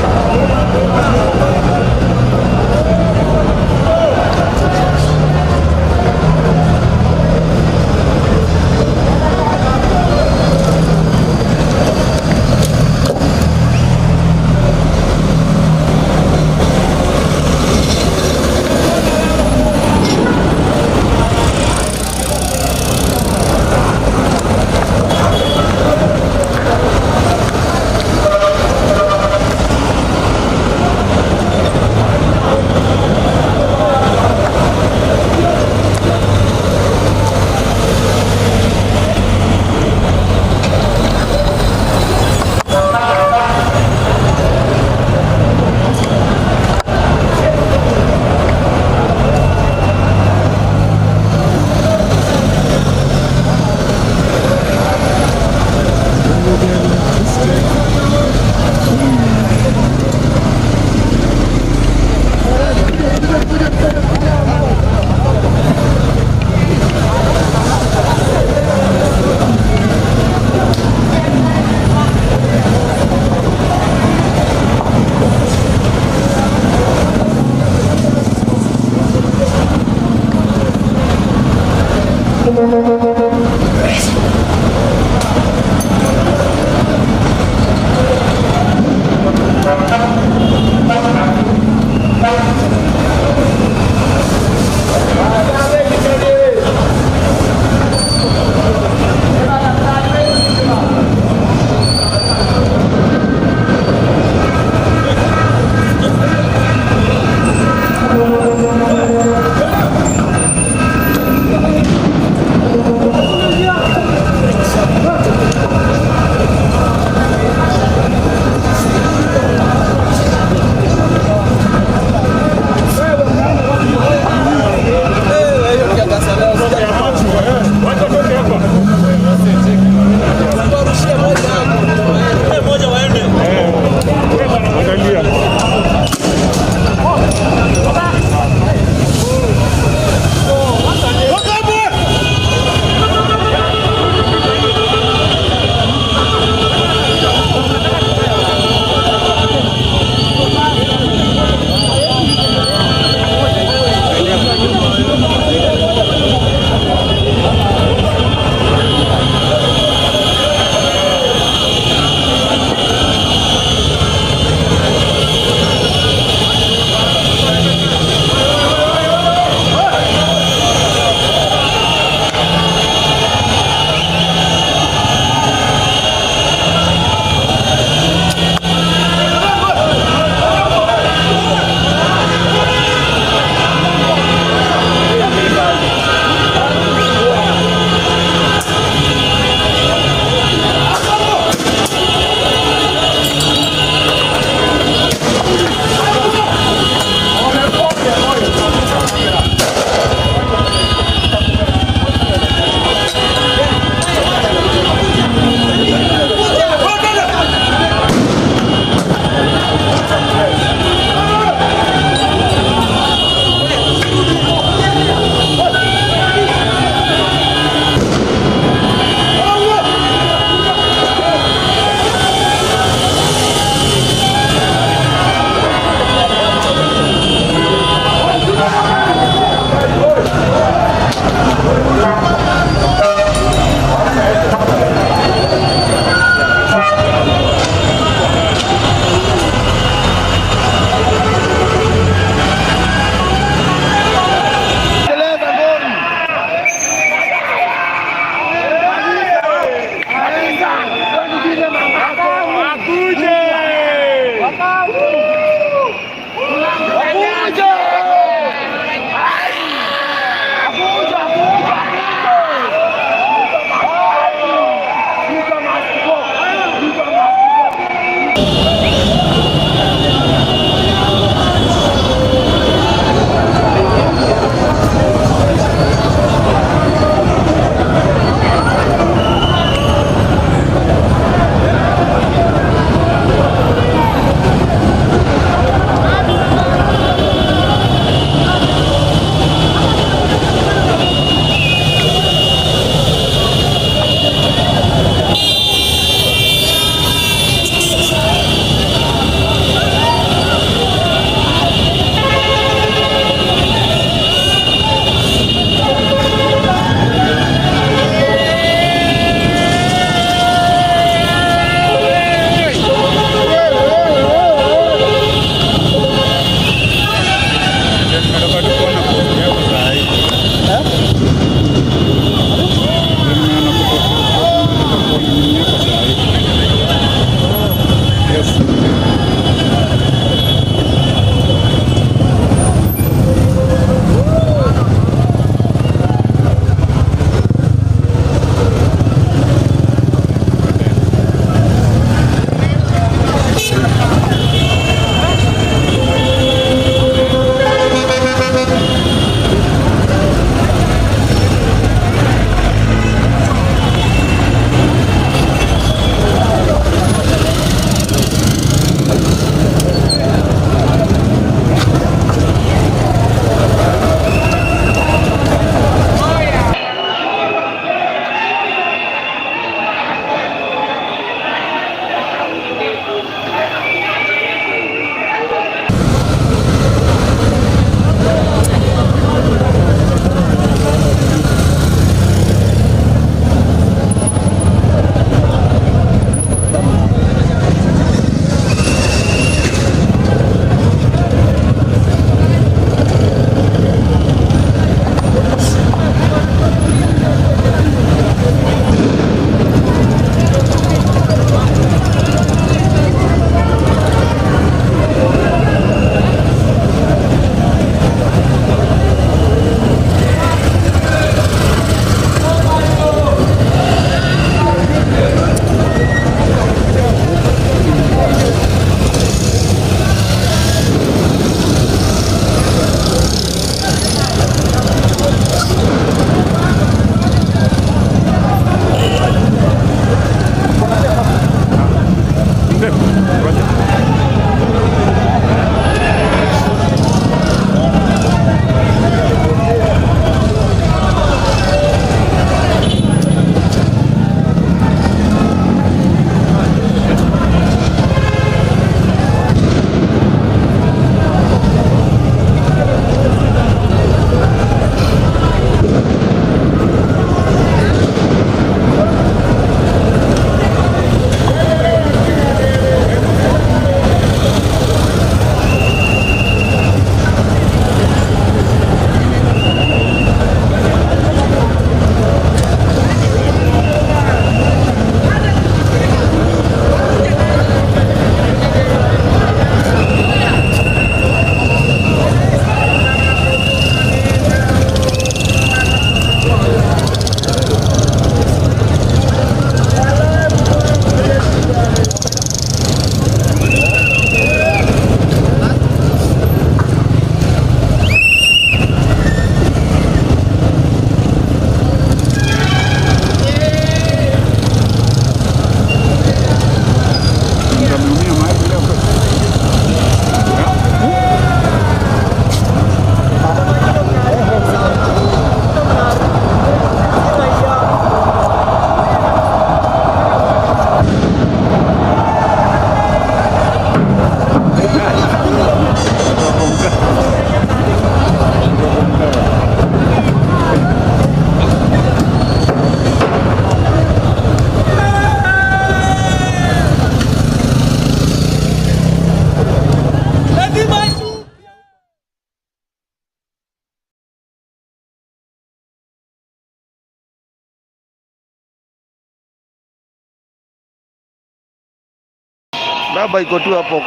Raba iko tu hapo.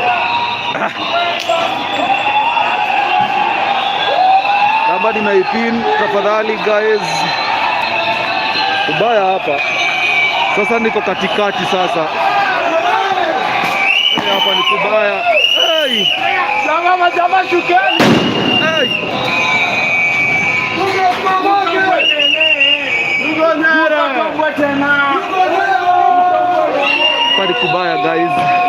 Ah. Raba nimeipin, tafadhali guys. Ubaya hapa. Sasa niko katikati sasa. Hapa ni kubaya. Hey! Jamaa jamaa shukeni. Hey! Hapa ni kubaya guys.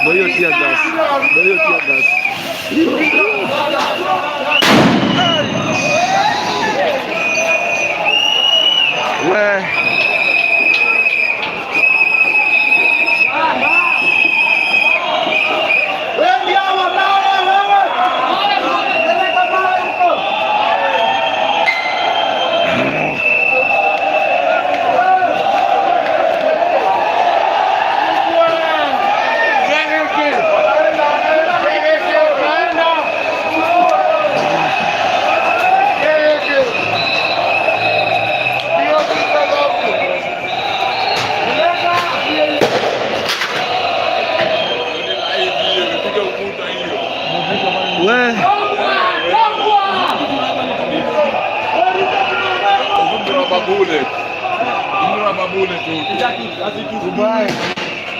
Ndio hiyo tear gas. Ndio hiyo tear gas. We. We.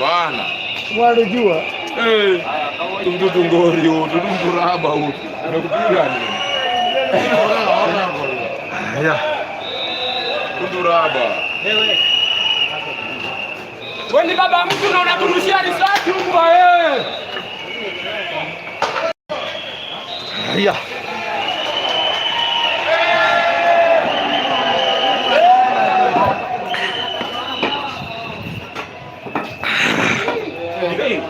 Bana. Walijua. Eh, mtoto ngori huyu, mtoto huyu. Nimekupiga nini? Haya. Kunduraba. Wewe ni baba mtu na unaturushia risasi huku wewe. Haya.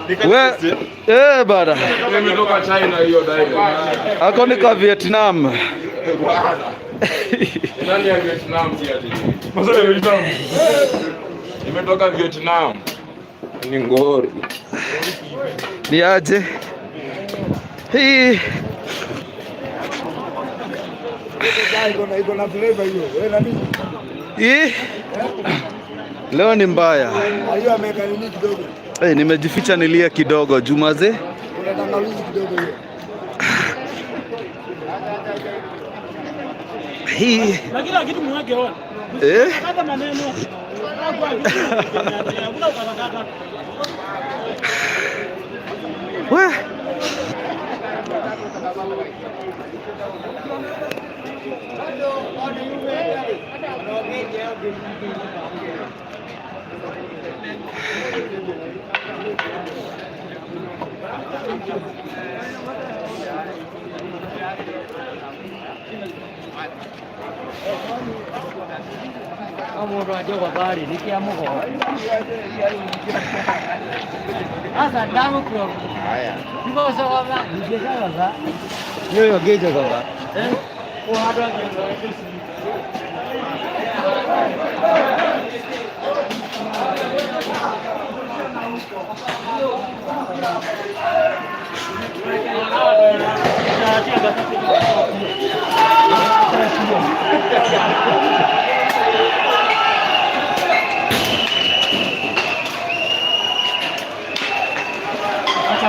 We, bana. Nimetoka China hiyo direct. Ako ni ka Vietnam. Nani ya Vietnam si ati? Masala ya Vietnam. Nimetoka Vietnam. Ni ngori. Ni aje? Hii Iko na flavor hiyo. Wewe nani? Hii leo ni mbaya. Hiyo ameweka nini kidogo? Hey, nimejificha nilie kidogo Jumaze. Kuna tangawizi kidogo hiyo. Hii Na kila kitu mweke ona. Eh? Kata maneno. Hakuna ukatakata. We. Omundu aje kwa nikiamugo sasa ndamu kwa ngoso kwa ngeja Hiyo hiyo geja kwa. Eh, kwa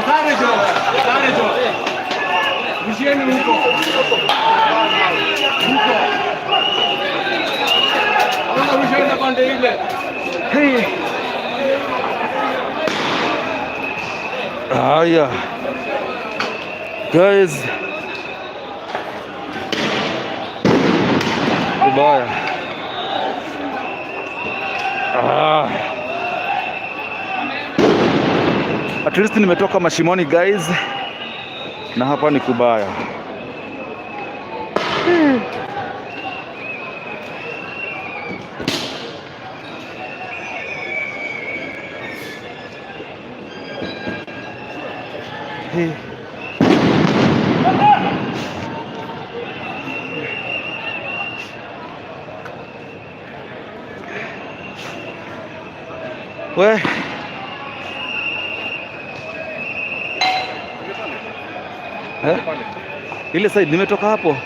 Sare jo, sare jo. Rushieni huko. Huko. Sasa rushieni pande ile. Hey. Haya. Guys. Ubaya. Ah. At least nimetoka mashimoni guys, na hapa ni kubaya. Hey. We. Eh? Ile side nimetoka hapo.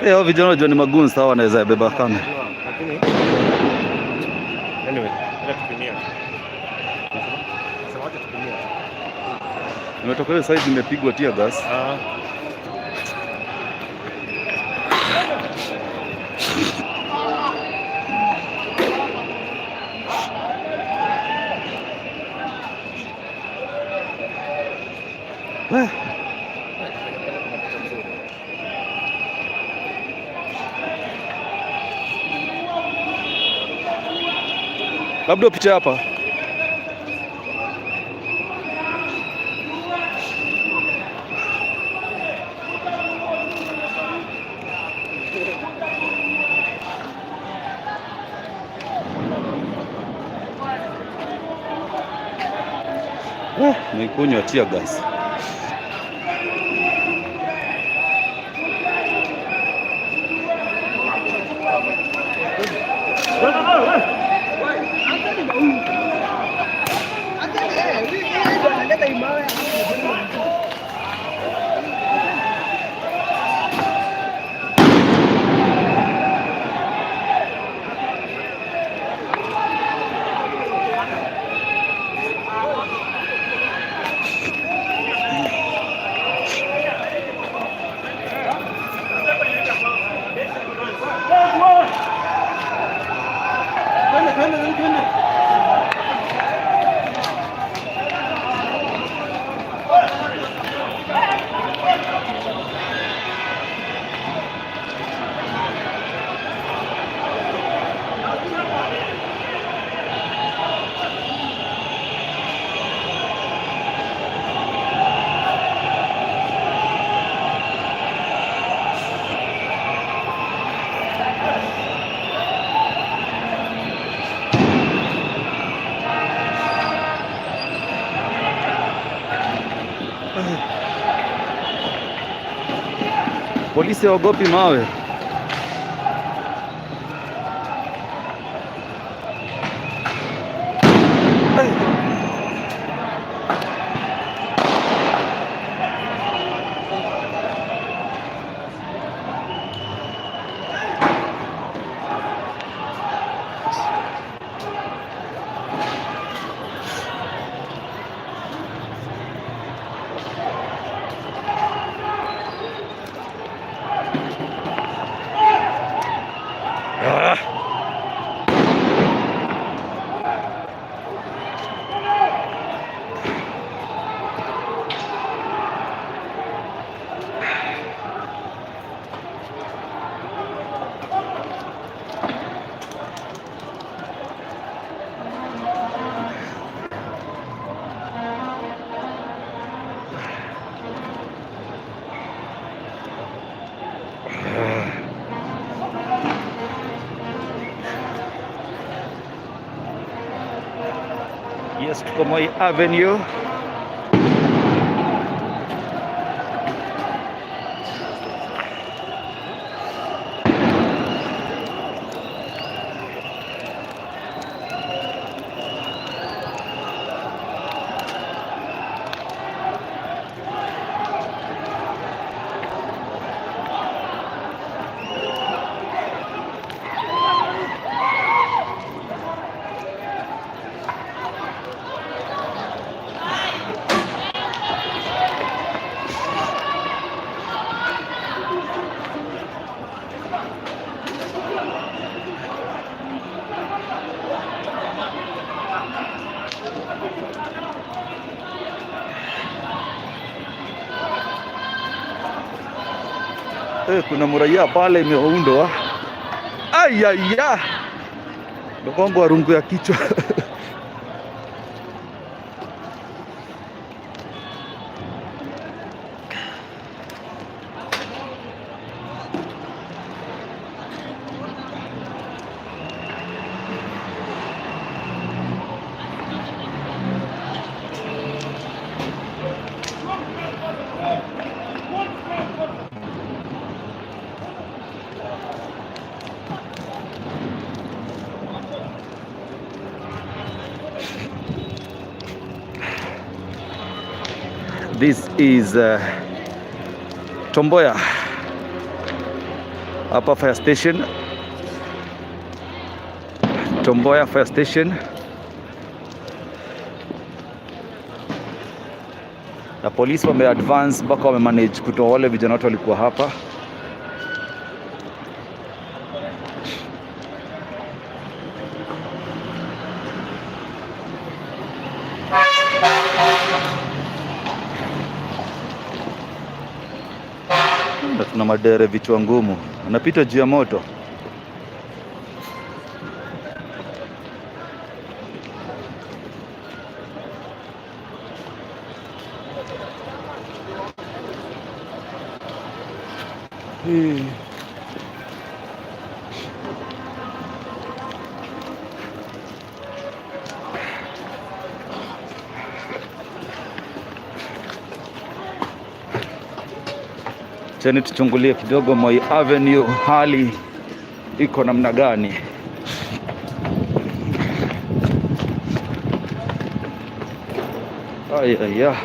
Eh, hao vijana wajua ni magoons sawa, wanaweza beba kamera. Anyway, Tupimia. Sema wacha tupimia. Nimetoka hiyo side nimepigwa tear gas. Ah. Labda upite hapa. Naikunywa tear gas. Polisi hawaogopi mawe. Ah. Yes, tuko Moi Avenue. Kuna muraia pale imeundwa. Ayaya, mgongo wa rungu ya kichwa. This is Tom Mboya hapa fire station, Tom Mboya fire station. Na polisi wame advance mpaka wame manage kutoa wale vijana wote walikuwa hapa. Na tuna madere vichwa ngumu, anapita juu ya moto. Cheni tuchungulie kidogo Moi Avenue, hali iko namna gani? Ay, ay, ay.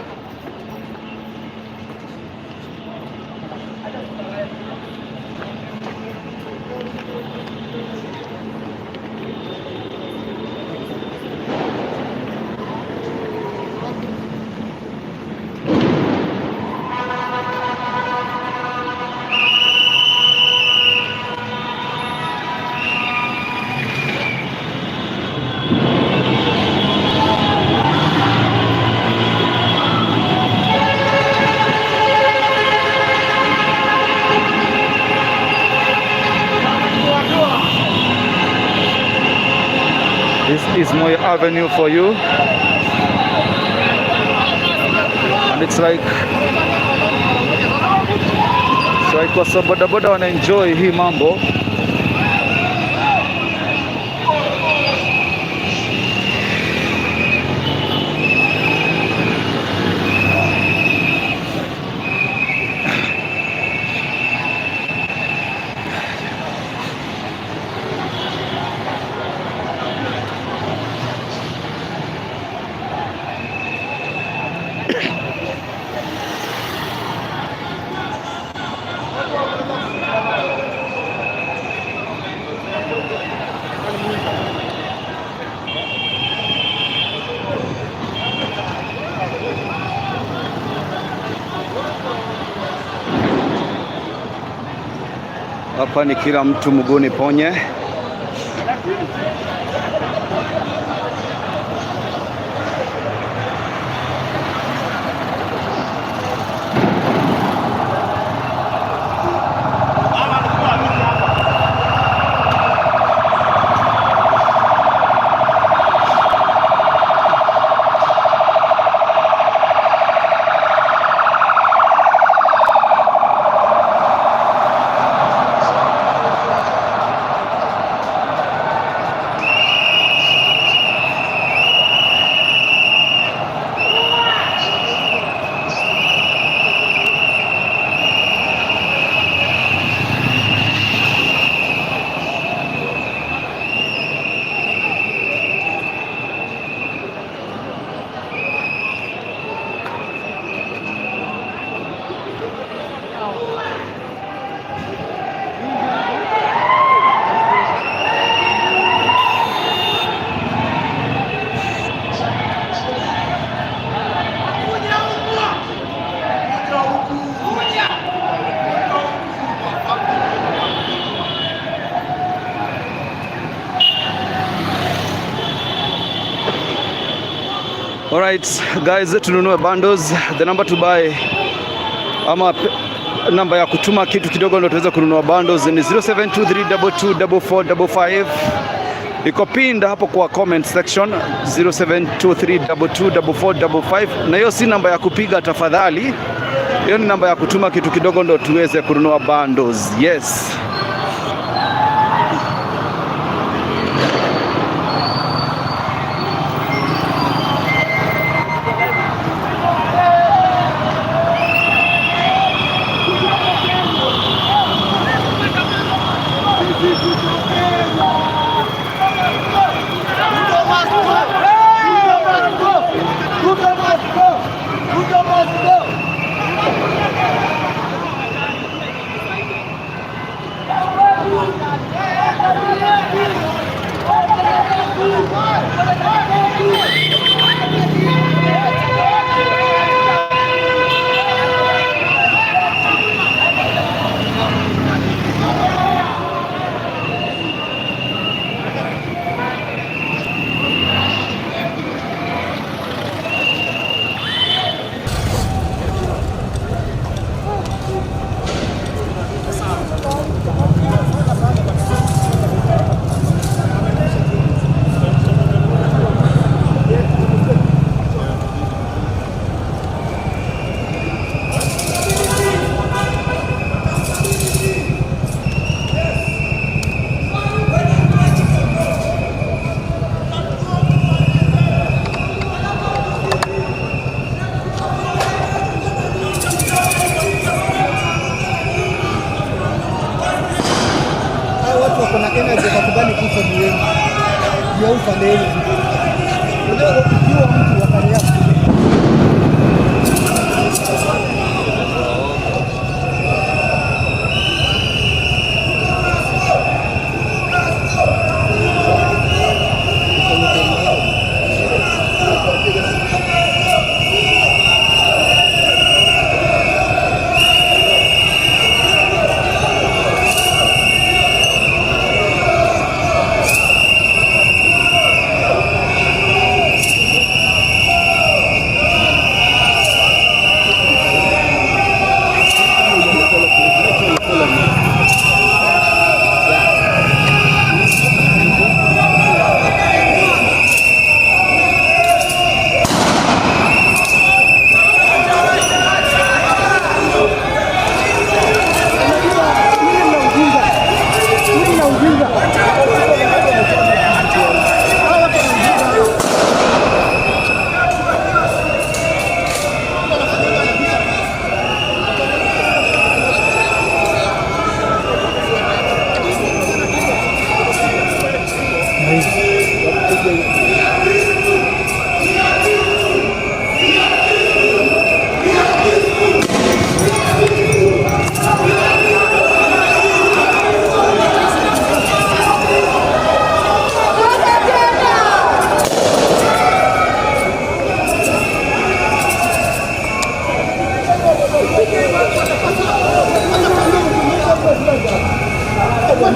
This is Moi Avenue for you. And it's like kwa sababu bodaboda wana enjoy hii mambo. Hapa ni kila mtu mguuni ponye. Alright guys, tununue bundles. The number to buy ama namba ya kutuma kitu kidogo ndio tuweze kununua bundles ni 0723224455. Iko pinned hapo kwa comment section 0723224455, na hiyo si namba ya kupiga tafadhali, hiyo ni namba ya kutuma kitu kidogo ndio tuweze kununua bundles. Yes. Watakubali kufa juu yenu. Juu ya upande wenu. Unajua ukiwa mtu wakareact.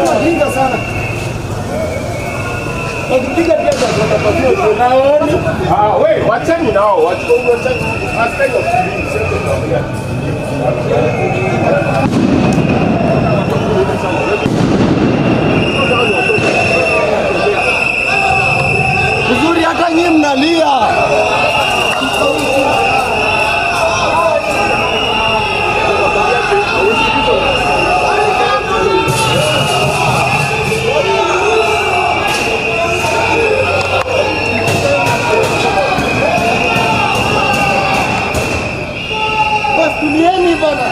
Wajinga sana. Wakipiga pia Ah, we, wacheni nao, wacheni. Askari wa sio tunaongea. Uzuri hata nyinyi mnalia. Basi tulieni bana.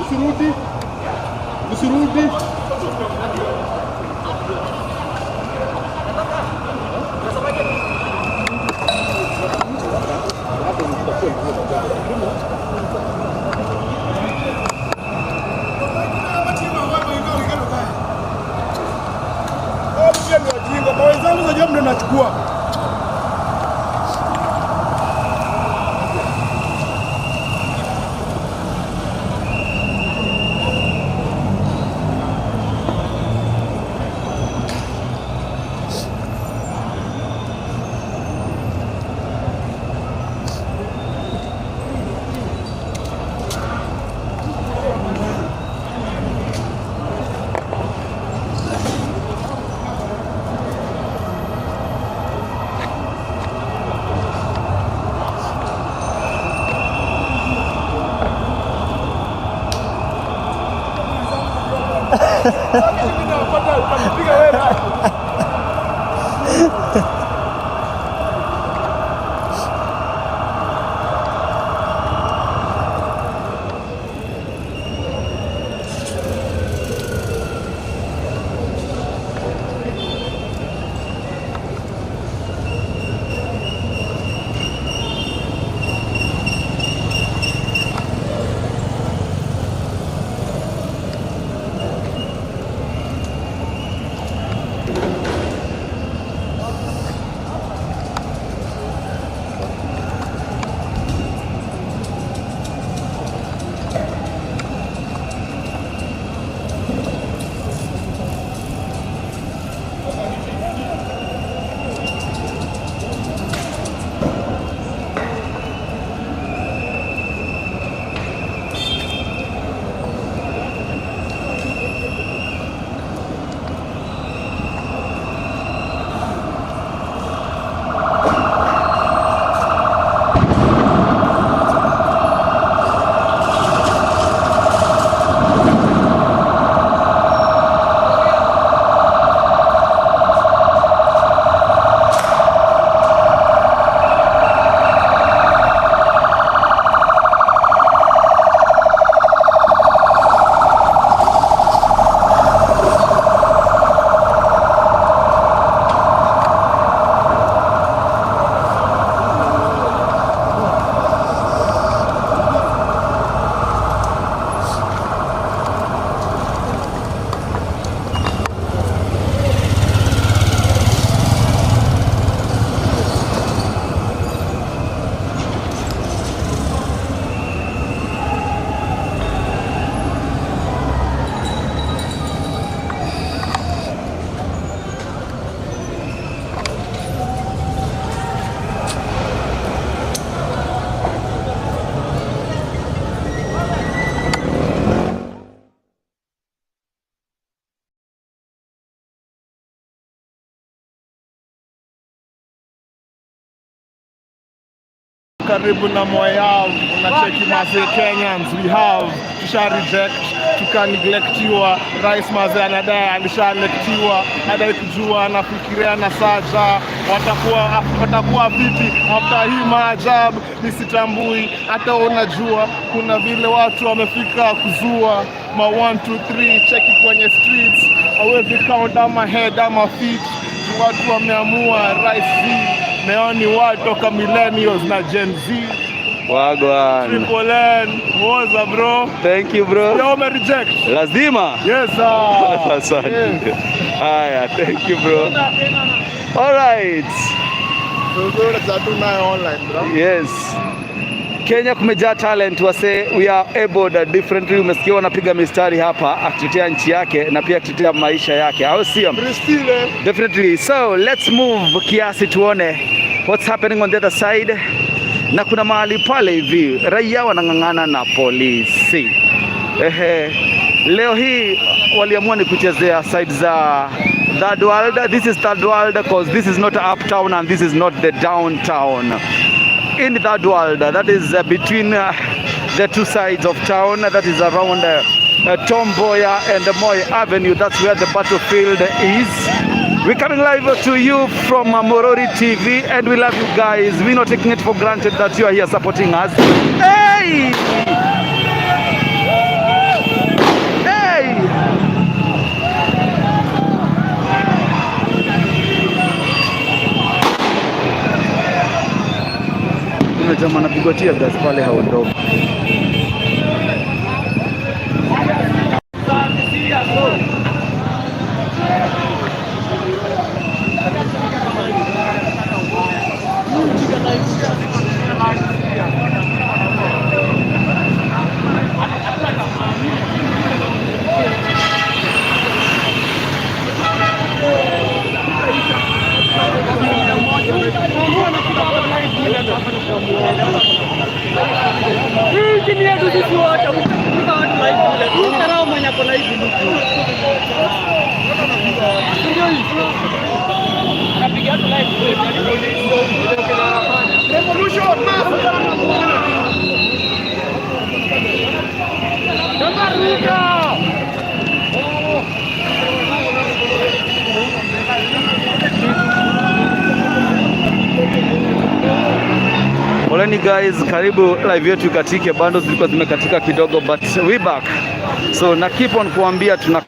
Usirudi, usirudi. Wenzangu za jambo nachukua. Karibu na Moi Ave, unacheki maze Kenyans we have tusha reject tuka neglectiwa. Rais maze anadai alishaelektiwa, adai kujua anafikiria na saja watakuwa vipi after hii maajabu. Nisitambui hata unajua, kuna vile watu wamefika kuzua ma 1 2 3, cheki kwenye streets, hawezi count ama head ama feet, watu wameamua rais Z neoni watu toka millennials na Gen Z. Wagwan. Triple N, woza bro. Thank you bro. Yo, ume reject. Lazima. Yes sir. Asante. Yes. Haya, thank you bro. All right. Online bro. Yes. Kenya kumejaa talent wase, we are able differently. Umesikia wanapiga mistari hapa akitetea nchi yake na pia akitetea maisha yake, au sio? Definitely. So let's move kiasi tuone what's happening on the other side. Na kuna mahali pale hivi raia wanang'ang'ana na polisi. Ehe, leo hii waliamua ni kuchezea side za third world. This is third world because this is not uptown and this is not the downtown. In the third world, that is between the two sides of town, that is around Tom Mboya and Moi Avenue. That's where the battlefield is. We're coming live to you from Morori TV, and we love you guys. We're not taking it for granted that you are here supporting us. Hey! Hey! Kuna jamaa anapigwa tear gas pale haondoki. Poleni guys, karibu live yetu ikatike, bando zilikuwa zimekatika kidogo, but we back. So na keep on kuambia tuna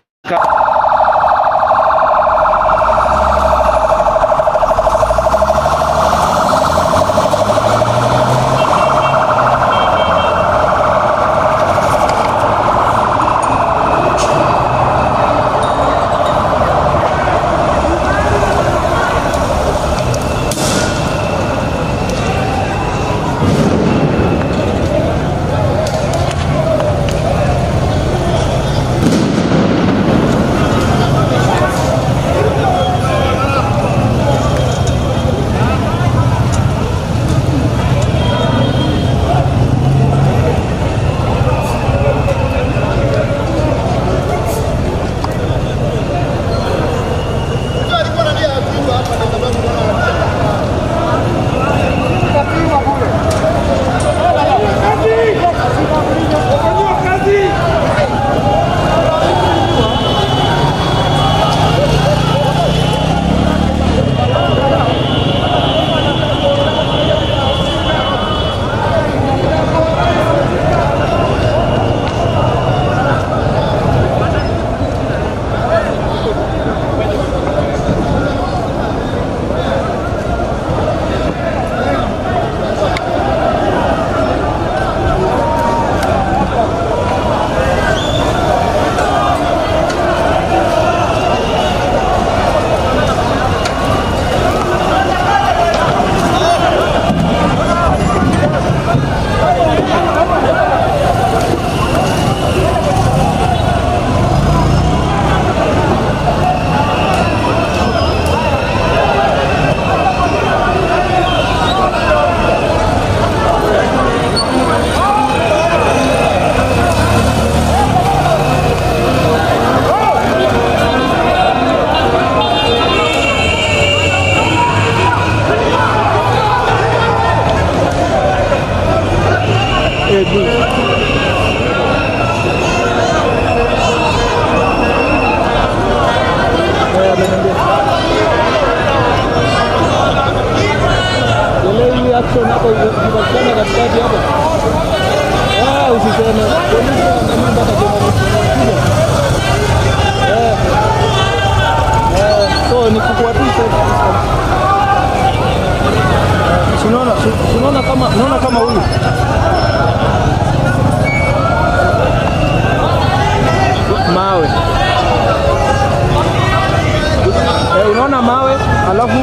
Polisi wanaangalia mpaka general. Eh. Eh, so ni kukuwa tu safe distance. Si unaona, si unaona kama huyu mawe, eh, unaona mawe alafu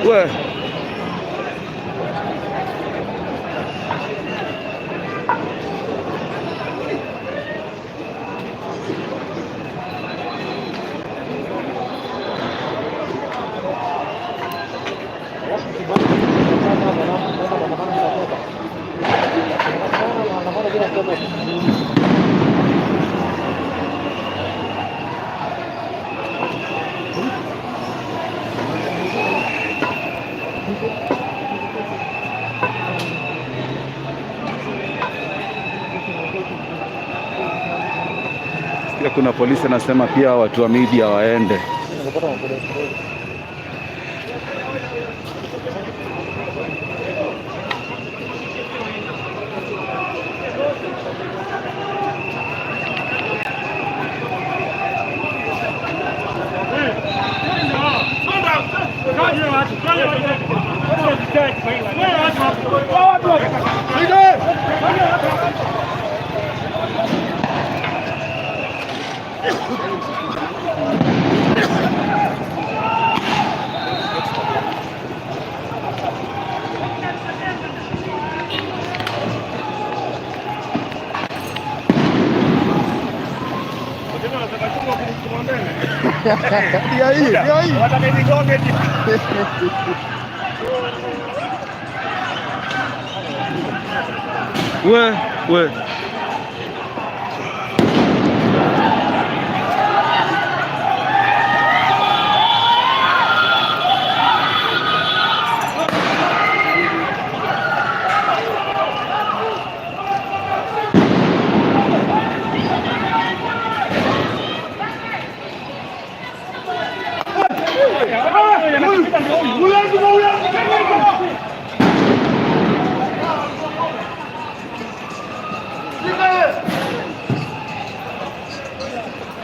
We. Pia kuna polisi anasema pia watu wa media waende. Ndio hii, ndio hii. We, we.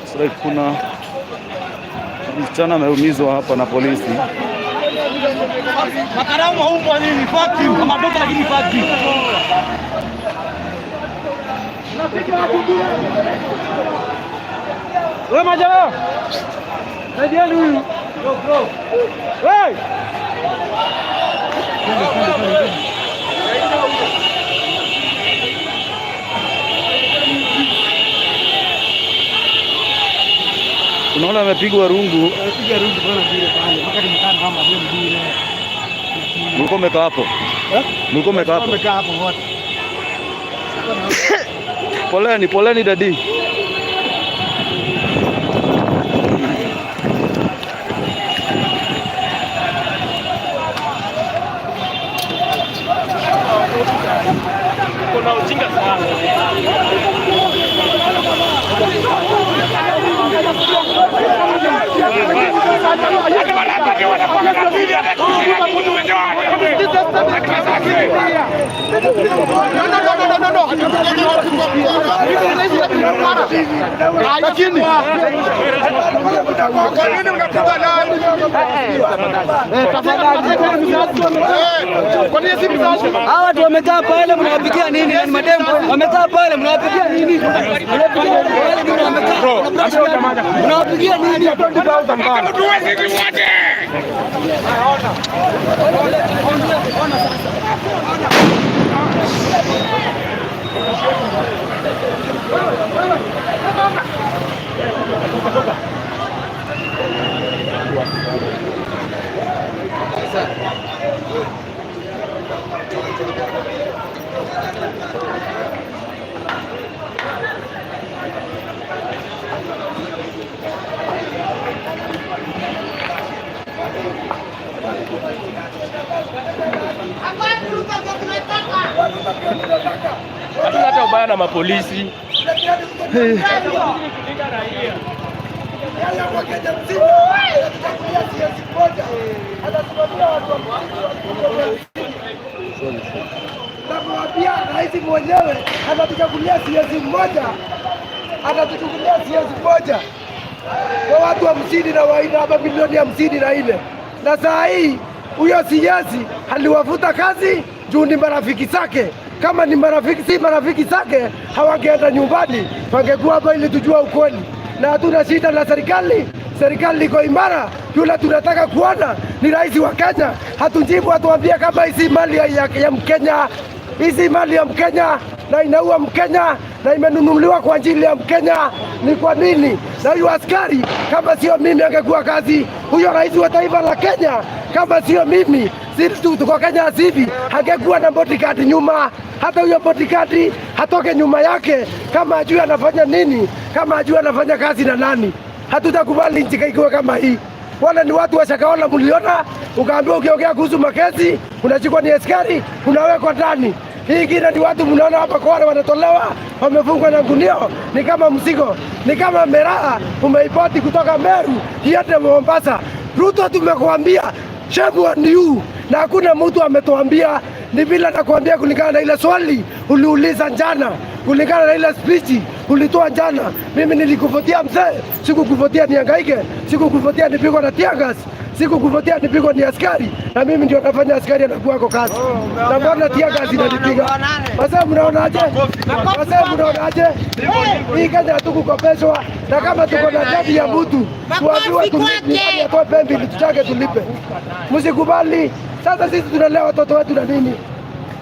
Sasa kuna msichana ameumizwa hapa na polisi. Makarau maumbwa nini? Fuck you. Kama doka lakini fuck you. Wewe majamaa. Saidieni huyu. Hey! Unaona amepigwa rungu. Piga rungu bwana vile pale. Mpaka nimekaa kama vile mbili. Mlikuwa mmekaa hapo? Mlikuwa mmekaa hapo? Tumekaa hapo wote. Poleni, poleni dadi. Lakini kwa nini mnapiga nani? Kwa nini si mzazi? Hawa watu wamekaa pale mnawapigia nini? Ni mademu wamekaa pale mnawapigia nini? Mnawapigia nini? Hatuna hata ubaya na mapolisi. Nakuambia rais mwenyewe anatuchagulia siezi mmoja, anatuchukulia siezi moja kwa watu 54 ama milioni 54, na saa hii huyo siezi aliwafuta kazi juu ni marafiki zake. Kama ni marafiki, si marafiki zake, hawangeenda nyumbani, wangekuwa hapa ili tujua ukweli. Na hatuna shida na serikali, serikali iko imara. Yule tunataka kuona ni rais wa Kenya, hatujibu, atuambie kama hizi mali ya Mkenya, hizi mali ya Mkenya na inaua Mkenya na imenunuliwa kwa ajili ya Mkenya, ni kwa nini? Na huyu askari kama sio mimi angekuwa kazi, huyo rais wa taifa la Kenya kama sio mimi, sisi tuko Kenya hivi, angekuwa na bodyguard nyuma. Hata huyo bodyguard hatoke nyuma yake kama ajui anafanya nini, kama ajui anafanya kazi na nani. Hatutakubali nchi ikiwa kama hii. Wale ni watu wa Shakahola, mliona, ukaambiwa ukiongea kuhusu makesi unashikwa ni askari, unawekwa ndani. Hii ingine ni watu mnaona hapa kwa wale wanatolewa, wamefungwa na gunia, ni kama mzigo, ni kama meraha umeipoti kutoka Meru iende Mombasa. Ruto, tumekuambia shame on you, na hakuna mtu ametuambia. Ni vile nakuambia kulingana na ile swali uliuliza jana, kulingana na ile speech ulitoa jana. Mimi nilikuvotia mzee, sikukuvotia nihangaike, sikukuvotia nipigwe na tear gas, sikukuvotia nipigwe ni askari, na mimi ndio nafanya askari anakuwa kazi. Na mbona tear gas inanipiga? Wazee mnaonaje? Wazee mnaonaje? Hii Kenya hatukukopeshwa, na kama tuko na deni ya mtu tuambiwe tulipe, atoe pembe ili tuchake tulipe. Msikubali. Sasa sisi tunalea watoto wetu na nini?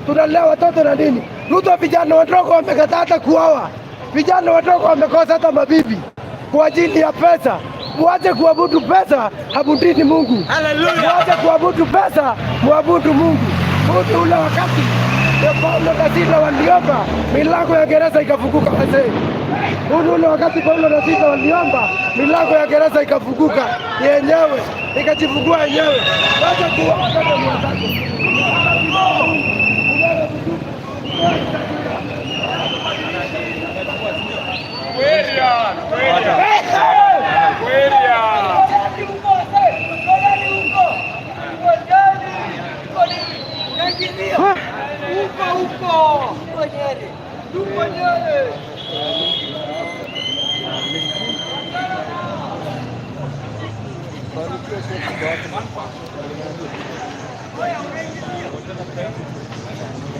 Tunalea watoto na nini? Ruto, vijana wadogo wamekataa hata kuoa, vijana wadogo wamekosa hata mabibi kwa ajili ya pesa. Muache kuabudu pesa, abudini Mungu. Muache kuabudu pesa, muabudu Mungu. Mungu ule wakati Paulo na Sila waliomba, milango ya gereza ikafunguka wazee. Ule wakati Paulo na Sila waliomba, milango ya gereza ikafunguka yenyewe, ikajifungua yenyewe. Wacha kuomba kama ni wazako.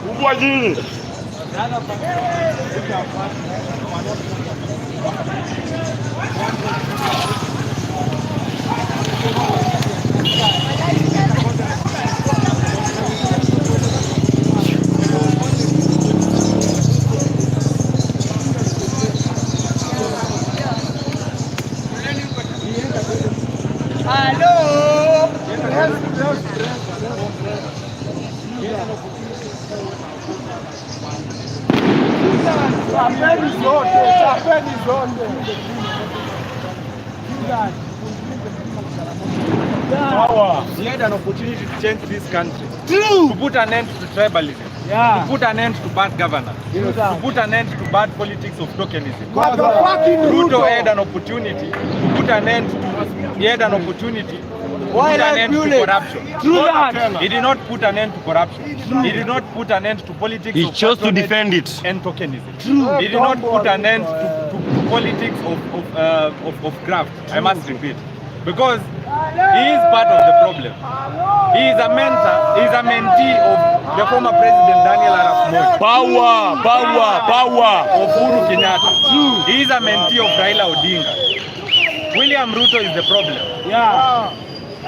Kubwa nyinyi. Chapeni zote. Power. He had an opportunity to change this country. True. To put an end to tribalism. Yeah. To put an end to bad governance. Yes. To put an end to bad politics of tokenism. Motherfucking Ruto Ruto had an opportunity to put an end to. He had an opportunity to put an end to corruption. True that. He did not put an end to corruption. He did not put an end to politics He of chose to patronage defend it. and tokenism. True. He did not put an end to politics of graft. I must repeat. Because he is part of the problem. He is a mentor, he is a mentee of the former president Daniel Arap Moi. Power, power, power. Of Uhuru Kenyatta. He is a mentee of Raila Odinga. William Ruto is the problem. Yeah.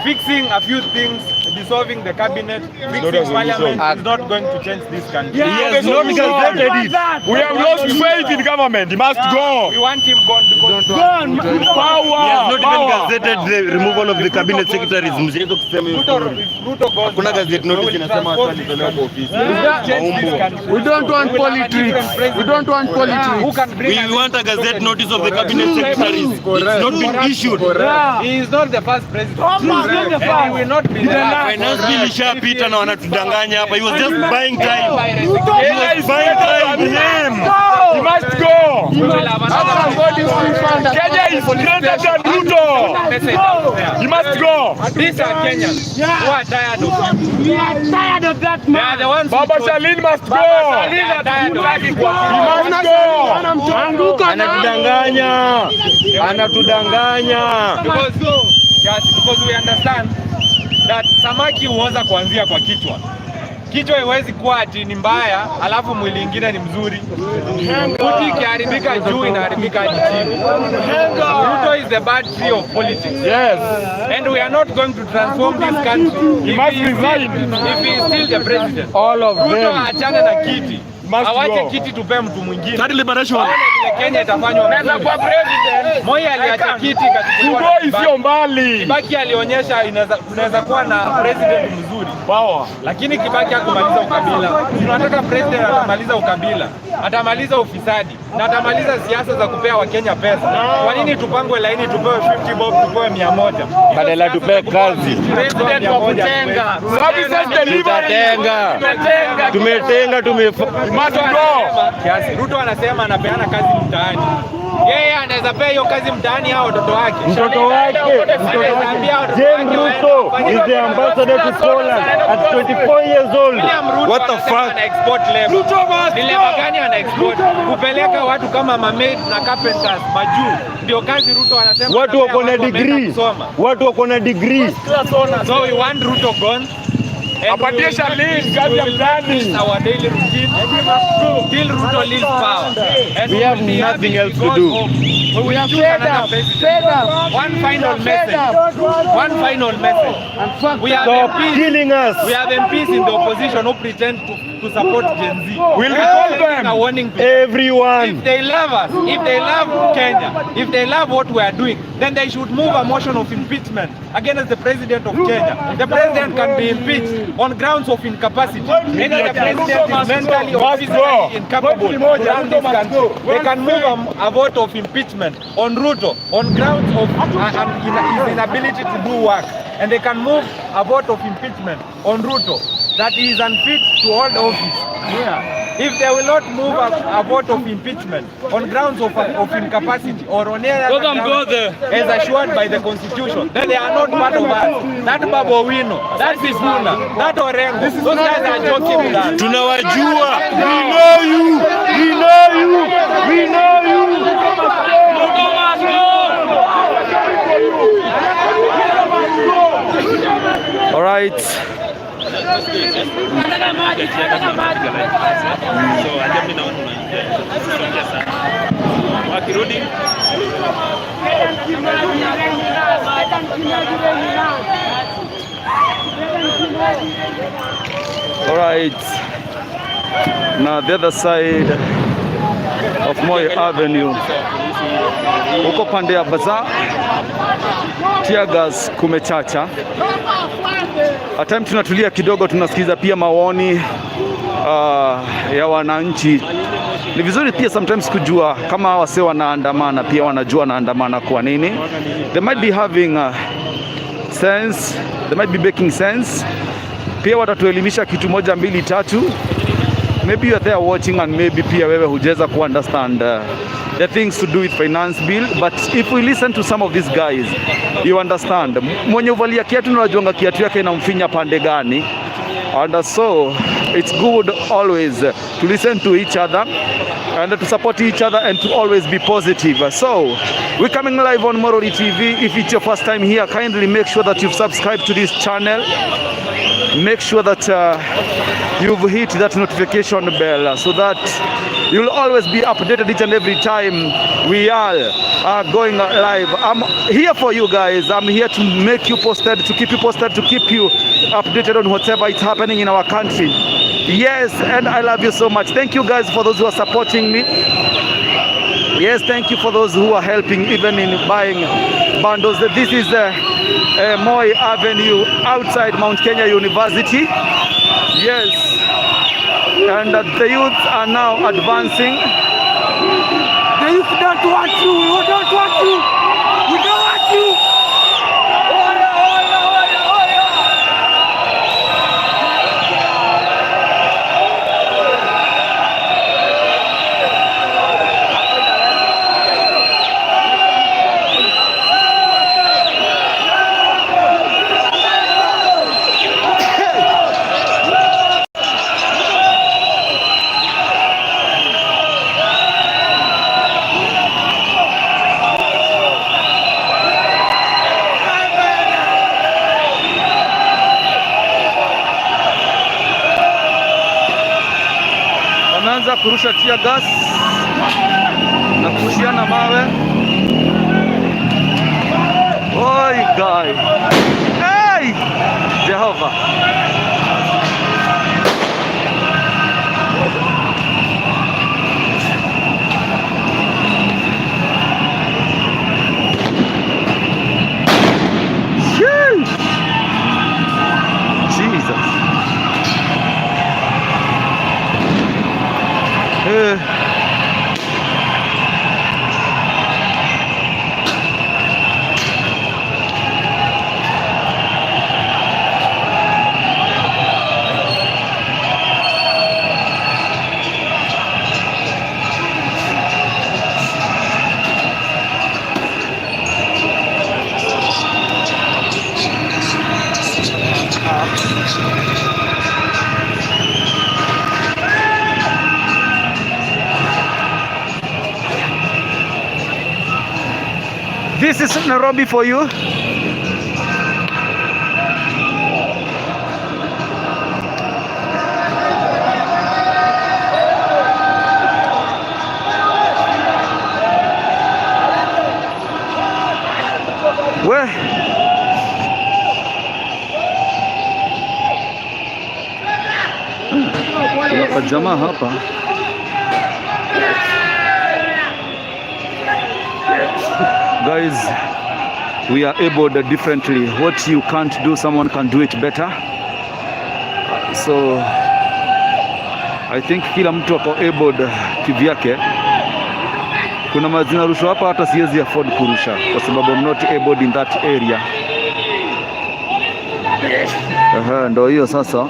Fixing a few things, dissolving the cabinet, not a fixing solution. parliament is not going to change this country. He has not gazetted it. We have lost faith in government. He must go. We want him gone because Gone. Power. He has not even Power. gazetted the removal of the cabinet secretaries. Msiweze kusema hiyo Ruto, story. if Ruto goes Hakuna now, gazette we notice will inasema transform hata this alitolewa kwa country. ofisi. We will change this Maumbo. country. We don't want We will have a politics. different president We don't want politics. Who can bring We want a gazette notice of the cabinet secretaries. It's not been issued. Yeah. He is not the first president. He's not the And he first. will not be the last. Finance bill ishapita na wanatudanganya hapa. He was just buying time. He Kenya was is buying better time. than him. Go. He must go. We will have another Kenya is greater than Ruto. message out there. He must go. These are Kenyans who are tired of you. We are tired of that They are man. the ones who Baba chose- Shalin must go. They are tired of you. He must go. Anguka na Anatudanganya. Anatudanganya. Because, yes, because we understand that samaki huoza kuanzia kwa kichwa. Kichwa iwezi kuwa ati ni mbaya alafu mwili ingine ni mzuri. Kuti ikiharibika juu inaharibika hadi chini. Ruto is the bad tree of politics. Yes. And we are not going to transform this country He if must he is resign. still, if he is still the president. All of Ruto them. aachane na kiti. Must Awache go. kiti tupe mtu mwingine. Third liberation. Aone vile Kenya itafanywa vizuri. Moi aliacha kiti ikachukuliwa na Sugoi Kibaki. sio mbali. Kibaki alionyesha tunaweza kuwa na president mzuri, Power. lakini Kibaki hakumaliza ukabila. Tunataka president atamaliza ukabila, atamaliza ufisadi na atamaliza siasa za kupea Wakenya pesa. Kwa nini tupangwe laini tupewe 50 bob, tupewe 100? Badala tupewe kazi. President wa kutenga. Services delivery. Tutatenga. Tumetenga, tumefa He must go. Kiasi. Ruto anasema anapeana kazi mtaani. Yeye anaweza pea hiyo kazi mtaani hao watoto wake. Mtoto wake, mtoto Anaweza ambia wake. watoto Jane wake waende Ruto wafanye is the ambassador to Poland at 24 years old. William Ruto What the anasema fuck? ana export labor. Ni labor gani ana export? Kupeleka watu kama mamaid na carpenters majuu. Ndio kazi Ruto anasema. Watu wako na anapea watu wameenda degree. kusoma. Watu wako na degree. So we want Ruto gone. And Apatie we will Shalin kazi ya we will not mtaani. miss our daily routine till Ruto leaves power. And We have will be nothing happy else to because do. We will choose another president. One final message. One final message. We have Stop MPs. killing us. We have MPs in the opposition who pretend to support Gen Z. We'll We are recall sending them. a warning to them. Everyone. If they love us, if they love Kenya, if they love what we are doing, then they should move a motion of impeachment against the president of Kenya. The president can be impeached on grounds of incapacity. Either the president is mentally or Must go. physically incapable to run this country. They can move a vote of impeachment on Ruto on grounds of his inability to do work. And they can move a vote of impeachment on Ruto that he is unfit to hold office. If they will not move a vote of impeachment on grounds of incapacity or on any other grounds as assured by the constitution, then they are not part of us. That Babu Owino, that Sifuna, that Orengo, those guys are joking with us. Tunawajua. We know you. We know you. We know you. All right. All right. Now the other side of Moi Avenue, huko pande ya Bazaar, tear gas kumechacha. At time tunatulia kidogo, tunasikiza pia maoni ya wananchi. Ni vizuri pia sometimes kujua kama wase wanaandamana, pia wanajua wanaandamana kwa nini. They might be having sense, they might be making sense. Pia watatuelimisha kitu moja mbili tatu. Maybe you are there watching and maybe pia wewe hujaweza ku understand the things to do with finance bill, but if we listen to some of these guys, you understand. Mwenye uvalia kiatu na unajuanga kiatu yake inamfinya pande gani. And so it's good always to listen to each other and to support each other and to always be positive. So we're coming live on Moroli TV. If it's your first time here, kindly make sure that you've subscribed to this channel. Make sure that you've hit that notification bell so that you'll always be updated each and every time we are going live. I'm here for you guys. I'm here to make you posted, to keep you posted, to keep you updated on whatever is happening in our country. Yes, and I love you so much. Thank you guys for those who are supporting me. Yes, thank you for those who are helping even in buying bundles. This is Moi Avenue outside Mount Kenya University. Yes, and the youths are now advancing. The youth don't want you. We don't want you. We don't want you. Oya, oya, oya, oya. Wameanza kurusha tear gas na kurushiana mawe. Oi guy. Hey! Jehova. Sheesh. Jesus. Eh. This is Nairobi for you. Where? Kuna kajamaa hapa. Guys, we are able differently. What you can't do, someone can do it better. So I think kila mtu ako able kivyake. Kuna mazina rushwa hapa hata siwezi afford kurusha kwa sababu I'm not able in that area. Aha, ndo hiyo sasa.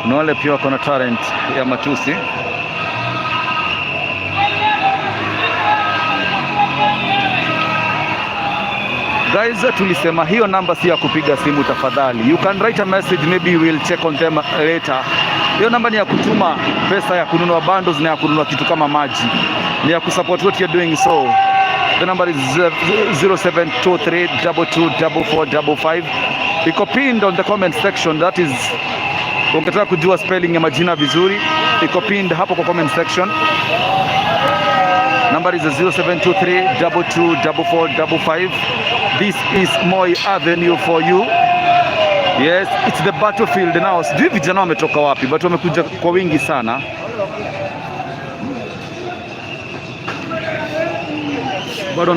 Kuna wale pia wako na talent ya matusi. Guys, tulisema hiyo namba si ya kupiga simu tafadhali. You can write a message, maybe we will check on them later. Hiyo namba ni ya kutuma pesa ya kununua bundles na ya kununua kitu kama maji. Ni ya kusupport what you're doing. So the number is 0723224455. Iko pinned on the comment section. That is, ungetaka kujua spelling ya majina vizuri, iko pinned hapo kwa comment section. Number is 0723224455. This is Moi Avenue for you. Yes, it's the battlefield now. Sijui vijana wametoka wapi, but wamekuja kwa wingi sana. Bado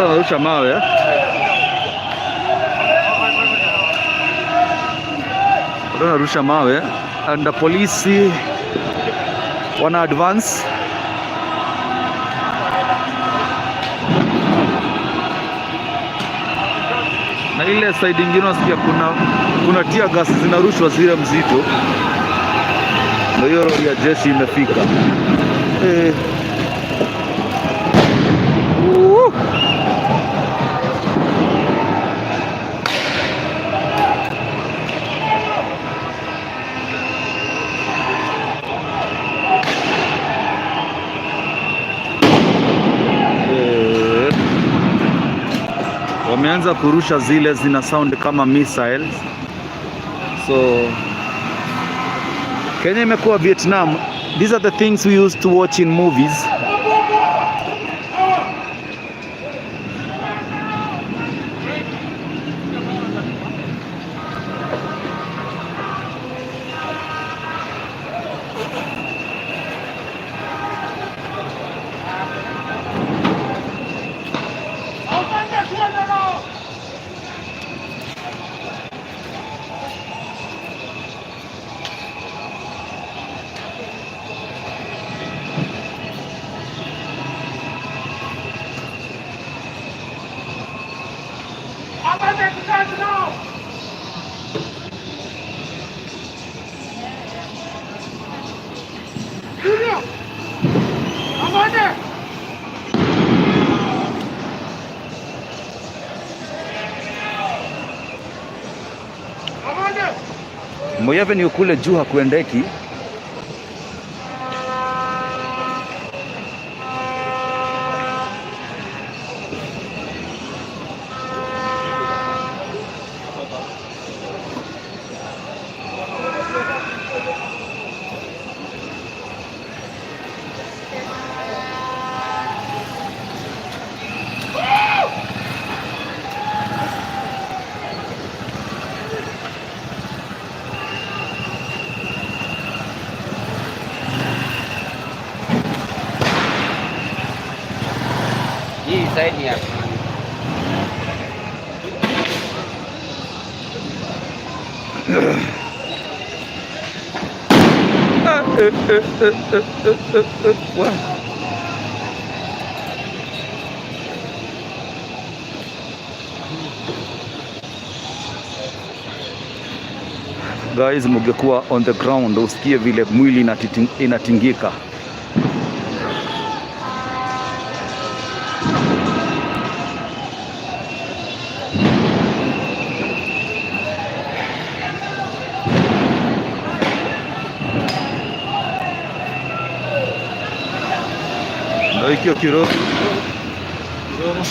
wanarusha mawe, eh? Bado wanarusha mawe and the police wana advance. Na ile side ingine unasikia kuna tear gas zinarushwa zile mzito. Ndio hiyo lori ya jeshi imefika. Wameanza kurusha zile zina sound kama missiles. So Kenya imekuwa Vietnam. These are the things we used to watch in movies. Moi Avenue kule juu hakuendeki. Hii side ni ya Wa. Guys, mungekuwa on the ground usikie vile mwili inatingika. Ndio hikyo kiroro. Kiroro.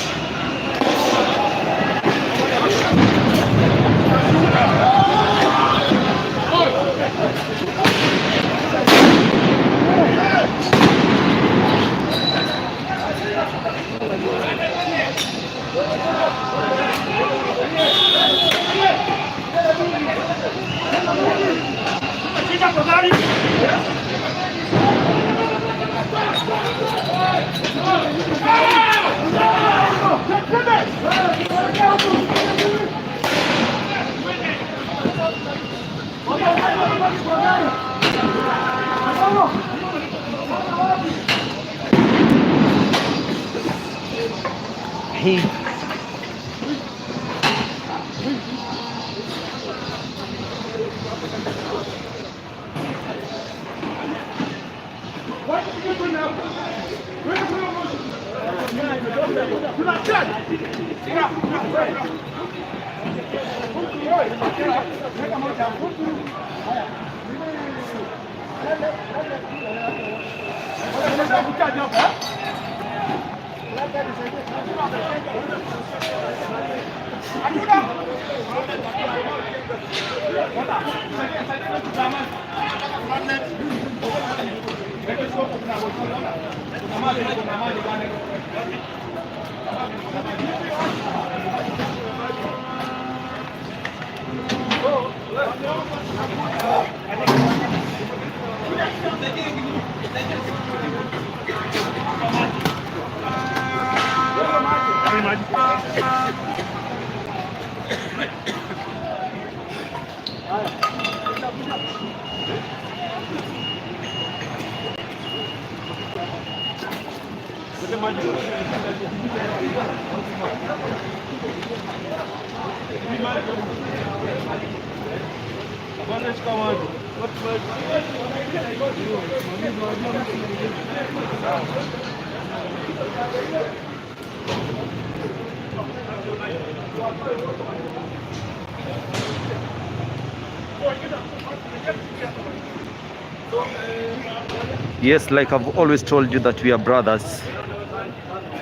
Yes, like I've always told you that we are brothers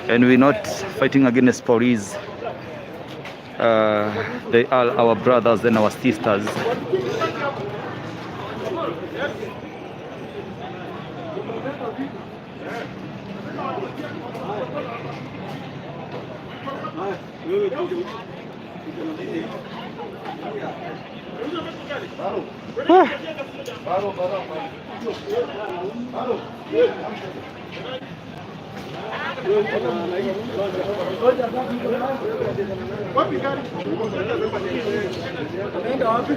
and we're not fighting against police. They are our brothers and our sisters. Ameenda wapi?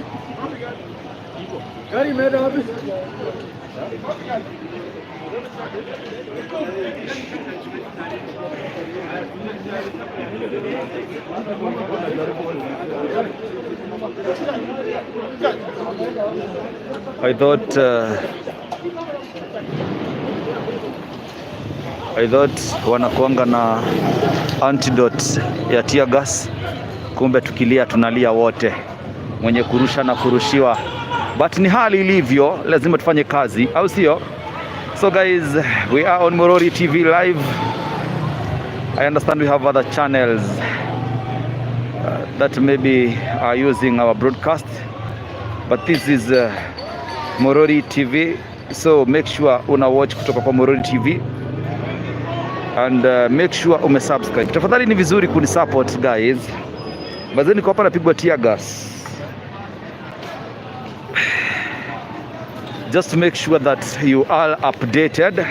Gari imeenda wapi? I thought wanakuanga na antidote ya tear gas, kumbe tukilia tunalia wote, mwenye kurusha na kurushiwa, but ni hali ilivyo, lazima tufanye kazi, au sio? So guys, we are on Morori TV live. I understand we have other channels that maybe are using our broadcast, but this is Morori TV, so make sure una watch kutoka kwa Morori TV and make sure umesubscribe. Tafadhali, ni vizuri kunisupport, guys. Bazeni niko hapa napigwa tear gas. Just to make sure that you are updated.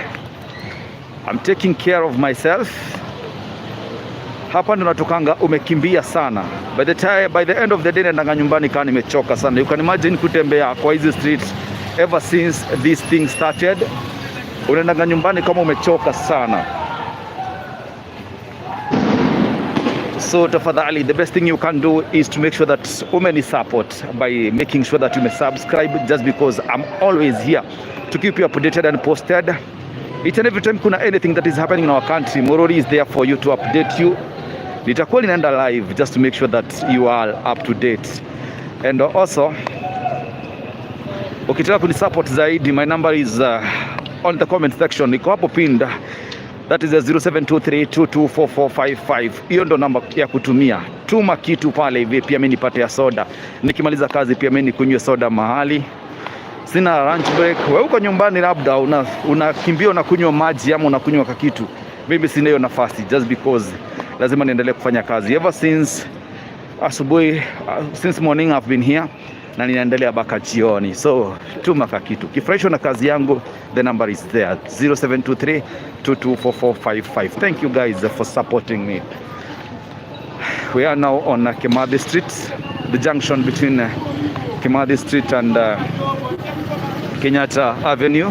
I'm taking care of myself. Hapa ndo natokanga umekimbia sana. By the end of the day naendanga nyumbani kama nimechoka sana. You can imagine kutembea kwa hizi streets ever since this thing started. Unaendanga nyumbani kama umechoka sana. So tafadhali, the best thing you can do is to make sure that umeni support by making sure that you subscribe, just because I'm always here to keep you updated and posted. Each and every time kuna anything that is happening in our country, Morori is there for you to update you. Nitakuwa ninaenda live just to make sure that you are up to date. And also, ukitaka kunisupport zaidi, my number is on the comment section. Iko hapo pinned. That is 0723224455. Hiyo ndo namba ya kutumia. Tuma kitu pale hivi pia mimi nipate ya soda. Nikimaliza kazi pia mimi nikunywe soda mahali. Sina lunch break. Wewe uko nyumbani labda unakimbia unakunywa maji ama unakunywa kakitu. Mimi sina hiyo nafasi just because lazima niendelee kufanya kazi. Ever since asubuhi, since morning I've been here na ninaendelea mpaka jioni. So tuma kakitu. Ukifurahishwa na kazi yangu, the number is there, 0723 224455. Thank you guys for supporting me. We are now on Kimathi Street, the junction between Kimathi Street and Kenyatta Avenue.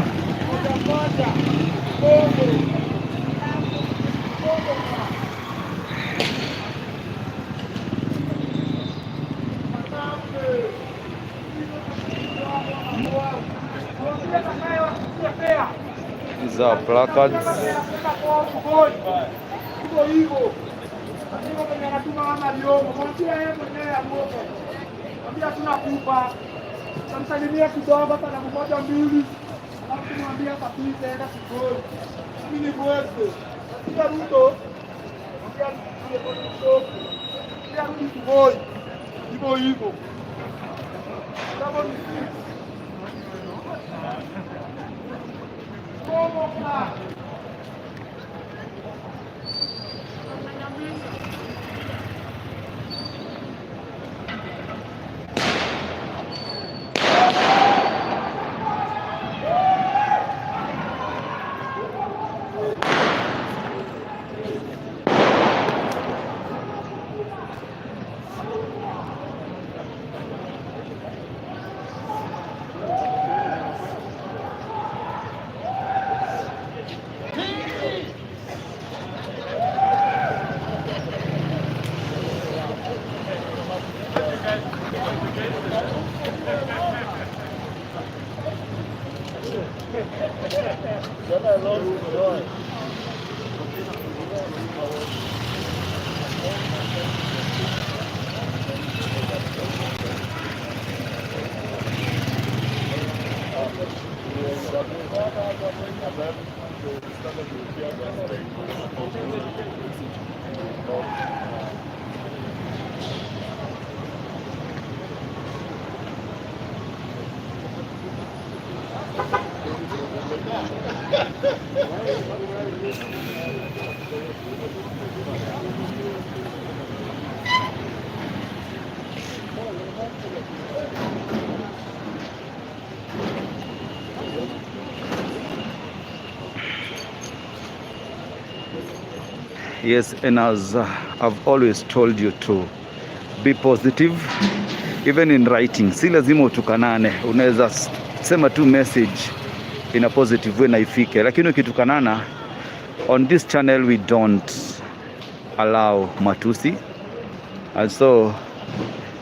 These are placards. Tamsalimia kidogo hata na moja mbili, alafu tumwambie kapite enda Kigoi. Mimi ni mwese. Nasikia Ruto, mwambia pia rudi Kigoi. Hivyo hivyo. Kama ni sisi. Como. Yes, and as I've always told you to be positive even in writing. Si lazima utukanane, unaweza sema tu message in a positive way na ifike, lakini ukitukanana, on this channel we don't allow matusi. And so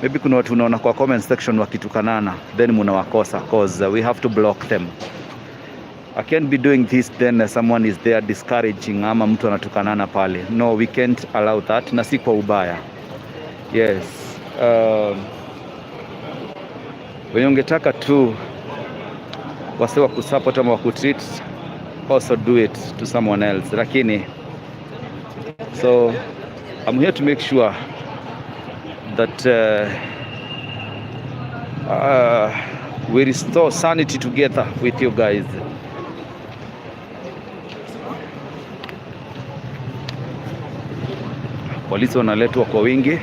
maybe kuna watu unaona kwa comment section wakitukanana, then munawakosa, cause we have to block them. I can't be doing this, then someone is there discouraging ama mtu anatukanana pale. No, we can't allow that, na si kwa ubaya. Yes. Wenye ungetaka tu wase wa kusupport ama wa kutreat, also do it to someone else. Lakini so I'm here to make sure that we restore sanity together with you guys. Polisi wanaletwa kwa wingi.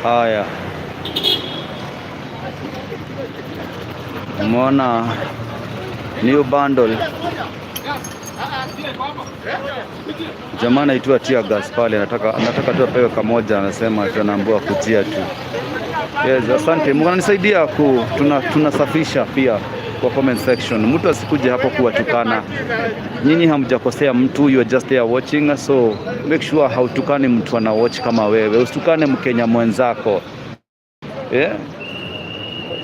Haya, umeona new bundle, jamaa anaitwa tear gas pale, anataka tu apewe kamoja, anasema tunaambiwa kujia tu. Yes, asante, mnanisaidia ku tunasafisha pia kwa comment section. Mtu asikuje hapo kuwatukana. Nyinyi hamjakosea mtu, you are just there watching, so make sure hautukani mtu ana watch kama wewe. Usitukane Mkenya mwenzako. Yeah?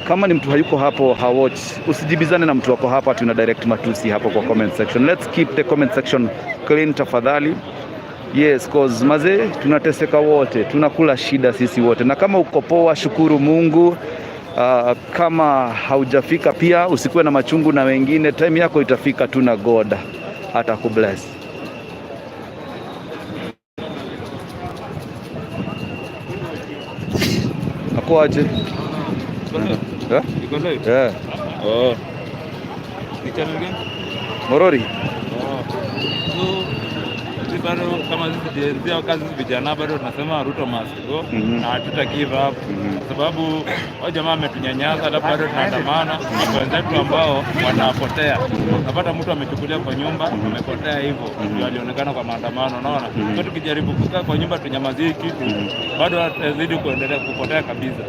Kama ni mtu hayuko hapo hawatch, usijibizane na mtu wako hapa, tuna direct matusi hapo kwa comment section. Let's keep the comment section clean tafadhali. Yes, cause maze tunateseka wote, tunakula shida sisi wote. Na kama uko poa, shukuru Mungu. Kama haujafika pia usikuwe na machungu na wengine, time yako itafika tu na God atakubless. Ako aje? Iko live? Yeah. Oh. Ni channel gani? Morori. Oh. So Sisi bado kama sisi Gen Z au kazi vijana bado tunasema Ruto must go na hatuta give up kwa sababu hao jamaa ametunyanyasa, alafu bado tunaandamana na wenzetu ambao wanapotea. Unapata mtu amechukulia kwa nyumba amepotea hivyo, ndio alionekana kwa maandamano, unaona. So tukijaribu kukaa kwa nyumba tunyamazie kitu, bado atazidi kuendelea kupotea kabisa.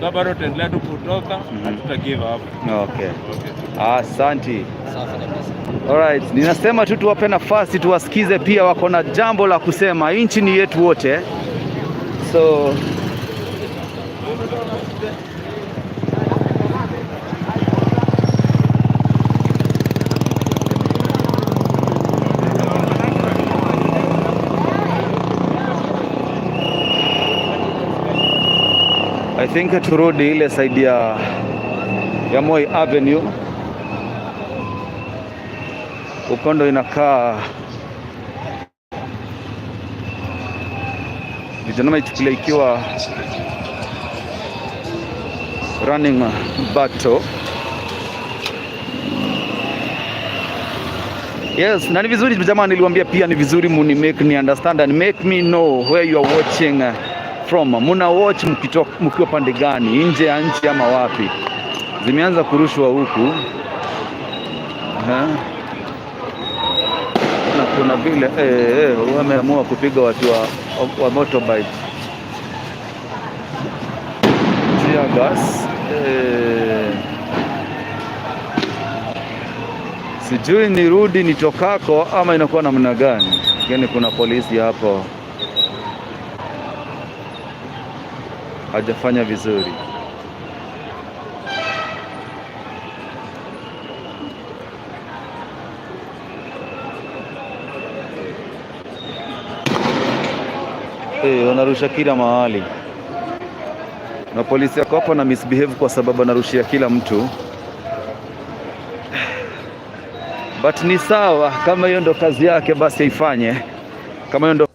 So bado tutaendelea tu kutoka, hatuta give up. Okay. Asante. Alright, ninasema tu tuwape nafasi tuwasikize pia, wako na jambo la kusema. Nchi ni yetu wote, so I think turudi ile side ya Moi Avenue. Ukondo inakaa vijana wameichukulia ikiwa running battle. Yes, na ni vizuri jamaa, niliwaambia pia ni vizuri muni make me understand and make me know where you are watching from. Muna watch mkiwa pande gani, nje ya nchi ama wapi? Zimeanza kurushwa huku. Na kuna vile wameamua kupiga watu wa motorbike. Tear gas. Sijui nirudi nitokako ama inakuwa namna gani. Lakini kuna polisi hapo hajafanya vizuri. Wanarusha kila mahali na polisi yako hapo na misbehave kwa sababu anarushia kila mtu, but ni sawa, kama hiyo ndo kazi yake basi aifanye, kama hiyo ndo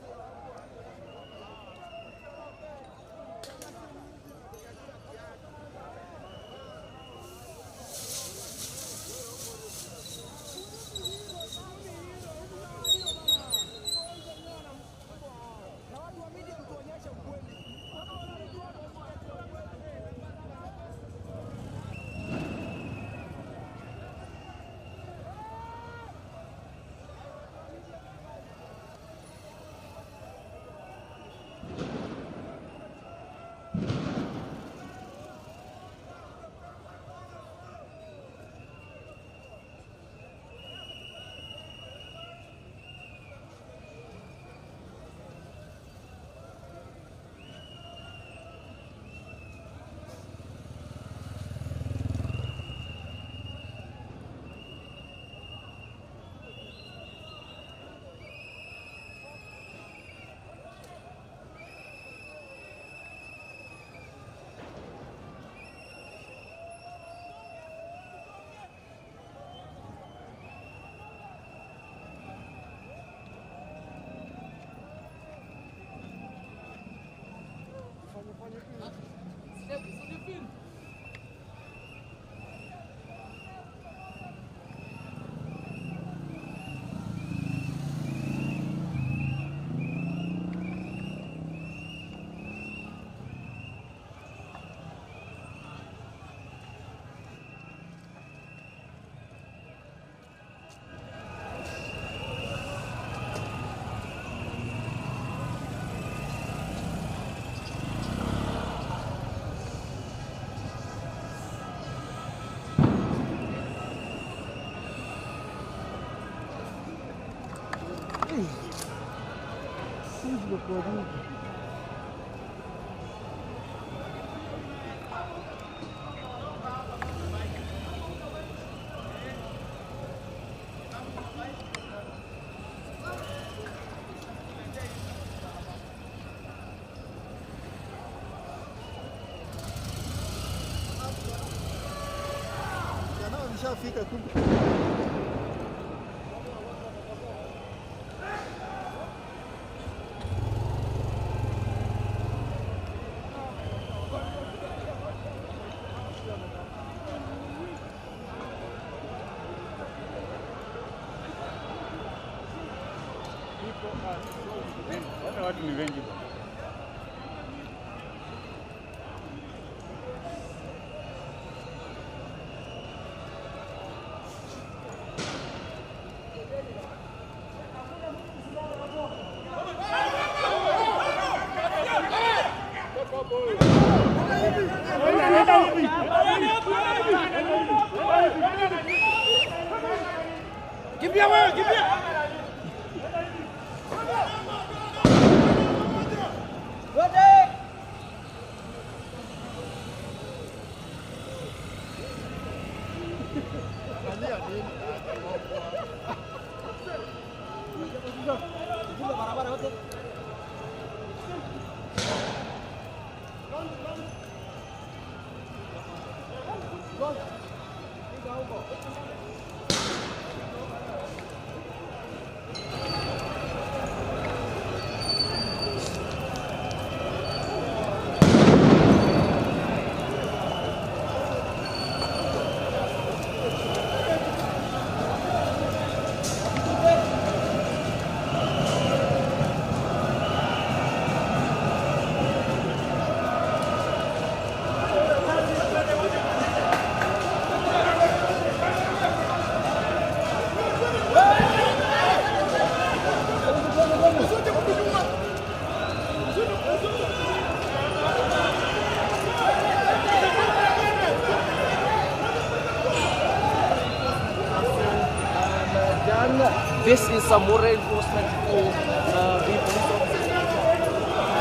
Nishafika kumbe. Watu ni wengi bwana. Kimbia wewe, kimbia. This is some more reinforcement for the police officers.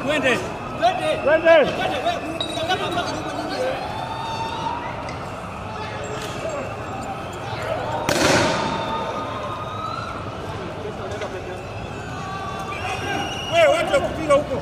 Twende. Twende. Wewe watu wa kupiga huko.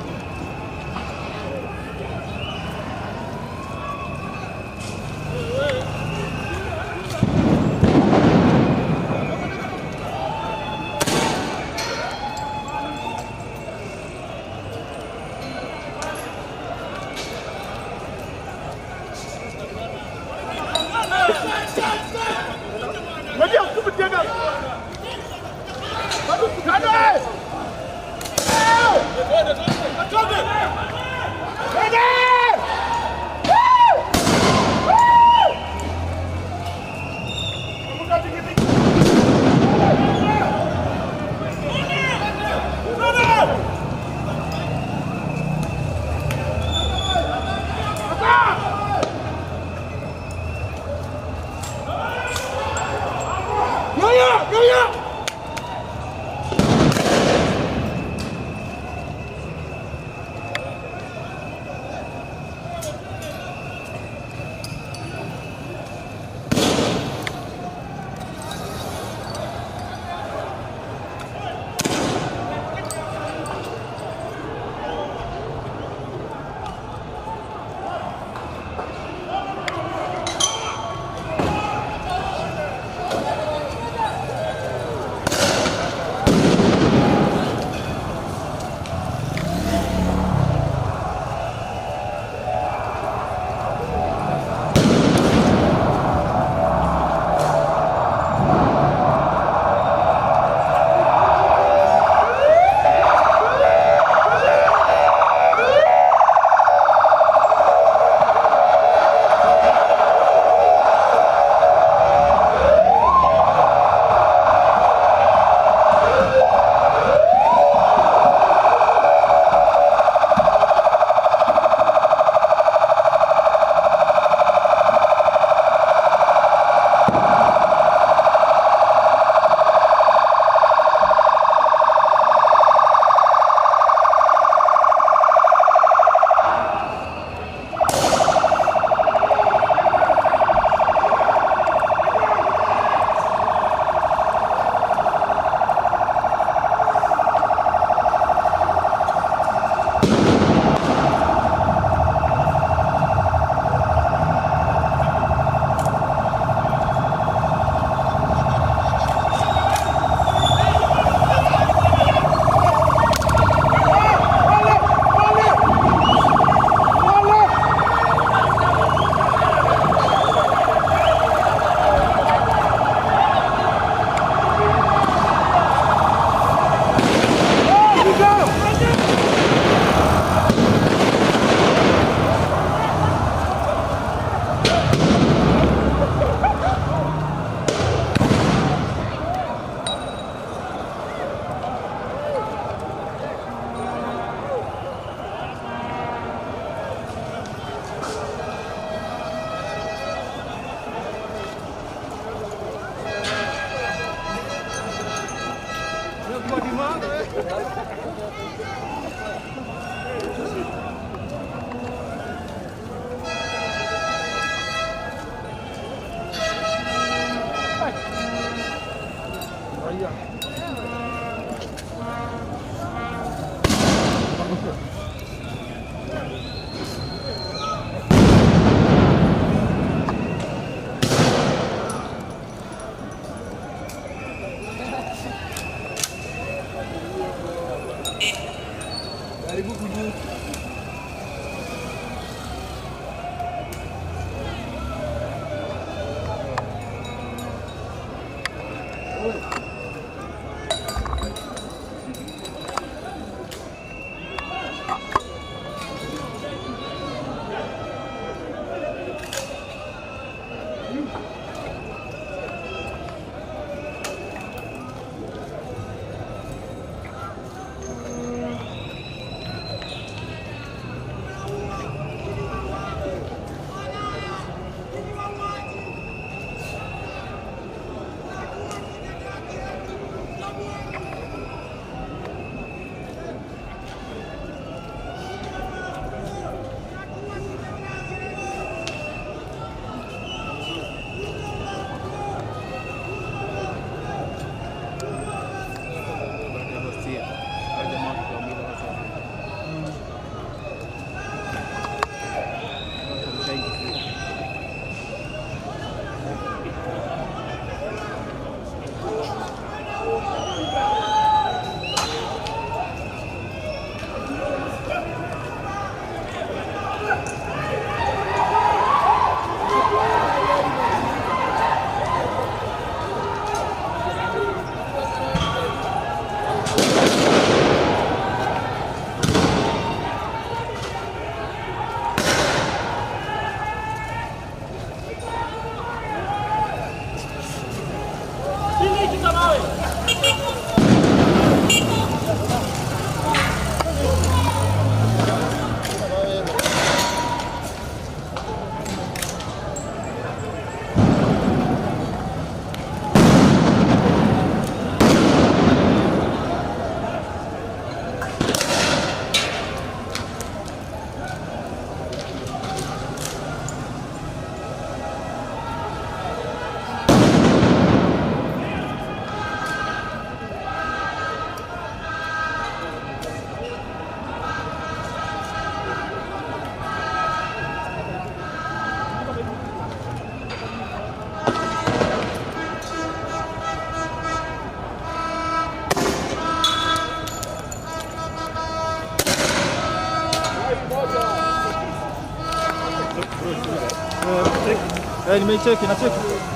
Nimeicheki na cheki.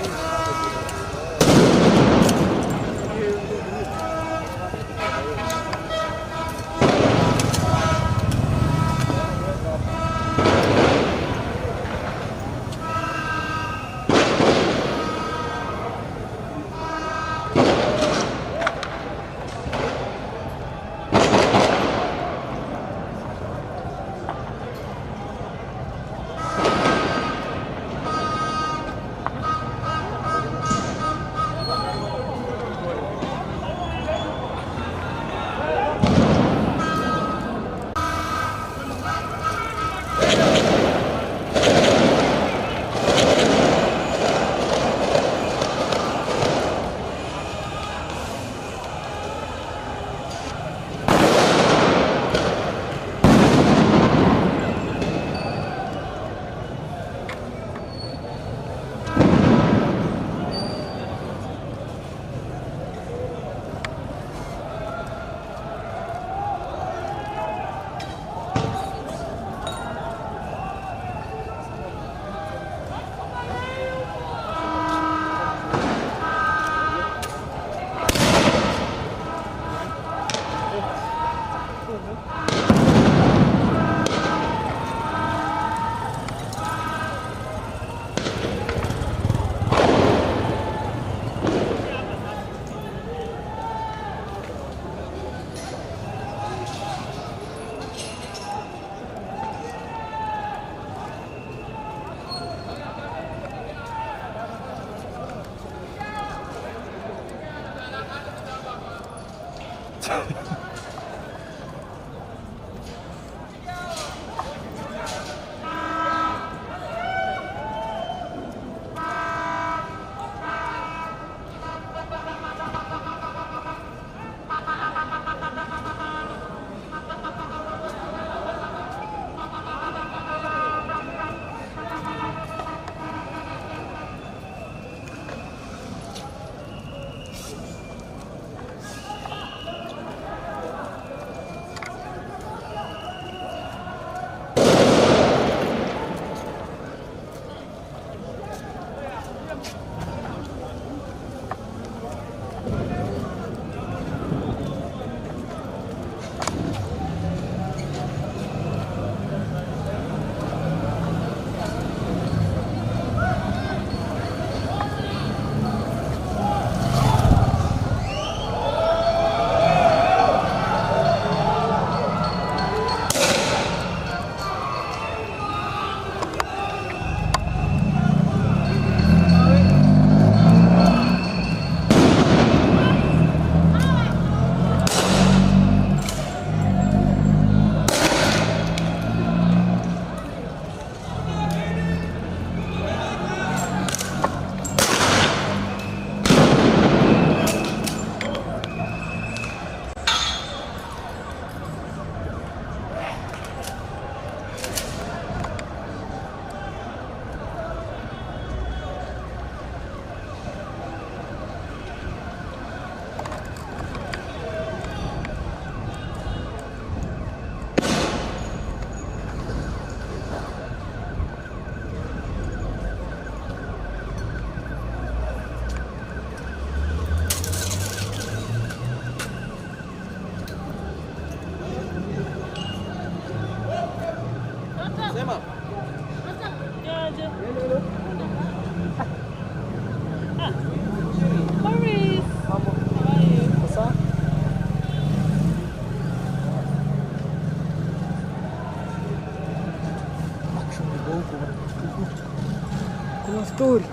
Kuna story.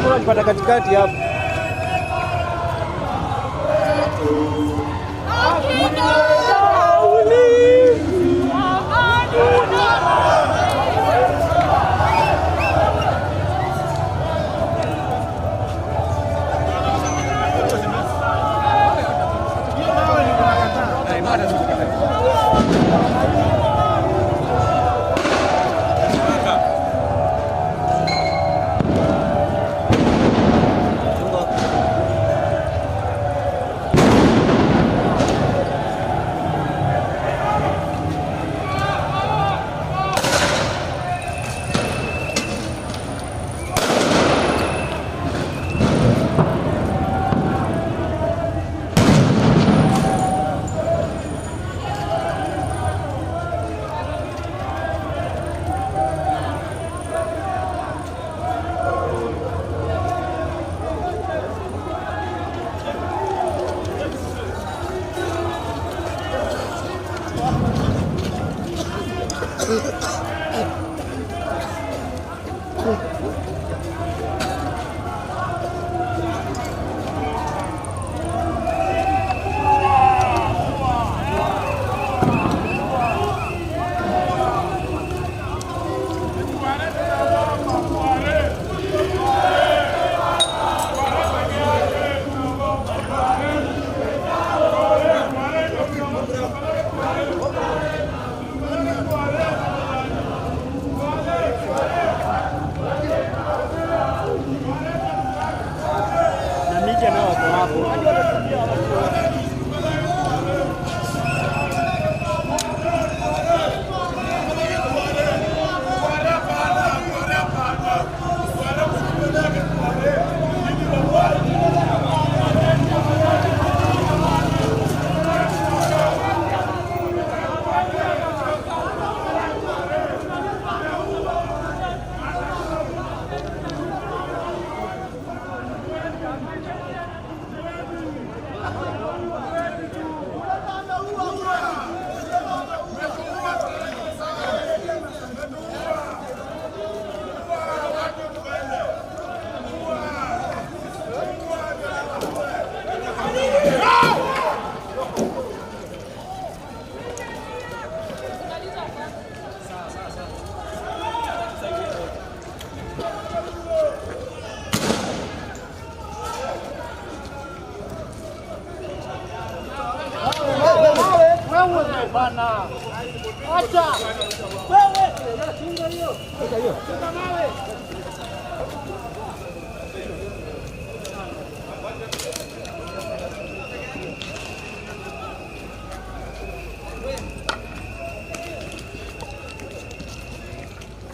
Unajipata katikati hapo. media nao wako hapo.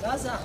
Sasa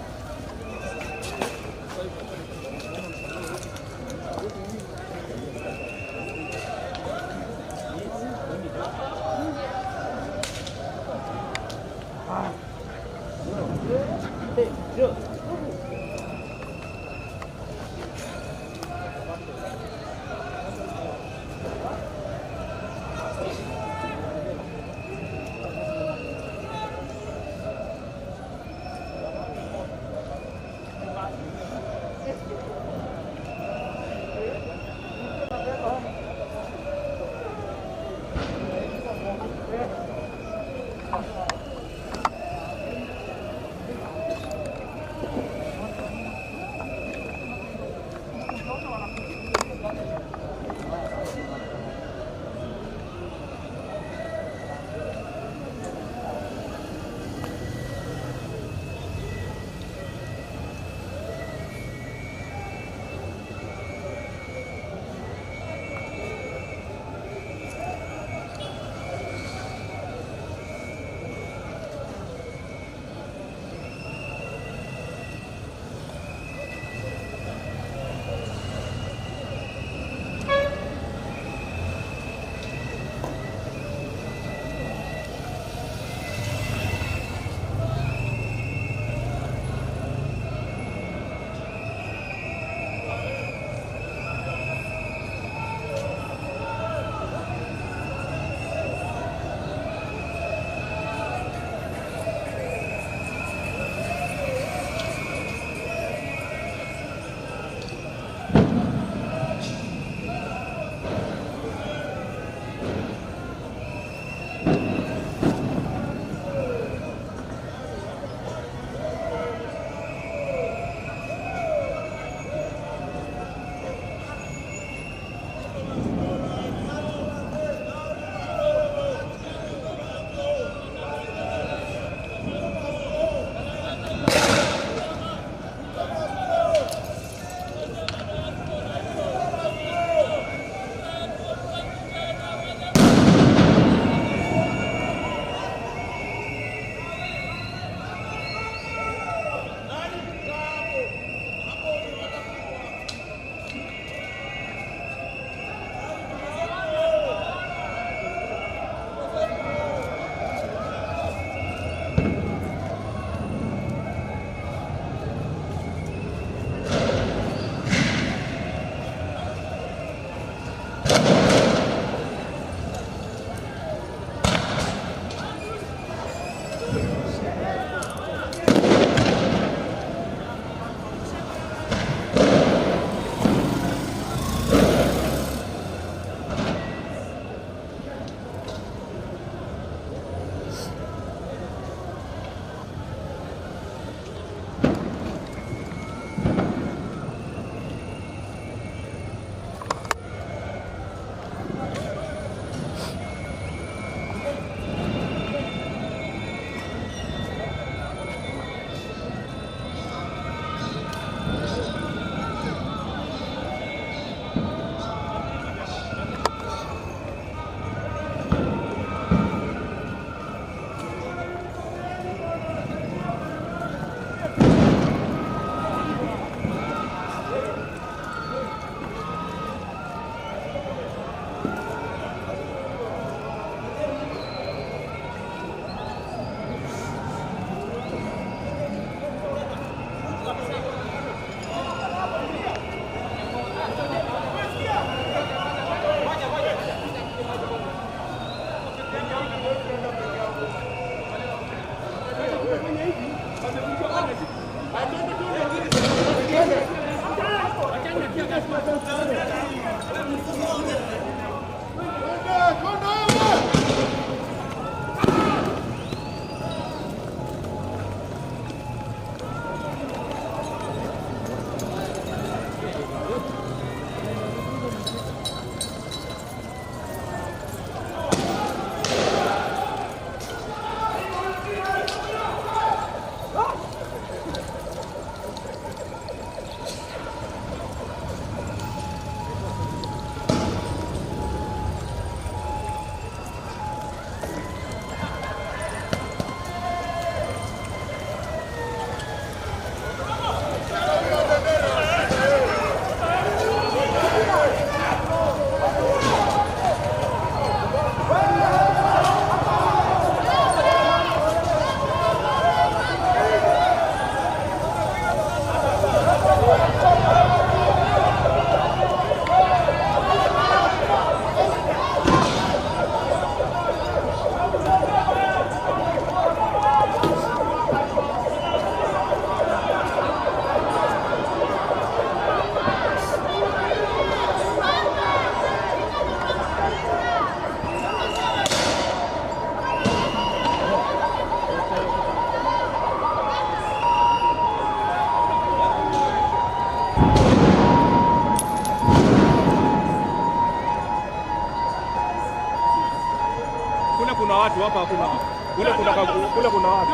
watu hapa, hakuna watu. Kule kuna kule kuna watu.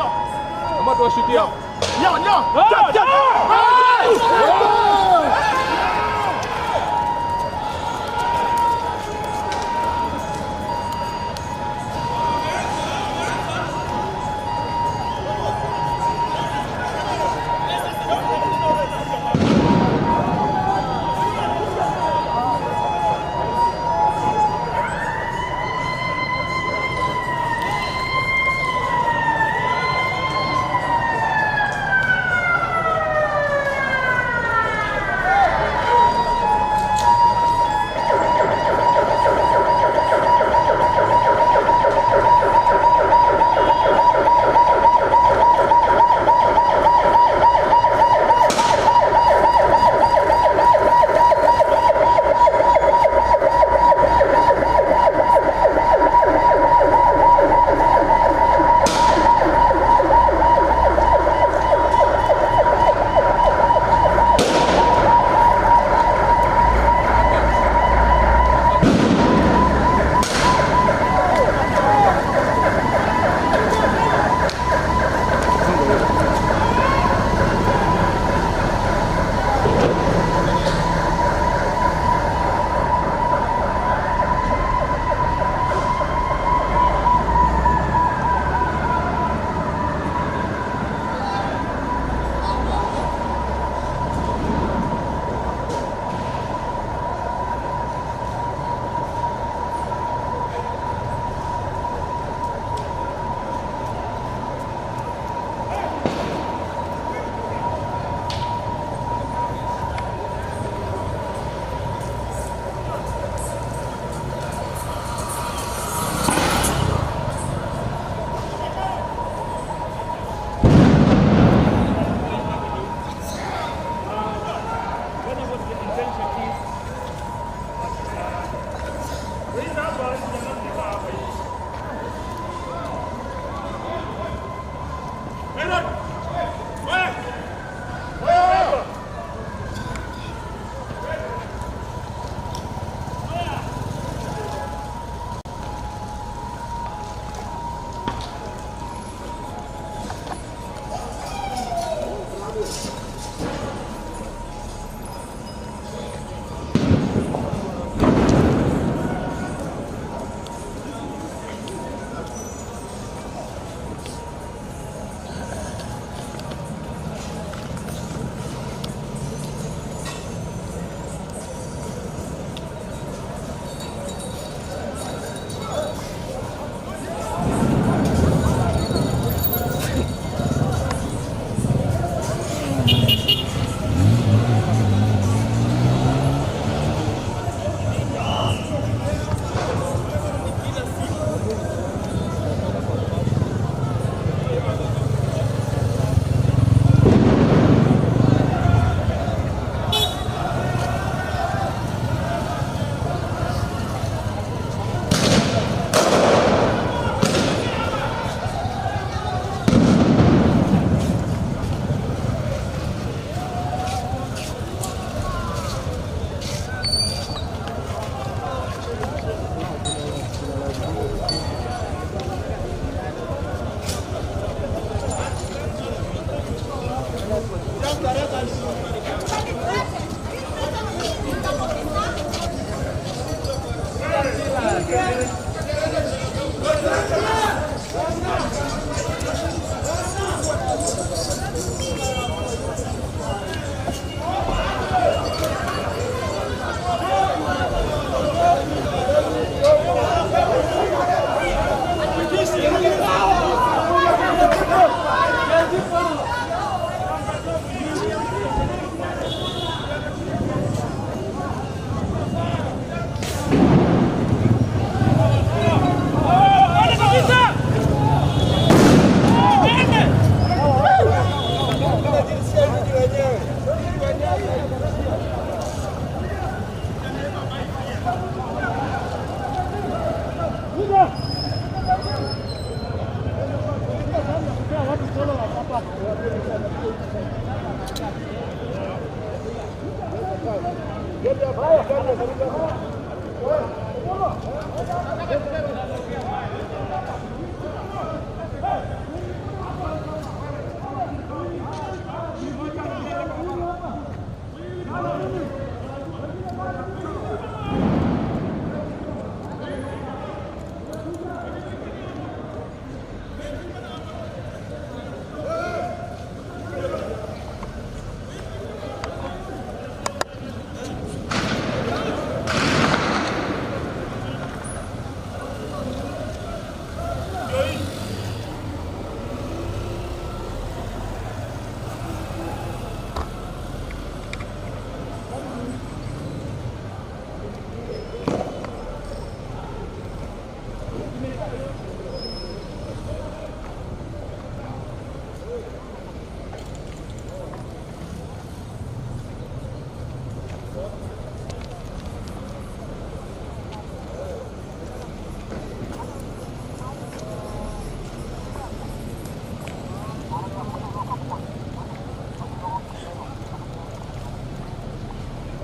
Kama tuwashikia. Yo, yo. Jump, jump.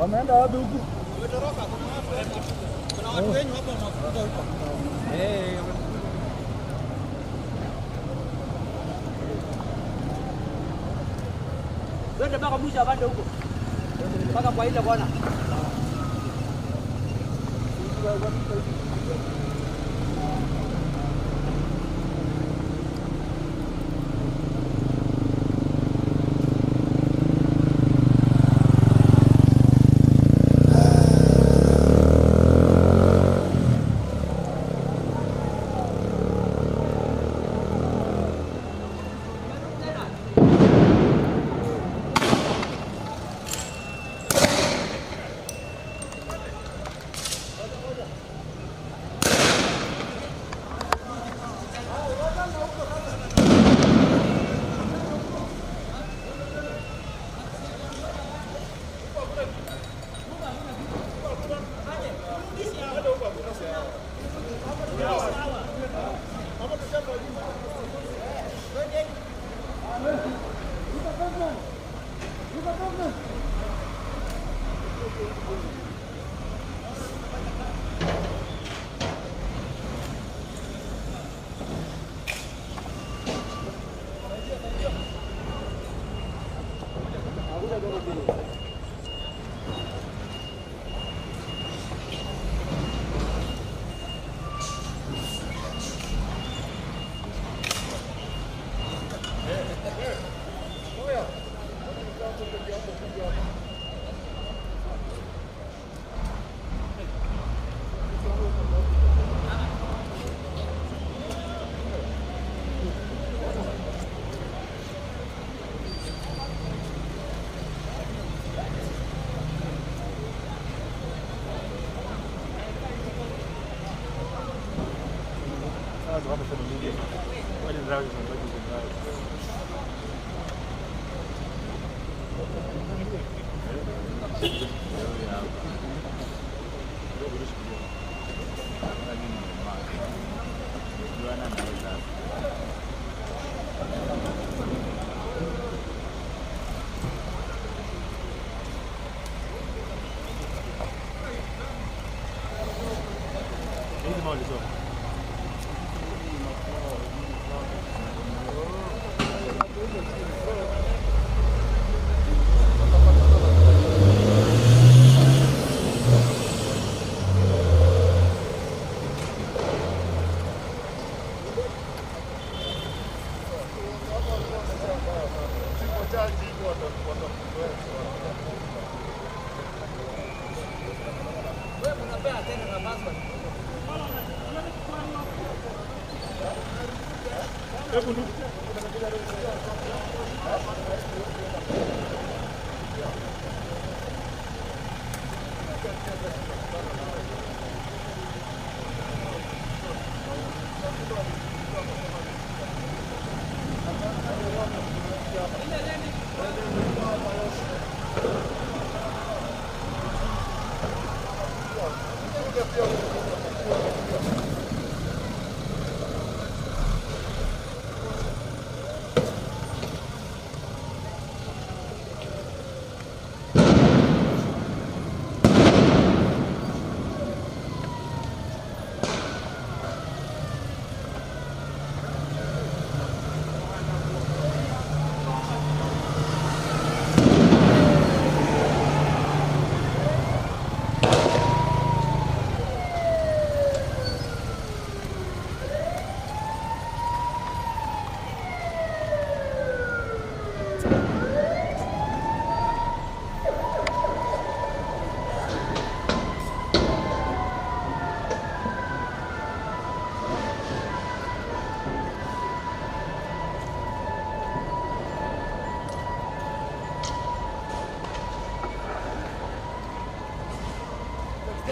Wameenda wapi huku? Wametoroka, kuna watu wenyu hapa wamewafukuza huko. Eh. Twende mpaka mwisho apande huko. Mpaka kwa ile kona.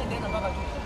Tena mpaka juu.